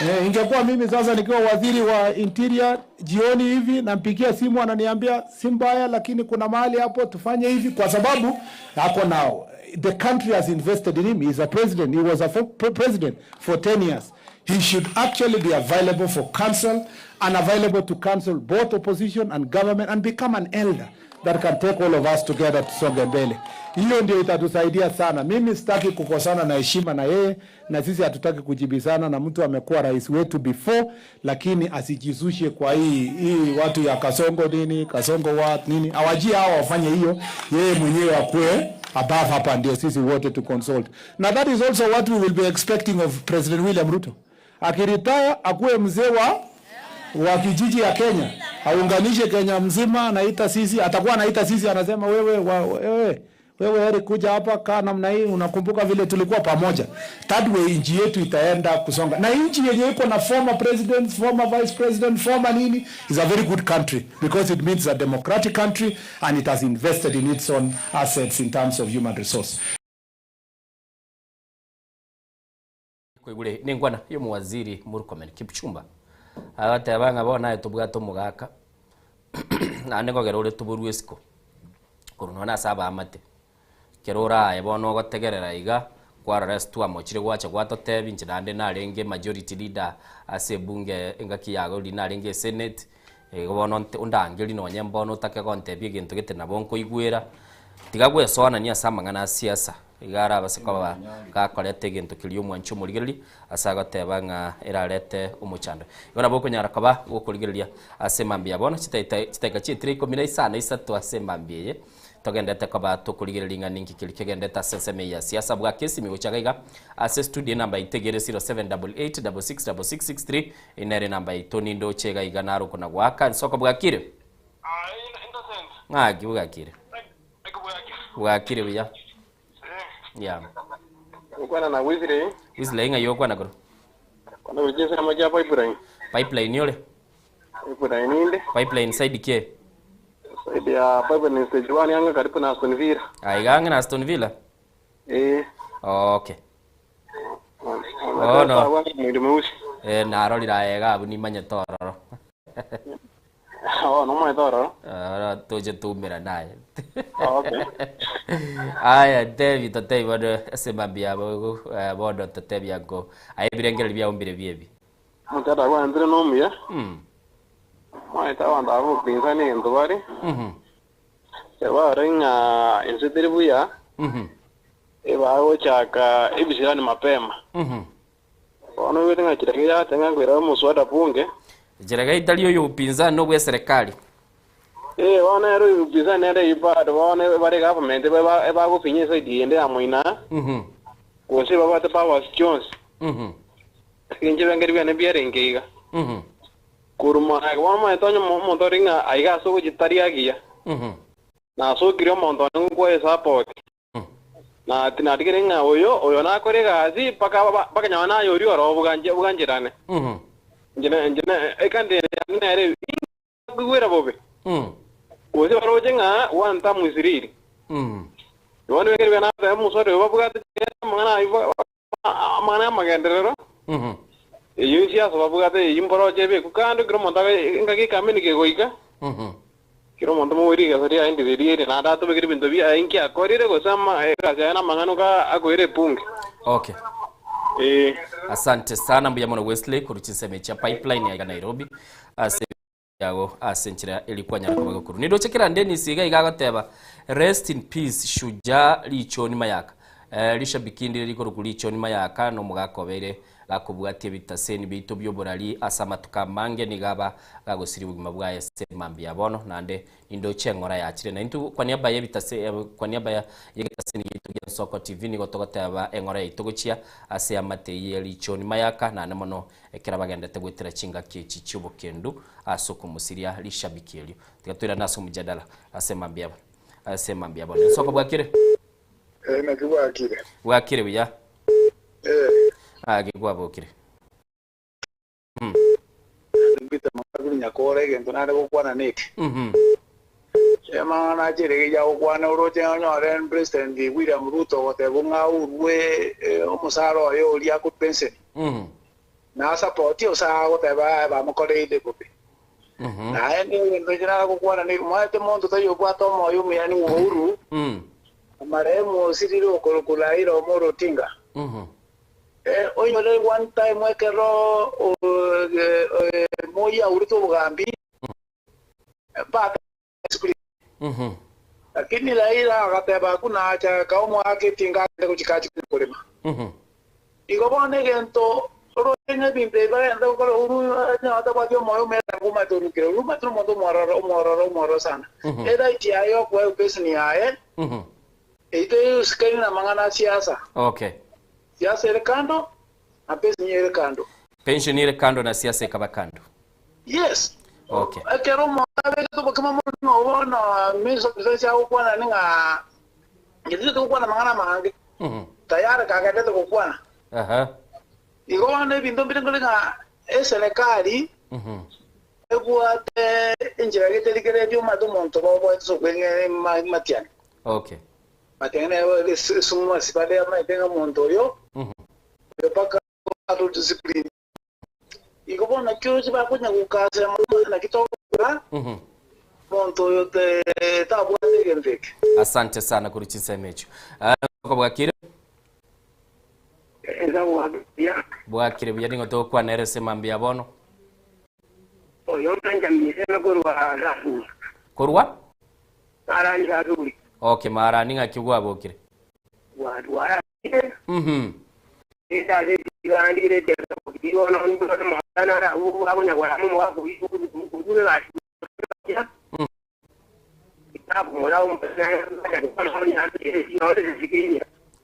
Eh, ingekuwa mimi sasa nikiwa waziri wa interior jioni hivi nampigia simu ananiambia si mbaya, lakini kuna mahali hapo tufanye hivi, kwa sababu ako nao. The country has invested in him. He is a president. He was a president for 10 years. He should actually be available for counsel and available to counsel both opposition and government and become an elder that can take all of us together tusonge mbele. Hiyo ndio itatusaidia sana. Mimi sitaki kukosana na heshima na yeye, na sisi hatutaki kujibizana na mtu amekuwa rais wetu before, lakini asijizushe kwa hii hii watu ya Kasongo nini Kasongo what nini, awajie hao wafanye hiyo, yeye mwenyewe akuwe above hapa, ndio sisi wote to consult. Na that is also what we will be expecting of President William Ruto. Akiretire akuwe mzee wa wa kijiji ya Kenya, aunganishe Kenya mzima, anaita sisi, atakuwa anaita sisi, anasema wewe wa, wewe wewe Eric, kuja hapa, kaa namna hii, unakumbuka vile tulikuwa pamoja. That way nchi yetu itaenda kusonga, na nchi yenye iko na former presidents, former vice president, former nini is a very good country because it means a democratic country and it has invested in its own assets in terms of human resource. Koigure nengwana y'omowaziri Murkomen Kipchumba agateba ng'a bono aye tobwate omogaka naende nkogera ore toborwe isiko korwa nonye ase abaamate. Ekero oraye bono ogotegerera iga kwarora ase twamochire gwacha gwatotebia inche naende narenge majority leader ase ebunge engaki yago riria narenge esenate, igo bono nte ondangerie nonye mbono otake gontebia egento gete nabo nkoigwera, tiga gwesoanania ase amang'ana a siasa. Iga arabase koba gakoreta egento keria omwanchi omorigereria ase agoteba ng'a erarete omochando. Igo nabo okonyara koba gokorigereria ase emambia ya bono chitaita chidakika chietire ikomi na isano na isato ase emambia eye togendete koba tokorigereria ng'a ninki keria kegendete ase ensemo eye ya siasa. Bwake esimi gocha iga iga ase estudio enamba yaito egere 0788666663 eye nere enamba yaito nindoche iga iga naro okona goaka nsoko bwakire? Ng'aki bwakire? Bwakire buya. Yeah. Gokwana na Wesley. Wesley ng'ai ogokwana korwa? Kwana gochia ensemo chia pipeline. Pipeline ore? Pipeline inde. Pipeline side ki? Side ya pipeline stage 1 ang'e karibu na Aston Villa. Ah, iga ang'e na Aston Villa? Eh. Okay. Oh, no. Mwiri mweusi. Eh, narorire aye iga abwo nimanyete ororo. Oh, nomanyete ororo? Oro toche toumerane aye. Okay. Aya ntebi totebi bono ase mambia abo eh, bono totebi ango aye ebirengererio biao mbire biebi. Omochando kwanchire nomuya. Omanyete abanto aba b'obopinzani egento bare, ebarore ng'a ense teri buya, ebagochaka ebisirani mapema. Bono oigwete ng'a chirege yate ng'a nkoira omoswada bunge. Chirege itari oyo upinzani nobwa eserekari. Ee, bono ere oyo upinzani nere eyio bado bono bare egovernment eba ebagofinya eside eyende ya moina, gose babwate powers chionsi. Inche ebirengererio biane mbiarenge iga. Korwa mono bono omanyete onye omonto ore ng'a aiga ase ogochia agiya, nasokire omonto one ngokoa esupport. Na tinatigere ng'a oyo oyo nakore egasi mpaka mpaka nyawe naye oria oro bwanche bwancherane. Inche ne inche ne ekandi yane nere inkoigwera bobe. Gose baroche ng'a one term is real. Bono ekero biana nateba omoswada oyo babwate amang'ana aywo amang'ana y'amagenderero, eyio siasa babwate eyio mboroche ebekwe kando ekero omonto engaki ekameni kegoika, kera omonto moborie rigesa riaye ndire riere naende atobekere ebinto biaye inki akorire gose ama egasi yaye namang'ana oka akoira ebunge. Okay. Ee. Asante sana mbuya mono Wesley korwa chinsemo echi chia pipeline aiga Nairobi ase yago ase enchera eria kwanyara koba gokorwa. Nindoche kera Dennis iga iga agoteba rest in peace Shujaa Richoni Mayaka. Eh, rishabiki ndire rikorokwa Richoni Mayaka na omogaka obeire gakobwatia ebitaseni biaito bi'oborari ase amatuko amange nigo aba gagosiria obogima bwaye ase mambia ya bono naende nindoche eng'ora yachire na intwe kwa niaba y'ebitase eh, kwa niaba ya y'egetaseni giaito gia Nsoko TV nigo togoteba eng'ora yaito gochia ase eamate eye ya Richoni Mayaka naende mono Ekero bagendete goetera chingaki echi chi'obokendu ase okomosiria rishabiki erio. Tiga toirane ase omojadala ase mambia ase mambia bono. Ensoko bwakire? Eh, naki bwakire? Bwakire buya. Eh. Agi gwabokire. Peter Mang'ana Nyakora egento nare gokwana neke. Amang'ana achiregeria agokwana oroche onyore President William Ruto ogoteba ng'a aurwe omosara oye oria akwe pension. Na support ose agoteba aye bamokoreire bobe. Naende egento ekio nare gokwana neke omanyete monto taiyo obwate omoyo omuya ning'o Uhuru, marehemu osirire okorokwa Raila Omolo Odinga. Onyore one time ekero Moi aurete obogambi, Lakini Raila agateba akwo nacha kaa omoaka etinga agende gochika achie korema. Igo bono egento oroche ng'a ebinto ebi bagende gokora Uhuru onye atabwati omoyo omuya nabo omanyete orukire. Uhuru omanyete nomonto omwororo omwororo omwororo sana. Eright yaye yokoa epeseni yaye eyio teiusikani na amang'ana a siasa. Okay. Siasa ere kando na pension ere kando. Pension ere kando na siasa ekaba kando. Yes. Okay. Ekero omonto abegete obokima mono bono Minister of Defence agokwana ni ng'a intwe togokwana amang'ana amange. Tayari kagendete gokwana. Aha. Igo bono ebinto mbire nkore ng'a eserekari ebwate enchera gete rigereria omanyete omonto boboete ase okweng'e matiang'i. Okay. Matiang'i nere esumu ase bare amaete ng'a omonto oyo oyo mpaka aro discipline. Igo bono naki oroche bakonya gokasera mono naki togokora omonto oyo tabwate egento eke. Asante sana korwa chinsemo echio. Ah, bwakire? Bwakire. Bwakire buya ning'o togokwana ere ase mambia bono? Oyo Benjamin Seme korwa Rasuri. Korwa? Marani Rasuri. Okay, Marani ng'aki gwabokire? Gwararire.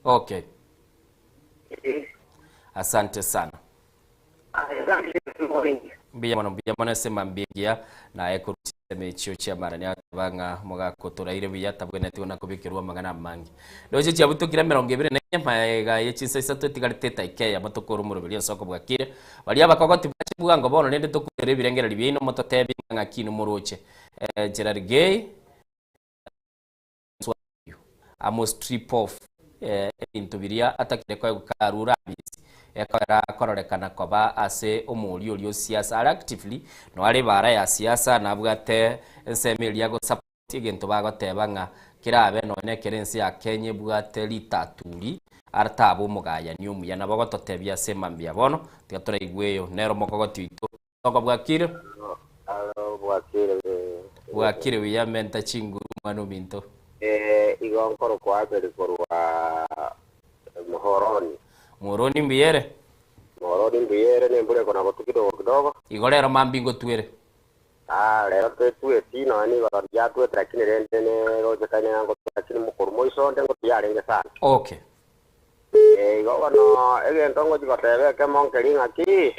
Okay. Asante sana. Mbuya mono mbuya mono ase mambia engiya naye korwa chinsemo echio chiamarani ateba ng'a omogaka otoraire buya tabwenereti buna kobekerwa amang'ana amange. Ndoche chiabutokire emerongo ebere na enye magega ye chinsa isato etigarete etaika eyemo tokore omoroberi ase okobwakire. Baria abakogoti bache bwango bono rende tokurere ebirengererio biaino mototebie ng'a ng'aki inwe moroche. Gerald Gay Amo strip off ebinto biria atakire koegwa karure abisi ekogera kororekana koba ase omooria oria o siasa are actively no are ebara ya siasa nabwate ensemo eria go support egento bagoteba ng'a kerabe nonya ekero ense ya Kenya ebwate ritaturi artabe omogayani omuya nabo ogototebia ase mambia bono tiga toraigwe eyo nere omokogoti oito Toko bwakire? Alo bwakire. Bwakire buya menta chinguru omwana ominto. Eh, igo nkorokwa Abeli korwa Muhoroni. Muhoroni mbuya ere? Muhoroni mbuya ere nembura ekona gotwa kidogo kidogo. Igo rero mambia ngotwere. Ah, rero tetweti nonya nigo yatwete lakini rende nerochekaine ng'a ngotwa lakini mokorwa moiso onde ngotwa yarenge sana. Okay. Eh, igo bono egento ngochi goteba ekemo nkeri ng'aki,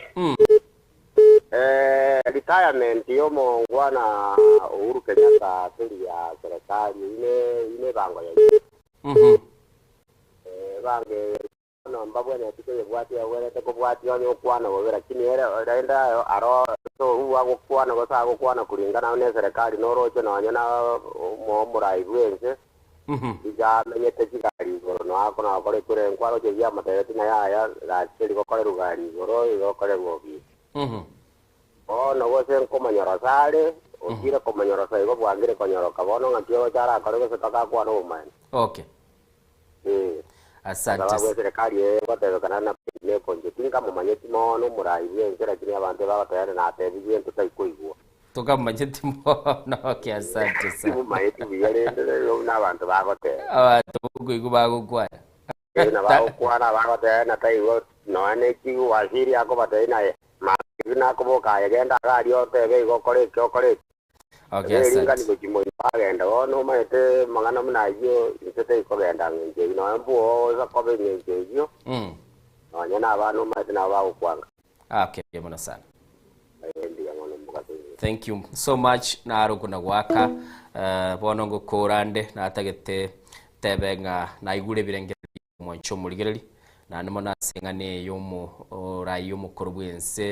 eh, retirement ya omongwana Uhuru Kenyatta teri ya serikali, eyio ne eyio ne ebango yaito. Eh, ebango eye bono mbabwenereti koyebwatia babwenerete kobwatia onye okwana bobe lakini ere rende ayo aro ase Uhuru agokwana gose agokwana kulingana na eserekari noroche nonye na omo omorai bwense. Iga amenyete chigari igoro, na akona-gokora ekerengo aroche ebiamotebetie ng'a yaya, gaki teri gokorerwa gari igoro, iga okorerwa obisi. Bono gose nkomonyorosa are, otiire komonyorosa igo bwangire konyoroka, bono ng'aki ogocha arakore gose mpaka akwane obomaene? Okay. Ee. Asante. Sababu eserekari eye egotebekana na nekonche, tinkamomanyeti mono omorai bw'ense, lakini abanto ebagotebia natebirie intwe taikoigwa. Tokamanyeti mono okay asante sana. Timomaeti buya rende rero buna abanto bagoteba. Abanto bokoigwa bagokwana. Eh, na bagokwana bagoteba na taigo nonya ne ki waziri akobatebia naye mambia nakoboka aye genda iga aria otebe igo okore eki okore eki. Okay, Ere ringani asante. gochia moino bagenda bono omanyete amang'ana buna ayio inse teikogenda ng'encho eyio nonya mbwogo osa koba eng'encho eyio nonya na abana omanyete nabo bagokwanga. Okay, mbuya mono sana. Aye mbuya mono mogaso oye. Thank you so much naro okona goaka eh, bono ngokora nde natagete tebe ng'a naigure ebirengererio mwanche omorigereri. Naende mono ase eng'ana eye y'omorai omokoro bw'ense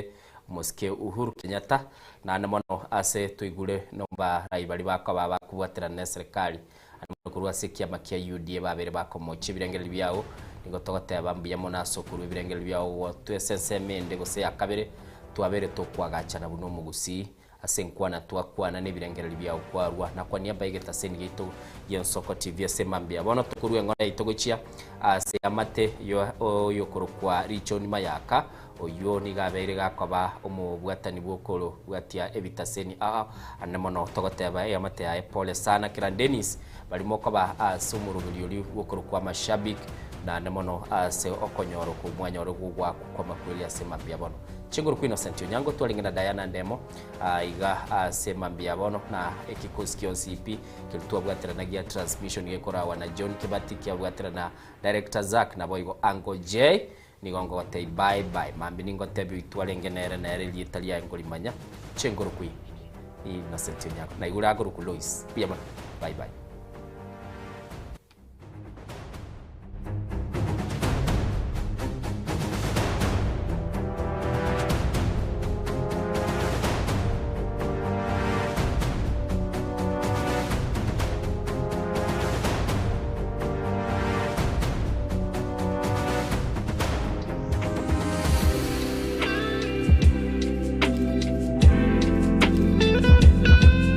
omosike Uhuru Kenyatta, naende mono ase toigure nobarai baria bakoba bakobwaterana neserikali, ande mono korwa ase ekiama kia UDA babere bakomochia ebirengererio biao, nigo togoteba mbuya mono ase okorua ebirengererio biao gotwa ase ensemo ende gose ya kabere, twabere tokoagachana buna omogusii. Ase enkwana twakwana nebirengererio biao kwarua, na kwania mbae egetaseni giaito gi'Ensoko TV ase mambia. Bono tokorua eng'ora yaito gochia ase amate oyokorokwa Richoni Mayaka, oyio nigo abeire gakoba omobwatani bw'okorobwatia ebitaseni aa ande mono togoteba eamate yaye pole sana kera Dennis bari mokoba ase omoroberio oria bw'okorokwa Mashabik naende mono ase okonyora okwo mwanyore gogoakwa kw'amakweri ase mambia bono. Chinguru kwa Innocent Onyango twarenge na Diana Ndemo aiga ase mambia bono na ekikosi gionsi pi keria twabwaterana gia transmission gekorawa na John Kibati kiabwaterana Director Zack naboigo Uncle J nigo ngogotebia bye bye mambia ningotebi oyio twarenge nere nere erieta riaye nkorimanya Chinguru kwa Innocent Onyango naigure akorokwa Lois mbuya mono bye bye.